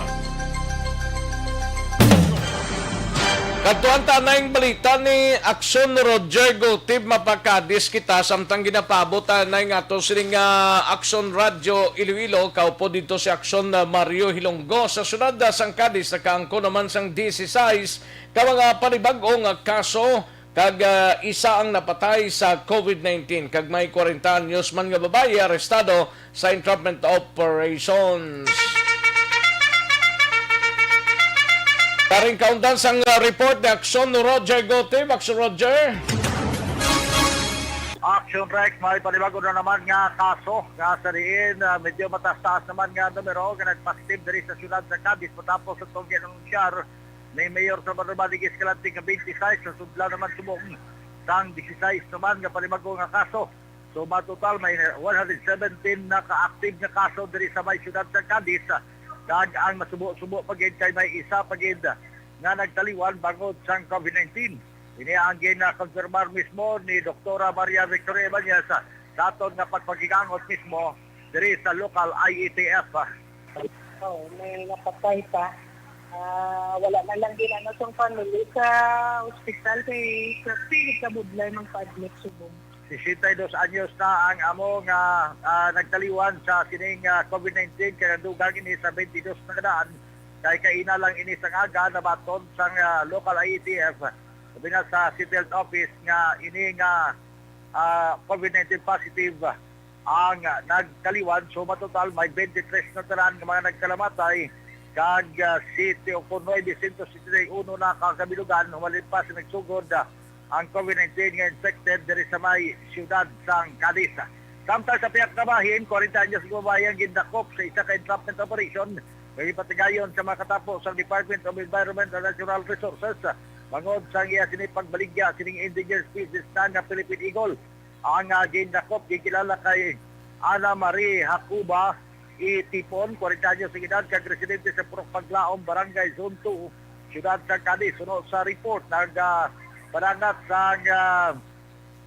Kadtuan ta na ing balita ni Aksyon Roger Gutib, mapakadis kita samtang ginapaabot anay nga ato sining, ah, Aksyon Radyo Iloilo, kaupod dito si Aksyon, ah, Mario Hilonggo. Sa syudad, ah, sang Cadiz, nakaangko naman sang dieciséis ka mga panibag-o nga kaso, kag, ah, isa ang napatay sa covid nineteen, kag may kwarenta anyos man nga babayi arestado sa entrapment operations. Karing kaundan sang, ah, report ni Aksyon Roger Gutib. Aksyon Roger. Action Rex, may panibago na naman nga kaso nga sa diin, ah, medyo mataas-taas naman nga numero nga nagpositive diri sa siyudad sa Cadiz matapos sa tong ginanunsyar ni Mayor Salvador Manley Escalante nga twenty-six sa sudla naman subong sang dieciséis naman nga panibago nga kaso. So, matotal may one hundred seventeen na ka-active nga kaso diri sa may siyudad sa Cadiz, kag ang masubo-subo pa gid kay may isa pa gid nga nagtaliwan bangod sang covid nineteen. Ini ang gina-confirmar mismo ni Doktora Maria Victoria Ibañez sa aton nga pagpakigangot mismo diri sa local I E T F. Oh, may napatay pa. Ah, wala na lang din ano sang family sa ospital kay sa pilit ka budlay magpa-admit subong. Sesenta y dos anyos na ang amo nga, ah, nagtaliwan sa sining, ah, covid nineteen, kay ang dugang ini sa twenty-dos na kadaan, kay kaina lang ini sang aga nabaton sang, ah, local I E T F, sabi na sa City Health Office nga ini nga, ah, covid nineteen positive ang, ah, nagtaliwan. So, matotal may twenty-three na tanan nga mga nagkalamatay, kag, ah, siyete o kon nuebe siento setenta y uno na ka kabilugan humalin pa sa nagsugod, ah, ang covid nineteen nga infected diri sa may siyudad sang Cadiz. Samtang sa pihak nga bahin, kwarenta anyos nga babayi ang gindakop sa isa ka entrapment operation nga gipatigayon sa mga katapo sang Department of Environment and Natural Resources bangod sa iya sini pagbaligya sining endangered species na nga Philippine Eagle. Ang, ah, gindakop gikilala kay Ana Marie Jacoba E. Tipon, kwarenta anyos ang edad, kag residente sa Purok Paglaom, Barangay Zone two, Siyudad sa Cadiz. Suno sa report, nag, ah, panangat sang, ah,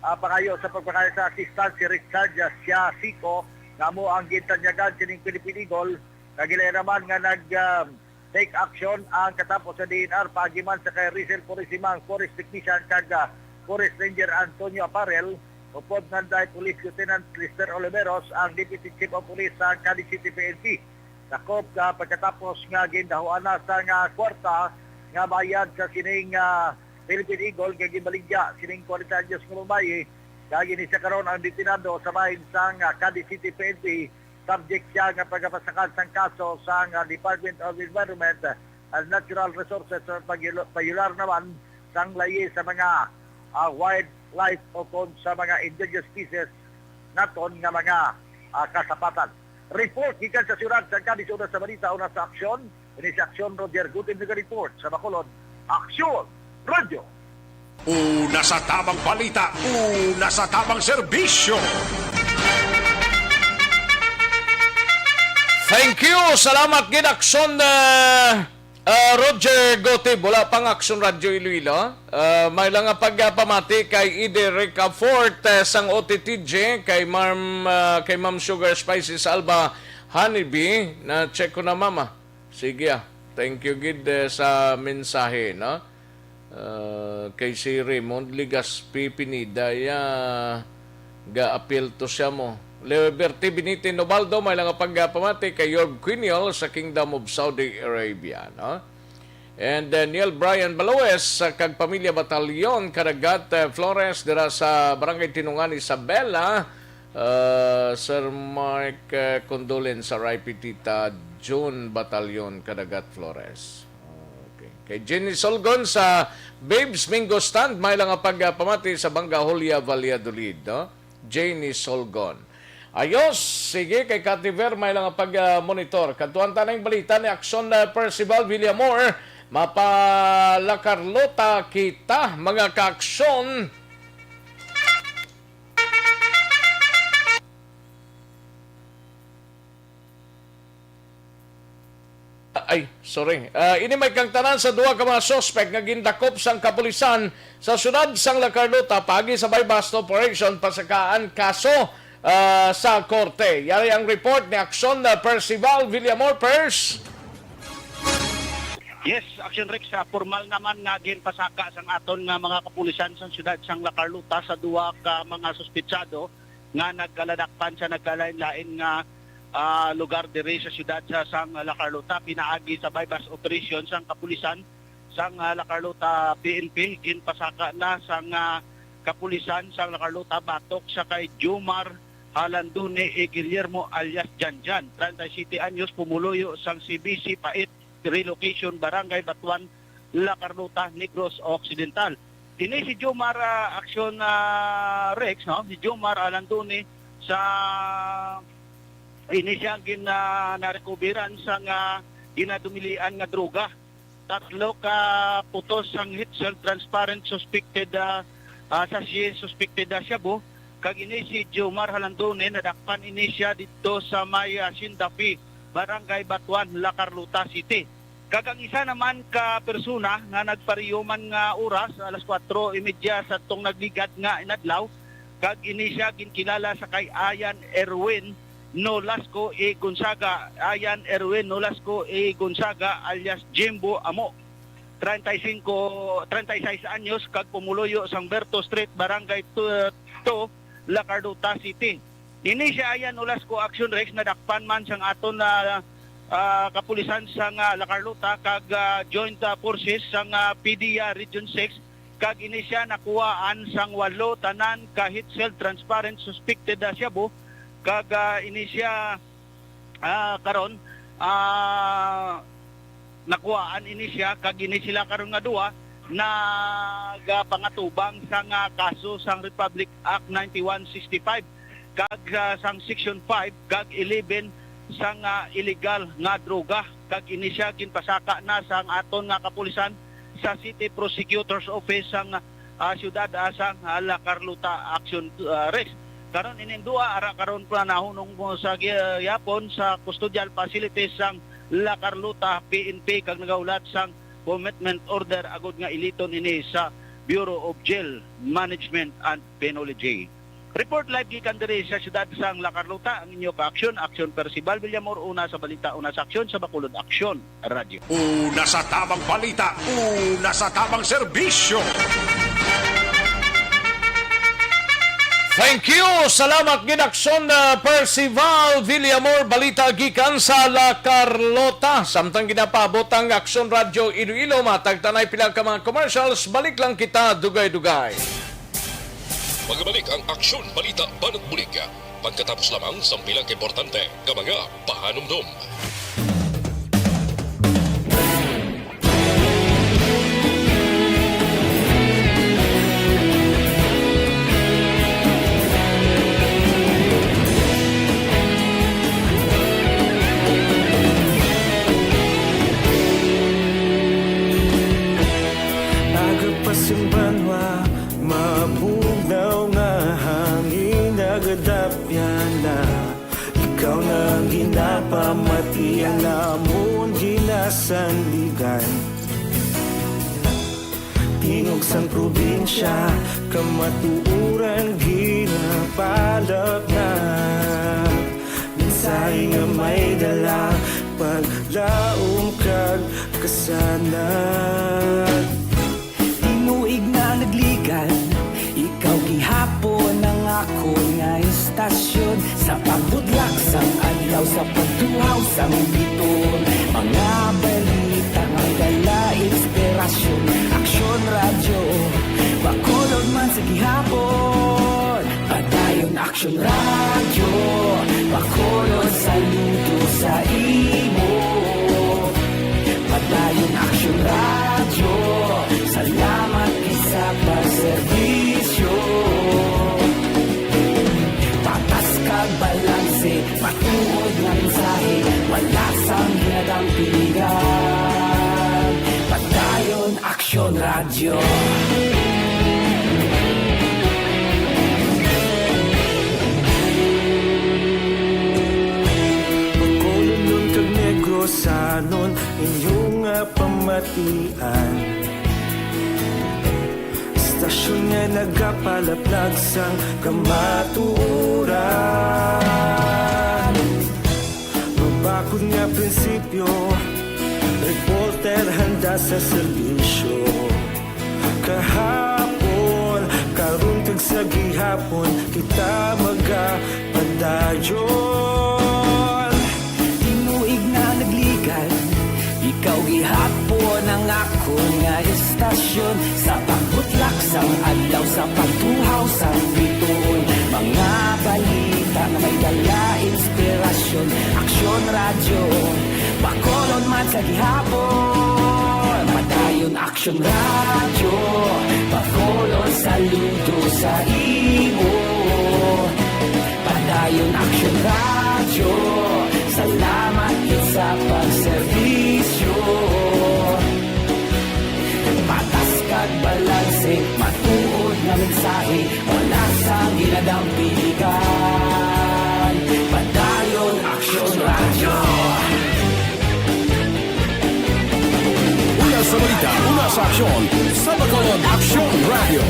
ah, pangayo sa pagpangaya sa assistance si Richard, ah, Siasico, nga amo ang gintanyagan sining Philippine Eagle, kag ilayo naman nga nag, ah, take action ang katapo sa D N R paagi man sa kay Rizel Purisima ang forest technician kag, ah, forest ranger Antonio Aparel, upod nanday Police Lieutenant Lester Oliveros ang Deputy Chief of Police sa Cadiz City P N P. Dakop ka pagkatapos nga gindahuan na sa nga kwarta nga bayad sa sining, ah, Philippine Eagle nga ginbaligya sining kwarenta anyos nga babayi, kag ini siya karon ang detenado sa bahin sang, ah, Cadiz City P N P. Subject siya nga pagapasakad sang kaso sang, ah, Department of Environment and Natural Resources sa pag-, pag-violar naman sang layi sa mga, ah, wildlife o kon sa mga endangered species naton nga mga, ah, kasapatan. Report gikan sa siyudad sa Cadiz, una sa balita, una sa aksyon. Ini si Aksyon Roger Gutib naga-report sa Bacolod. Aksyon Radio. Una sa tamang balita, una sa tamang serbisyo. Thank you. Salamat gid, Aksyon, ah, ah, Roger Gutib. Wala pang Aksyon Radyo Iloilo. Ah, may lang nga pagpamati kay Ide Ricafort, ah, sang O T T J, kay Ma'am, ah, kay Ma'am Sugar Spices Alba Honeybee. Na-check ko na, Mama. Sige, ah. Thank you gid, eh, sa mensahe, no? Ah, kay si Raymond Legaspi Pineda, ya, ga-apil to siya mo. Liberty Benite Nobaldo, may lang nga pagpamati kay Yorb Quiniel sa Kingdom of Saudi Arabia, no? And, uh, Neil Brian Baloes, uh, kag pamilya Batalyon, Caragat, uh, Flores, dira sa Barangay Tinungan, Isabela. Uh, Sir Mark, uh, condolence, R I P Tita June Batalyon, Caragat, Flores. Okay. Kay Jenny Solgon sa Babes Mingo Stand, may lang nga pagpamati sa Bangga Julia Valladolid, no? Jenny Solgon. Ayos, sige, kay Kativer may lang pag, ah, monitor. Kadtuan ta na ing balita ni Aksyon, ah, Percival Villamor. Mapalakarlota kita, mga kaaksyon. Ay, sorry. Ah, ini may kangtanan sa duha ka mga suspek nga gindakop sang kapulisan sa siyudad sang La Carlota paagi sa buy-bust operation pasakaan kaso, ah, sa korte. Yari ang report ni Aksyon, ah, Percival Villamor. Pers. Yes, Action Rex, ah, formal naman nga ginpasaka sang aton nga mga kapulisan sa siyudad sang La Carlota sa duha ka mga suspetsado nga nagkaladakpan sa nagkalain-lain nga, ah, lugar diri sa siyudad sa, sang La Carlota. Pinaagi sa buy-bust operation sang kapulisan sang, ah, La Carlota P N P, ginpasaka na sang, ah, kapulisan sang La Carlota batok sa kay Jomar Halandone E. Guillermo alias Janjan, treinta y siete anyos, pumuluyo sang C B C Pait Relocation, Barangay Batuan, La Carlota, Negros Occidental. Ini si Jomar, ah, Action, ah, Rex, no? Si Jomar Alandoni sa ini siya gin, ah, narekoberan sang, ah, ginadumilian nga droga. Tatlo ka putos sang heat shield transparent suspected, ah, ah, sachet suspected, ah, shabu. Kag ini si Jomar Halandone, nadakpan ini siya didto sa may, ah, Sindapi, Barangay Batuan, La Carlota City. Kag ang isa naman ka persona nga nagpariyuman nga oras, alas kuwatro y media sa tong nagligad nga inadlaw, kag ini siya ginkilala sa kay Ayan Erwin Nolasco E. Gonzaga, Ayan Erwin Nolasco E. Gonzaga alias Jimbo Amo, treinta y cinco, treinta y seis anyos, kag pumuluyo sang Berto Street, Barangay two, La Carlota City. Ini si Ayan Nolasco, Action Rex, nadakpan man sang aton na, ah, kapulisan sang, ah, La Carlota kag, ah, joint, ah, forces sang, ah, P D E A Region six, kag ini siya nakuhaan sang walo tanan ka heat shield transparent suspected, ah, shabu, kag, ah, ini siya, ah, karon, ah, nakuhaan ini siya, kag ini sila karon nga duha nagapangatubang sang, ah, kaso sang Republic Act ninety-one sixty-five, kag, ah, sang Section five kag eleven sang, ah, illegal nga droga, kag ini siya ginpasaka na sang aton nga kapulisan sa City Prosecutor's Office sang, ah, siyudad, ah, sang, ah, La Carlota, Action, ah, Rex. Karon ining duha ara karon pa nahunong mo sa gi-, yapon sa custodial facilities sang La Carlota P N P kag nagahulat sang commitment order agud nga iliton ini sa Bureau of Jail Management and Penology. Report live gikan diri sa siyudad sang La Carlota, ang inyo ka-aksyon, Aksyon Percival Villamor, una sa balita, una sa aksyon, sa Bacolod Aksyon Radyo. Una sa tamang balita, una sa tamang serbisyo. Thank you. Salamat gid, Aksyon, uh, Percival Villamor, balita gikan sa La Carlota. Samtang ginapaabot ang Aksyon Radyo Iloilo, matag tanay pila ka mga commercials, balik lang kita dugay-dugay. Magabalik ang Aksyon Balita Banat Bulig pagkatapos lamang sang pila ka importante nga mga pahanumdom. Aga pa sing banwa, mabugnaw nga hangin nagadapyan na. Ikaw na ang ginapamati, ang amon ginasandigan. Tingog sang probinsya, kamatuoran ginapalapnat. Mensahe nga may dala, paglaom kag kasanag. Tinuig na nagligad, ikaw gihapon ang akon nga istasyon. Sa pagbudlak sang adlaw, sa pagtuhaw sang biton, mga balita nga dala inspirasyon. Aksyon Radyo, Bacolod man sa gihapon. Padayon Aksyon Radyo, Bacolod, saludo sa imo. Padayon Aksyon Radyo, salamat gid sa pagserbisyo. Patas kag balanse, matuod nga mensahe, wala sang ginadampigan. Padayon Aksyon Radyo. Bacolodnon kag Negrosanon, inyo nga pamatian. Istasyon nga nagapalaplag sang kamatuoran. Mabakod nga prinsipyo, reporter han Da sa serbisyo. Kahapon, karon kag sa gihapon, kita magapadayon. Tinuig na nagligad, ikaw gihapon ang akon nga estasyon. Sa pagbutlak sang adlaw, sa pagtuhaw sang bituon, mga balita nga may dala inspirasyon. Aksyon Radyo, Bacolod man sa gihapon. Padayon Aksyon Radyo, Bacolod saludo sa imo. Padayon Aksyon Radyo, salamat gid sa pagserbisyo. Patas kag balanse, matuod nga mensahe, wala sang ginadampigan. Padayon Aksyon Radyo. Una sa balita, una sa aksyon, sa Bacolod Aksyon Radyo.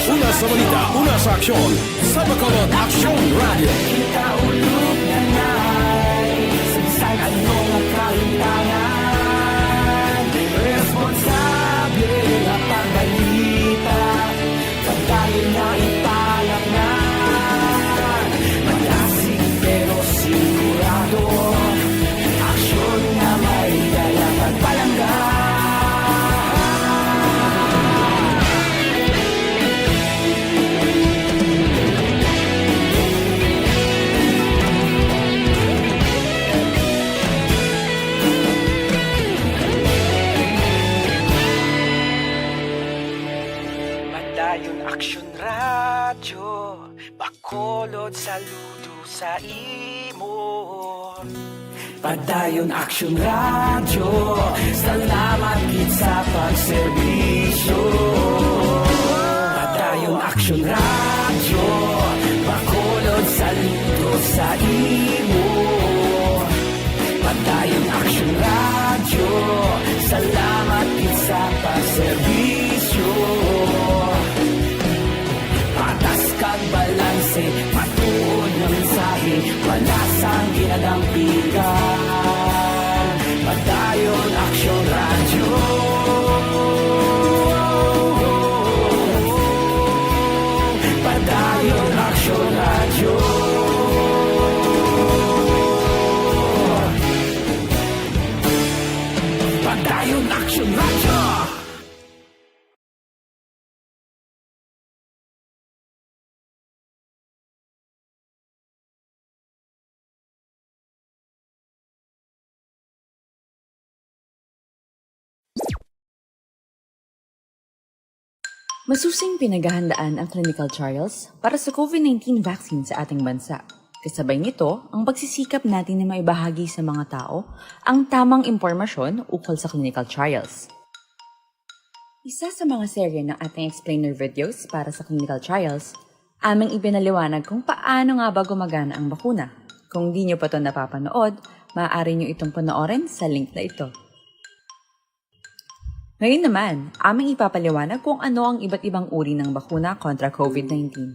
Una sa balita, una sa aksyon, sa Bacolod Aksyon Radyo. Kita ulog na nai, sa bisan ano nga kahimtangan, responsable nga pagbalita, pagdayon na ipalangnan. Madasig pero sigurado, aksyon nga may dala pagpalangga. Padayon Aksyon Radyo, Bacolod saludo sa imo. Padayon Aksyon Radyo, salamat gid sa pagserbisyo. Padayon Aksyon Radyo, Bacolod saludo sa imo. Padayon Aksyon Radyo, salamat gid sa pagserbisyo. Patas kag balanse, matuod nga mensahe, wala sang ginadampigan. Padayon Aksyon Radyo. Padayon Aksyon Radyo. Padayon Aksyon Radyo. Masusing pinagahandaan ang clinical trials para sa COVID nineteen vaccine sa ating bansa. Kasabay nito, ang pagsisikap natin na maibahagi sa mga tao ang tamang impormasyon ukol sa clinical trials. Isa sa mga serye ng ating explainer videos para sa clinical trials, aming ipinaliwanag kung paano nga ba gumagana ang bakuna. Kung di nyo pa to napapanood, maaari nyo itong panoorin sa link na ito. Ngayon naman, aming ipapaliwanag kung ano ang iba't ibang uri ng bakuna kontra COVID nineteen.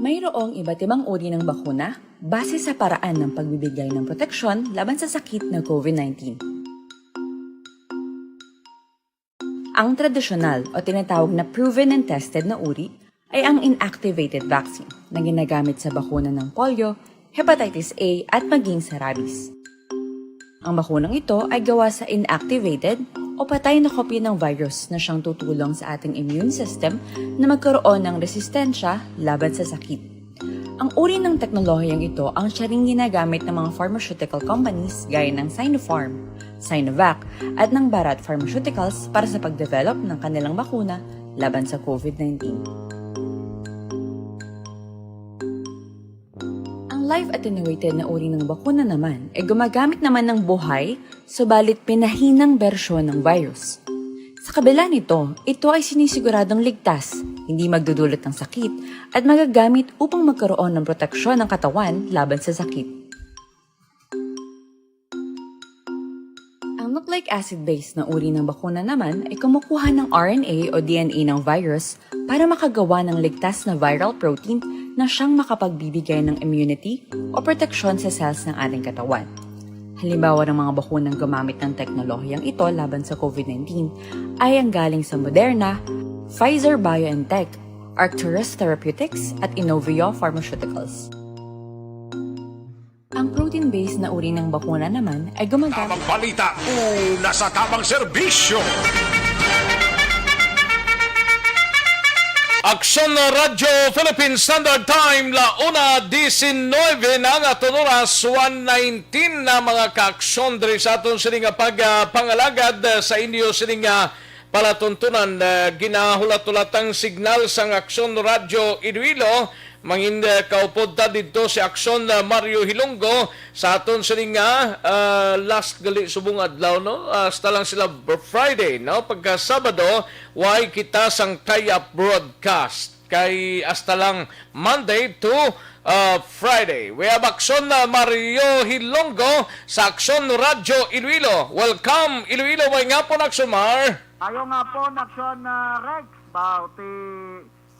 Mayroong iba't ibang uri ng bakuna base sa paraan ng pagbibigay ng proteksyon laban sa sakit na COVID nineteen. Ang tradisyonal o tinatawag na proven and tested na uri ay ang inactivated vaccine na ginagamit sa bakuna ng polio, hepatitis A, at maging sa rabies. Ang bakunang ito ay gawa sa inactivated o patay na kopya ng virus na siyang tutulong sa ating immune system na magkaroon ng resistensya laban sa sakit. Ang uri ng teknolohiyang ito ang siya ring ginagamit ng mga pharmaceutical companies gaya ng Sinopharm, Sinovac, at ng Bharat Pharmaceuticals para sa pagdevelop ng kanilang bakuna laban sa COVID nineteen. Ang live attenuated na uri ng bakuna naman ay gumagamit naman ng buhay, subalit pinahinang bersyon ng virus. Sa kabila nito, ito ay sinisiguradong ligtas, hindi magdudulot ng sakit, at magagamit upang magkaroon ng proteksyon ng katawan laban sa sakit. Ang nucleic acid-based na uri ng bakuna naman ay kumukuha ng R N A o D N A ng virus para makagawa ng ligtas na viral protein na siyang makapagbibigay ng immunity o proteksyon sa cells ng ating katawan. Halimbawa ng mga bakunang gumamit ng teknolohiyang ito laban sa COVID nineteen ay ang galing sa Moderna, Pfizer-BioNTech, Arcturus Therapeutics at Inovio Pharmaceuticals. Ang protein-based na uri ng bakuna naman ay gumagamit Tabang balita, una sa tabang serbisyo. Aksyon na Radyo Philippine Standard Time, la una diecinueve na nga aton oras, one nineteen na mga kaaksyon diri sa aton sini nga pag, ah, pangalagad, ah, sa inyo sini nga palatuntunan, ah, ginahulat-hulatang signal sang Aksyon Radyo Iloilo. Mangin, ah, kaupod ta didto si Aksyon, ah, Mario Hilonggo sa aton sini nga, ah, last gali subong adlaw, no? Hasta lang sila br-, Friday, no? Pagka Sabado, way kita sang tie-up broadcast. Kay hasta lang Monday to, ah, Friday. We have Aksyon, ah, Mario Hilonggo sa Aksyon Radyo Iloilo. Welcome, Iloilo. May nga po, Aksyon Mar. Ayo nga po, Aksyon, ah, Rex. Bauti,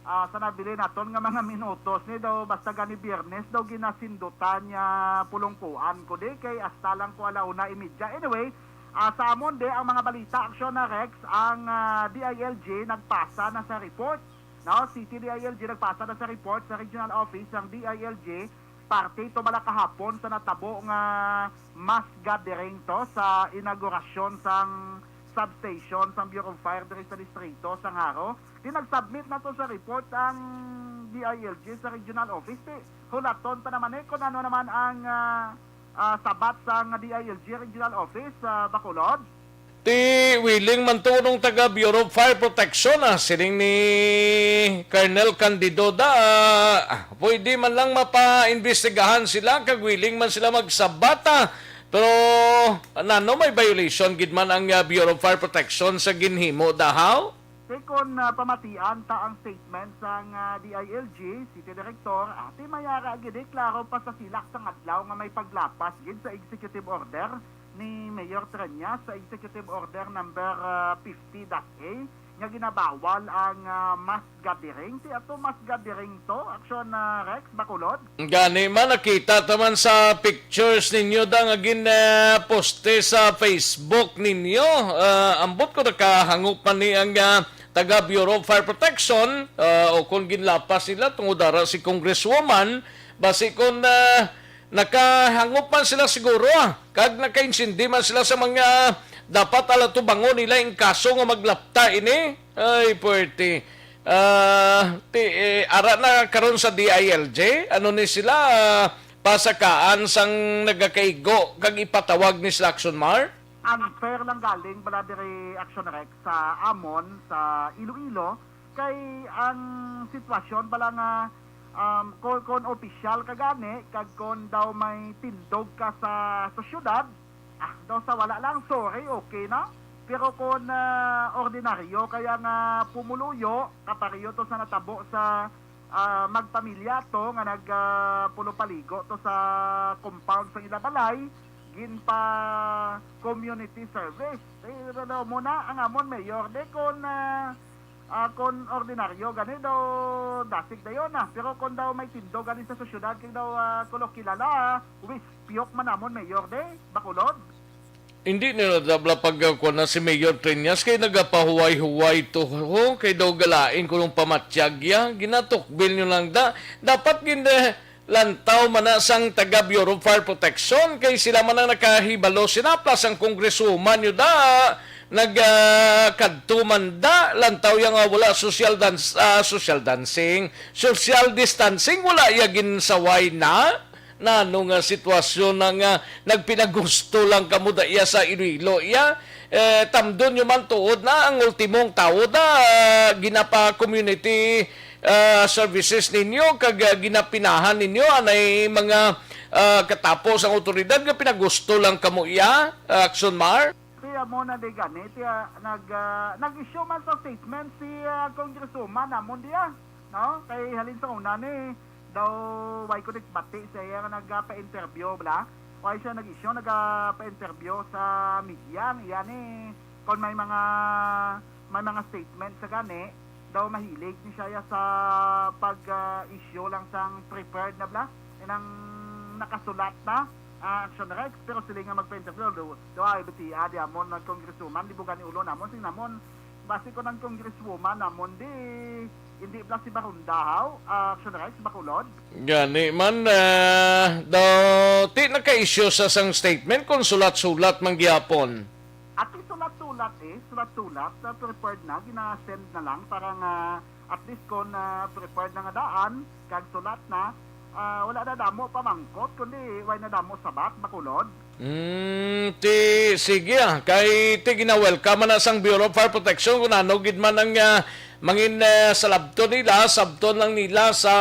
ah, sa nabilin naton nga mga minutos ni daw, basta gani Biyernes daw ginasindutan niya pulongkuan ko di kay hasta lang ko ala una imidya. Anyway, ah, sa amon di ang mga balita, Aksyon na Rex, ang, ah, D I L G nagpasa na sa report. No, City D I L G nagpasa na sa report sa regional office sang D I L G. Parte ito bala kahapon sa natabo nga mass gathering to sa inaugurasyon sang substation sang Bureau of Fire diri sa distrito sang Jaro. Di nagsubmit na to sa report ang D I L G sa regional office. Di hulaton pa naman eh kung ano naman ang, ah, ah, sabat sang D I L G regional office sa Bacolod. Ti willing man to nung taga Bureau of Fire Protection, ah, siling ni Colonel Candido da, ah, pwede man lang mapaimbestigahan sila kag willing man sila magsabata. Pero nano may violation gid man ang, ah, Bureau of Fire Protection sa ginhimo dahaw? Ti kon, ah, pamatian ta ang statement sang, ah, D I L G, City Director, ati mayara gid, eh, klaro pa sa silak sang adlaw nga may paglapas gid sa executive order ni Mayor Treñas sa Executive Order number, ah, fifty dash A nga ginabawal ang, ah, mass gathering. Ti ato mass gathering to, Aksyon, ah, Rex Bacolod? Gani man, nakita ta man sa pictures ninyo da nga gin, ah, poste sa Facebook ninyo. Ah, ambot ko nakahangop man ni ang, ah, taga Bureau of Fire Protection, ah, o kung ginlapas nila tungod ara si Congresswoman, basi kung, ah, nakahangop man sila siguro, ah, kag nakaintindi man sila sa mga dapat ala tubangon nila ang kaso nga maglapta ini. Ay, puwerte. Ah, ti, eh, ara na karon sa D I L G, ano ni sila, ah, pasakaan sang nagakaigo kag ipatawag ni sila, Action Mar? Unfair lang galing bala diri, Action Rex, sa amon sa Iloilo, kay ang sitwasyon bala nga, um, kon, kon opisyal ka gani, kag kon daw may tindog ka sa, sa syudad, ah, daw sa wala lang, sorry, okay na. Pero kon, ah, ordinaryo kaya nga pumuluyo, kapareho to sa natabo sa, ah, magpamilya to nga nag, ah, pulupaligo to sa compound sa ila balay, ginpa community service. Eh, ano mo na ang amon mayor, di kon, ah, ah, kon ordinaryo gani daw dasig dayon na. Pero kon daw may tindog gani sa, sa syudad, kay daw, ah, kulo kilala, ah, wispyok man amon mayor, di, Bacolod. Hindi nila dabla pagkuha na si Mayor Treñas kay nagapahuway-huway to, ho, kay daw galain ko nung pamatyag ya. Ginatukbil nyo lang da. Dapat gin-, eh, lantaw man na sang taga Bureau of Fire Protection kay sila man ang nakahibalo. Sinapla sang congresswoman nyo da. Nag, ah, kadto man da. Lantaw ya nga wala social dance, ah, social dancing, social distancing, wala ya ginsaway na. Nano nga sitwasyon na nga nagpinagusto lang kamo da iya sa Iloilo iya? Eh, tamdon nyo man tuod na ang ultimong tawo da, ah, ginapa-community, ah, services ninyo kag, ah, ginapinahan ninyo anay mga, ah, katapo sang awtoridad nga pinagusto lang kamo iya, ah, Action Mar? Ti amo na di gani, ti, ah, nag, ah, nag-issue man sa statement si, ah, Congresswoman namon diya, no? Kay halin sa una ni, daw, way ko nagbati sa iya nga nagapa-interview, bala. Way siya nag-issue, nagapa-interview sa media, ang iya ni, kung may mga, may mga statement sa gani, Daw mahilig ni siya ya sa pag, ah, issue lang sang prepared na bala, nang nakasulat na, ah, Action Rex, pero sila nga magpa-interview, do, do ay bati, ah, di amon ang congresswoman, di bugan ni ulo namon, sing namon, basi ko ng congresswoman namon, di, hindi bala si Barunda, haw, ah, Action Rex, Bacolod. Gani man, ah, daw, ti naka-issue sa sang statement kung sulat-sulat man gihapon. At sulat-sulat eh, sulat-sulat, ah, prepared na, gina-send na lang para nga at least kung, ah, prepared na nga daan, kag sulat na, ah, wala na damo pamangkot, kundi way na damo sabat, Bacolod. Mm, ti, sige, ah, kay ti gina-welcome man na sang Bureau of Fire Protection kung ano gid man ang, ah, mangin, ah, salabton nila, sabton lang nila sa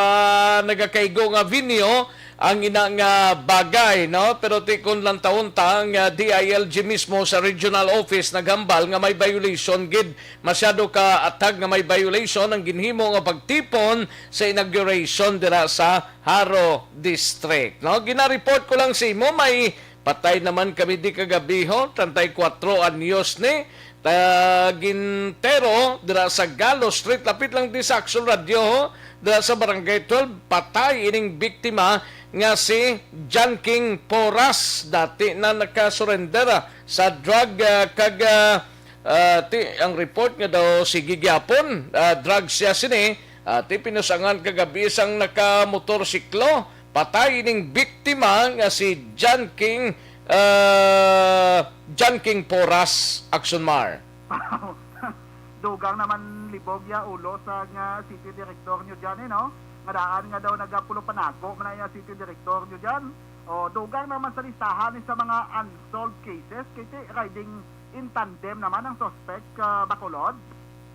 nagakaigo nga venue ang ina nga bagay, no? Pero ti kon lantawon ta ang, ah, D I L G mismo sa regional office naghambal nga may violation gid, masyado ka atag nga may violation ang ginhimo nga pagtipon sa inauguration dira sa Jaro District, no? Gina-report ko lang sa imo, may patay naman kami di kagabi, ho, treinta y cuatro anyos ni, ta-, gintero dira sa Galo Street, lapit lang di sa Action Radio, ho, dira sa Barangay twelve, patay ining biktima nga si John King Poras, dati na nakasurrender, ah, sa drug, ah, kag, ah, ah, ti, ang report nga daw sige gyapon, ah, drug siya sini, ah, ti pinusangan kagabi sang nakamotorsiklo, patay ining biktima nga si John King, ah, John King Poras, Action Mar. Dugang naman libog ya ulo sa nga city director nyo dyan, eh, no? Nga daan nga daw nagapulopanago man na ya city director nyo dyan. O, dugang naman sa listahan ni sa mga unsolved cases, kay ti riding in tandem naman ang suspect, ah, Bacolod.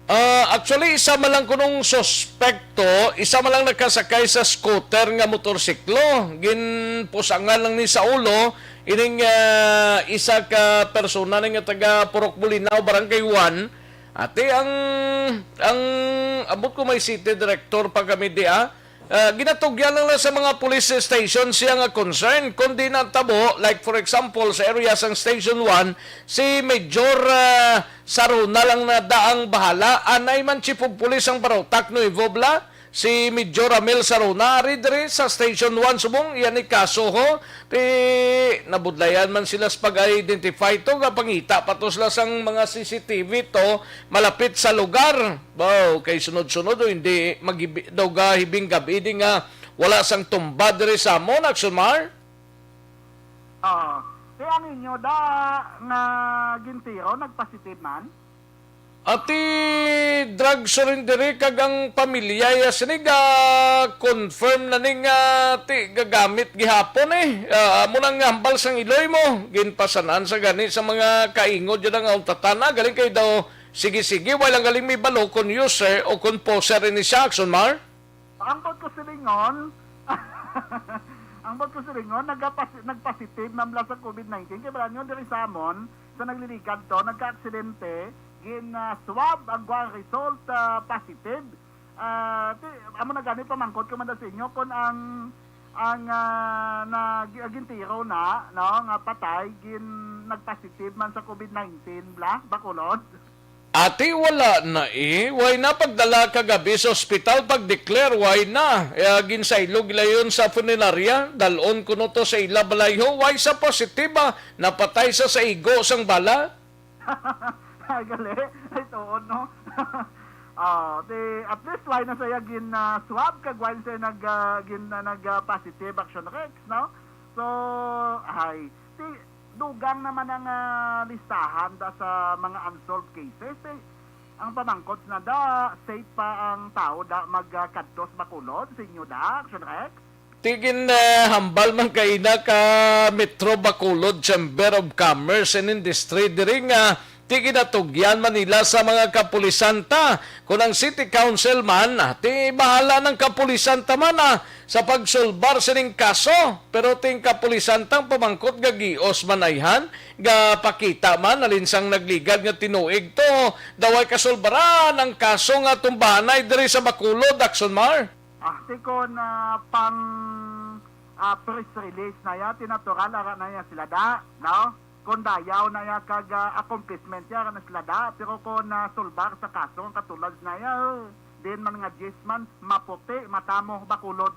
Ah, actually, isa man lang kunong suspekto, isa man lang nakasakay sa scooter nga motorsiklo. Ginpusangan lang ni sa ulo, ining, ah, isa ka persona ni nga taga Purok Bolinao, Barangay one. Ati ang, ang abot ko may city director pa kami di, ah. Ah, ginatugyan lang na sa mga police station siya nga concern. Kung di natabo, like for example, sa area sang Station one, si Major, ah, Saruna lang na daang bahala. Anay man chief of police ang Barautak, Nuevo Bla, si Major Ramil Saruna, ari diri sa Station one subong, iya ni kaso ho. Ti nabudlayan man sila sa pag-identify to, nga pangita pa to sila sang mga C C T V to malapit sa lugar. Baw, kay sunod-sunod o hindi maghibi-, daw gahibing gabi di nga wala sang tumba diri sa amon, Action Mar? Ah, kay ang inyo da nga gintiro nagpositive man? Ati drug surrender eh, kag ang pamilya ya sini ga confirm na ni nga ti gagamit gihapon eh. Ah, amo nang hambal sang iloy mo, ginpasanan sa gani sa mga kaingod yun ang untatan na galing kay daw sige-sige, wala galing may balo kon user o kon poser ini siya, Action Mar. Ang bot ko silingon, ang bot ko silingon, nagpas-, nagpositive man bala sa COVID nineteen. Kay bala nyo, diri sa amon, sa nagliligad to, nagka-aksidente, gin, ah, swab, ang kuwan result, ah, positive. Ah, ti, amo na gani pamangkot ko man daw sa inyo, kung ang, ang, ah, nag-, gintiro na, no, nga patay, gin, nagpositive man sa COVID nineteen, bla, Bacolod. Ati, wala na eh. Way na pagdala kagabi sa ospital, pag-declare, way na. Eh, ginsaylo gilayon sa funeraria, dalon kuno to sa ila balayho, way sa positiba, napatay sa sa igo sang bala. Ay, gali. Ay, tuod, no? Ah, di, at least, way na saya gin, ah, swab, kag way na saya nag, ah, gin, ah, nag, ah, positive, Action Rex, no? So, ay, di, dugang naman ang, ah, listahan da sa mga unsolved cases. Eh, ang pamangkot na da, safe pa ang tao da magkadto sa Bacolod, sa inyo da, Action Rex? Ti gin, eh, hambal man kaina ka Metro Bacolod Chamber of Commerce and Industry diri nga ti ginatugyan man nila sa mga kapulisan ta. Kon ang City Council man, ah, ti bahala ng kapulisan ta man, ah, sa pagsulbar sining kaso. Pero ting kapulisan tang pamangkot gagios man ayhan, gapakita man, alinsang nagligad nga tinuig to, daway kasulbaran ang kaso nga tumbahanay diri sa Bacolod, Action Mar. Ah, ti kon, ah, pang, ah, press release na ya, ti natural ara na ya sila da, no? Kon dayaw na ya kag, ah, accomplishment ya, ara na sila da, pero kon, ah, sulbar sa kaso, ang katulad na ya, eh, Din man nga diyes man, maputi, matamo, Bacolod.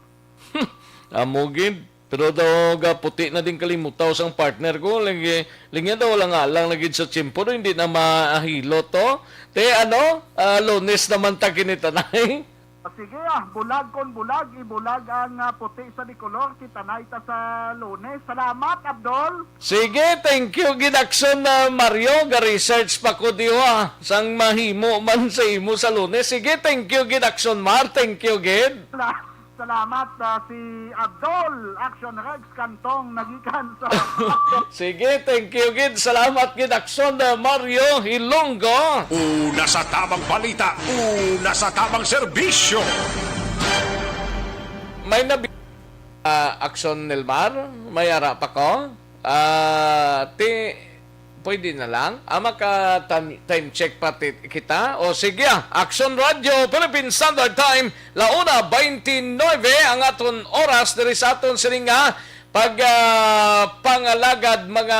Amo gid. Pero daw gaputi na din kalimutaw sang partner ko. Lagi, lagi daw lang alang na gid sa tiyempo, no? Hindi na maahilo to. Te, ano? Ah, Lunes naman ta kinitanay. O sige, ah, bulag kon bulag, ibulag ang, ah, puti sa dikolor, kita na ita sa Lunes. Salamat, Abdol. Sige, thank you gid, Action, ah, Mario. Ga-research pa ko diho, ah, sang mahimo man sa imo sa Lunes. Sige, thank you gid, Action Mar. Thank you gid. Sala-, salamat, ah, si Abdol, Action Rex Cantong, nagikan sa Sige, thank you gid. Salamat gid, Action, ah, Mario Hilonggo. Una sa tamang balita, una sa tamang serbisyo. May nabi-, ah, Action Nelmar, may ara pa ko. Ah, ti, pwede na lang. Ah, maka tam-, time check pa ti-, kita. O sige, ah. Action Radio, Philippine Standard Time, la una twenty-nine ang aton oras diri sa aton sining nga pag, ah, pangalagad, mga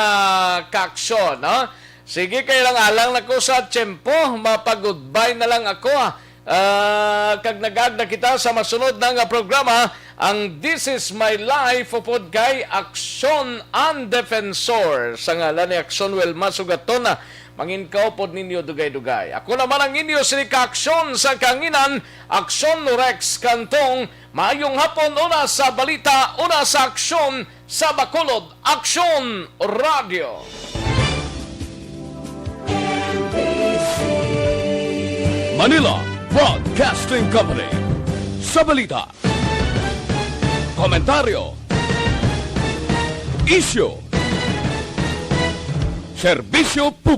kaaksyon, no? Sige, kay lang alang na ko sa tiyempo, mapag-goodbye na lang ako, ah. Ah, kag nag-agda kita sa masunod na nga programa, ang This Is My Life, upod kay Aksyon and Defensor. Sa ngalan ni Aksyon Wilma Sugaton, ah, manginkaupod ninyo dugay-dugay. Ako naman ang inyo sini ka-aksyon sa kanginan, Aksyon Rex Cantong. Maayong hapon, una sa balita, una sa aksyon, sa Bacolod, Aksyon Radio. Manila Broadcasting Company. Sa balita, komentaryo, isyu, serbisyo publiko.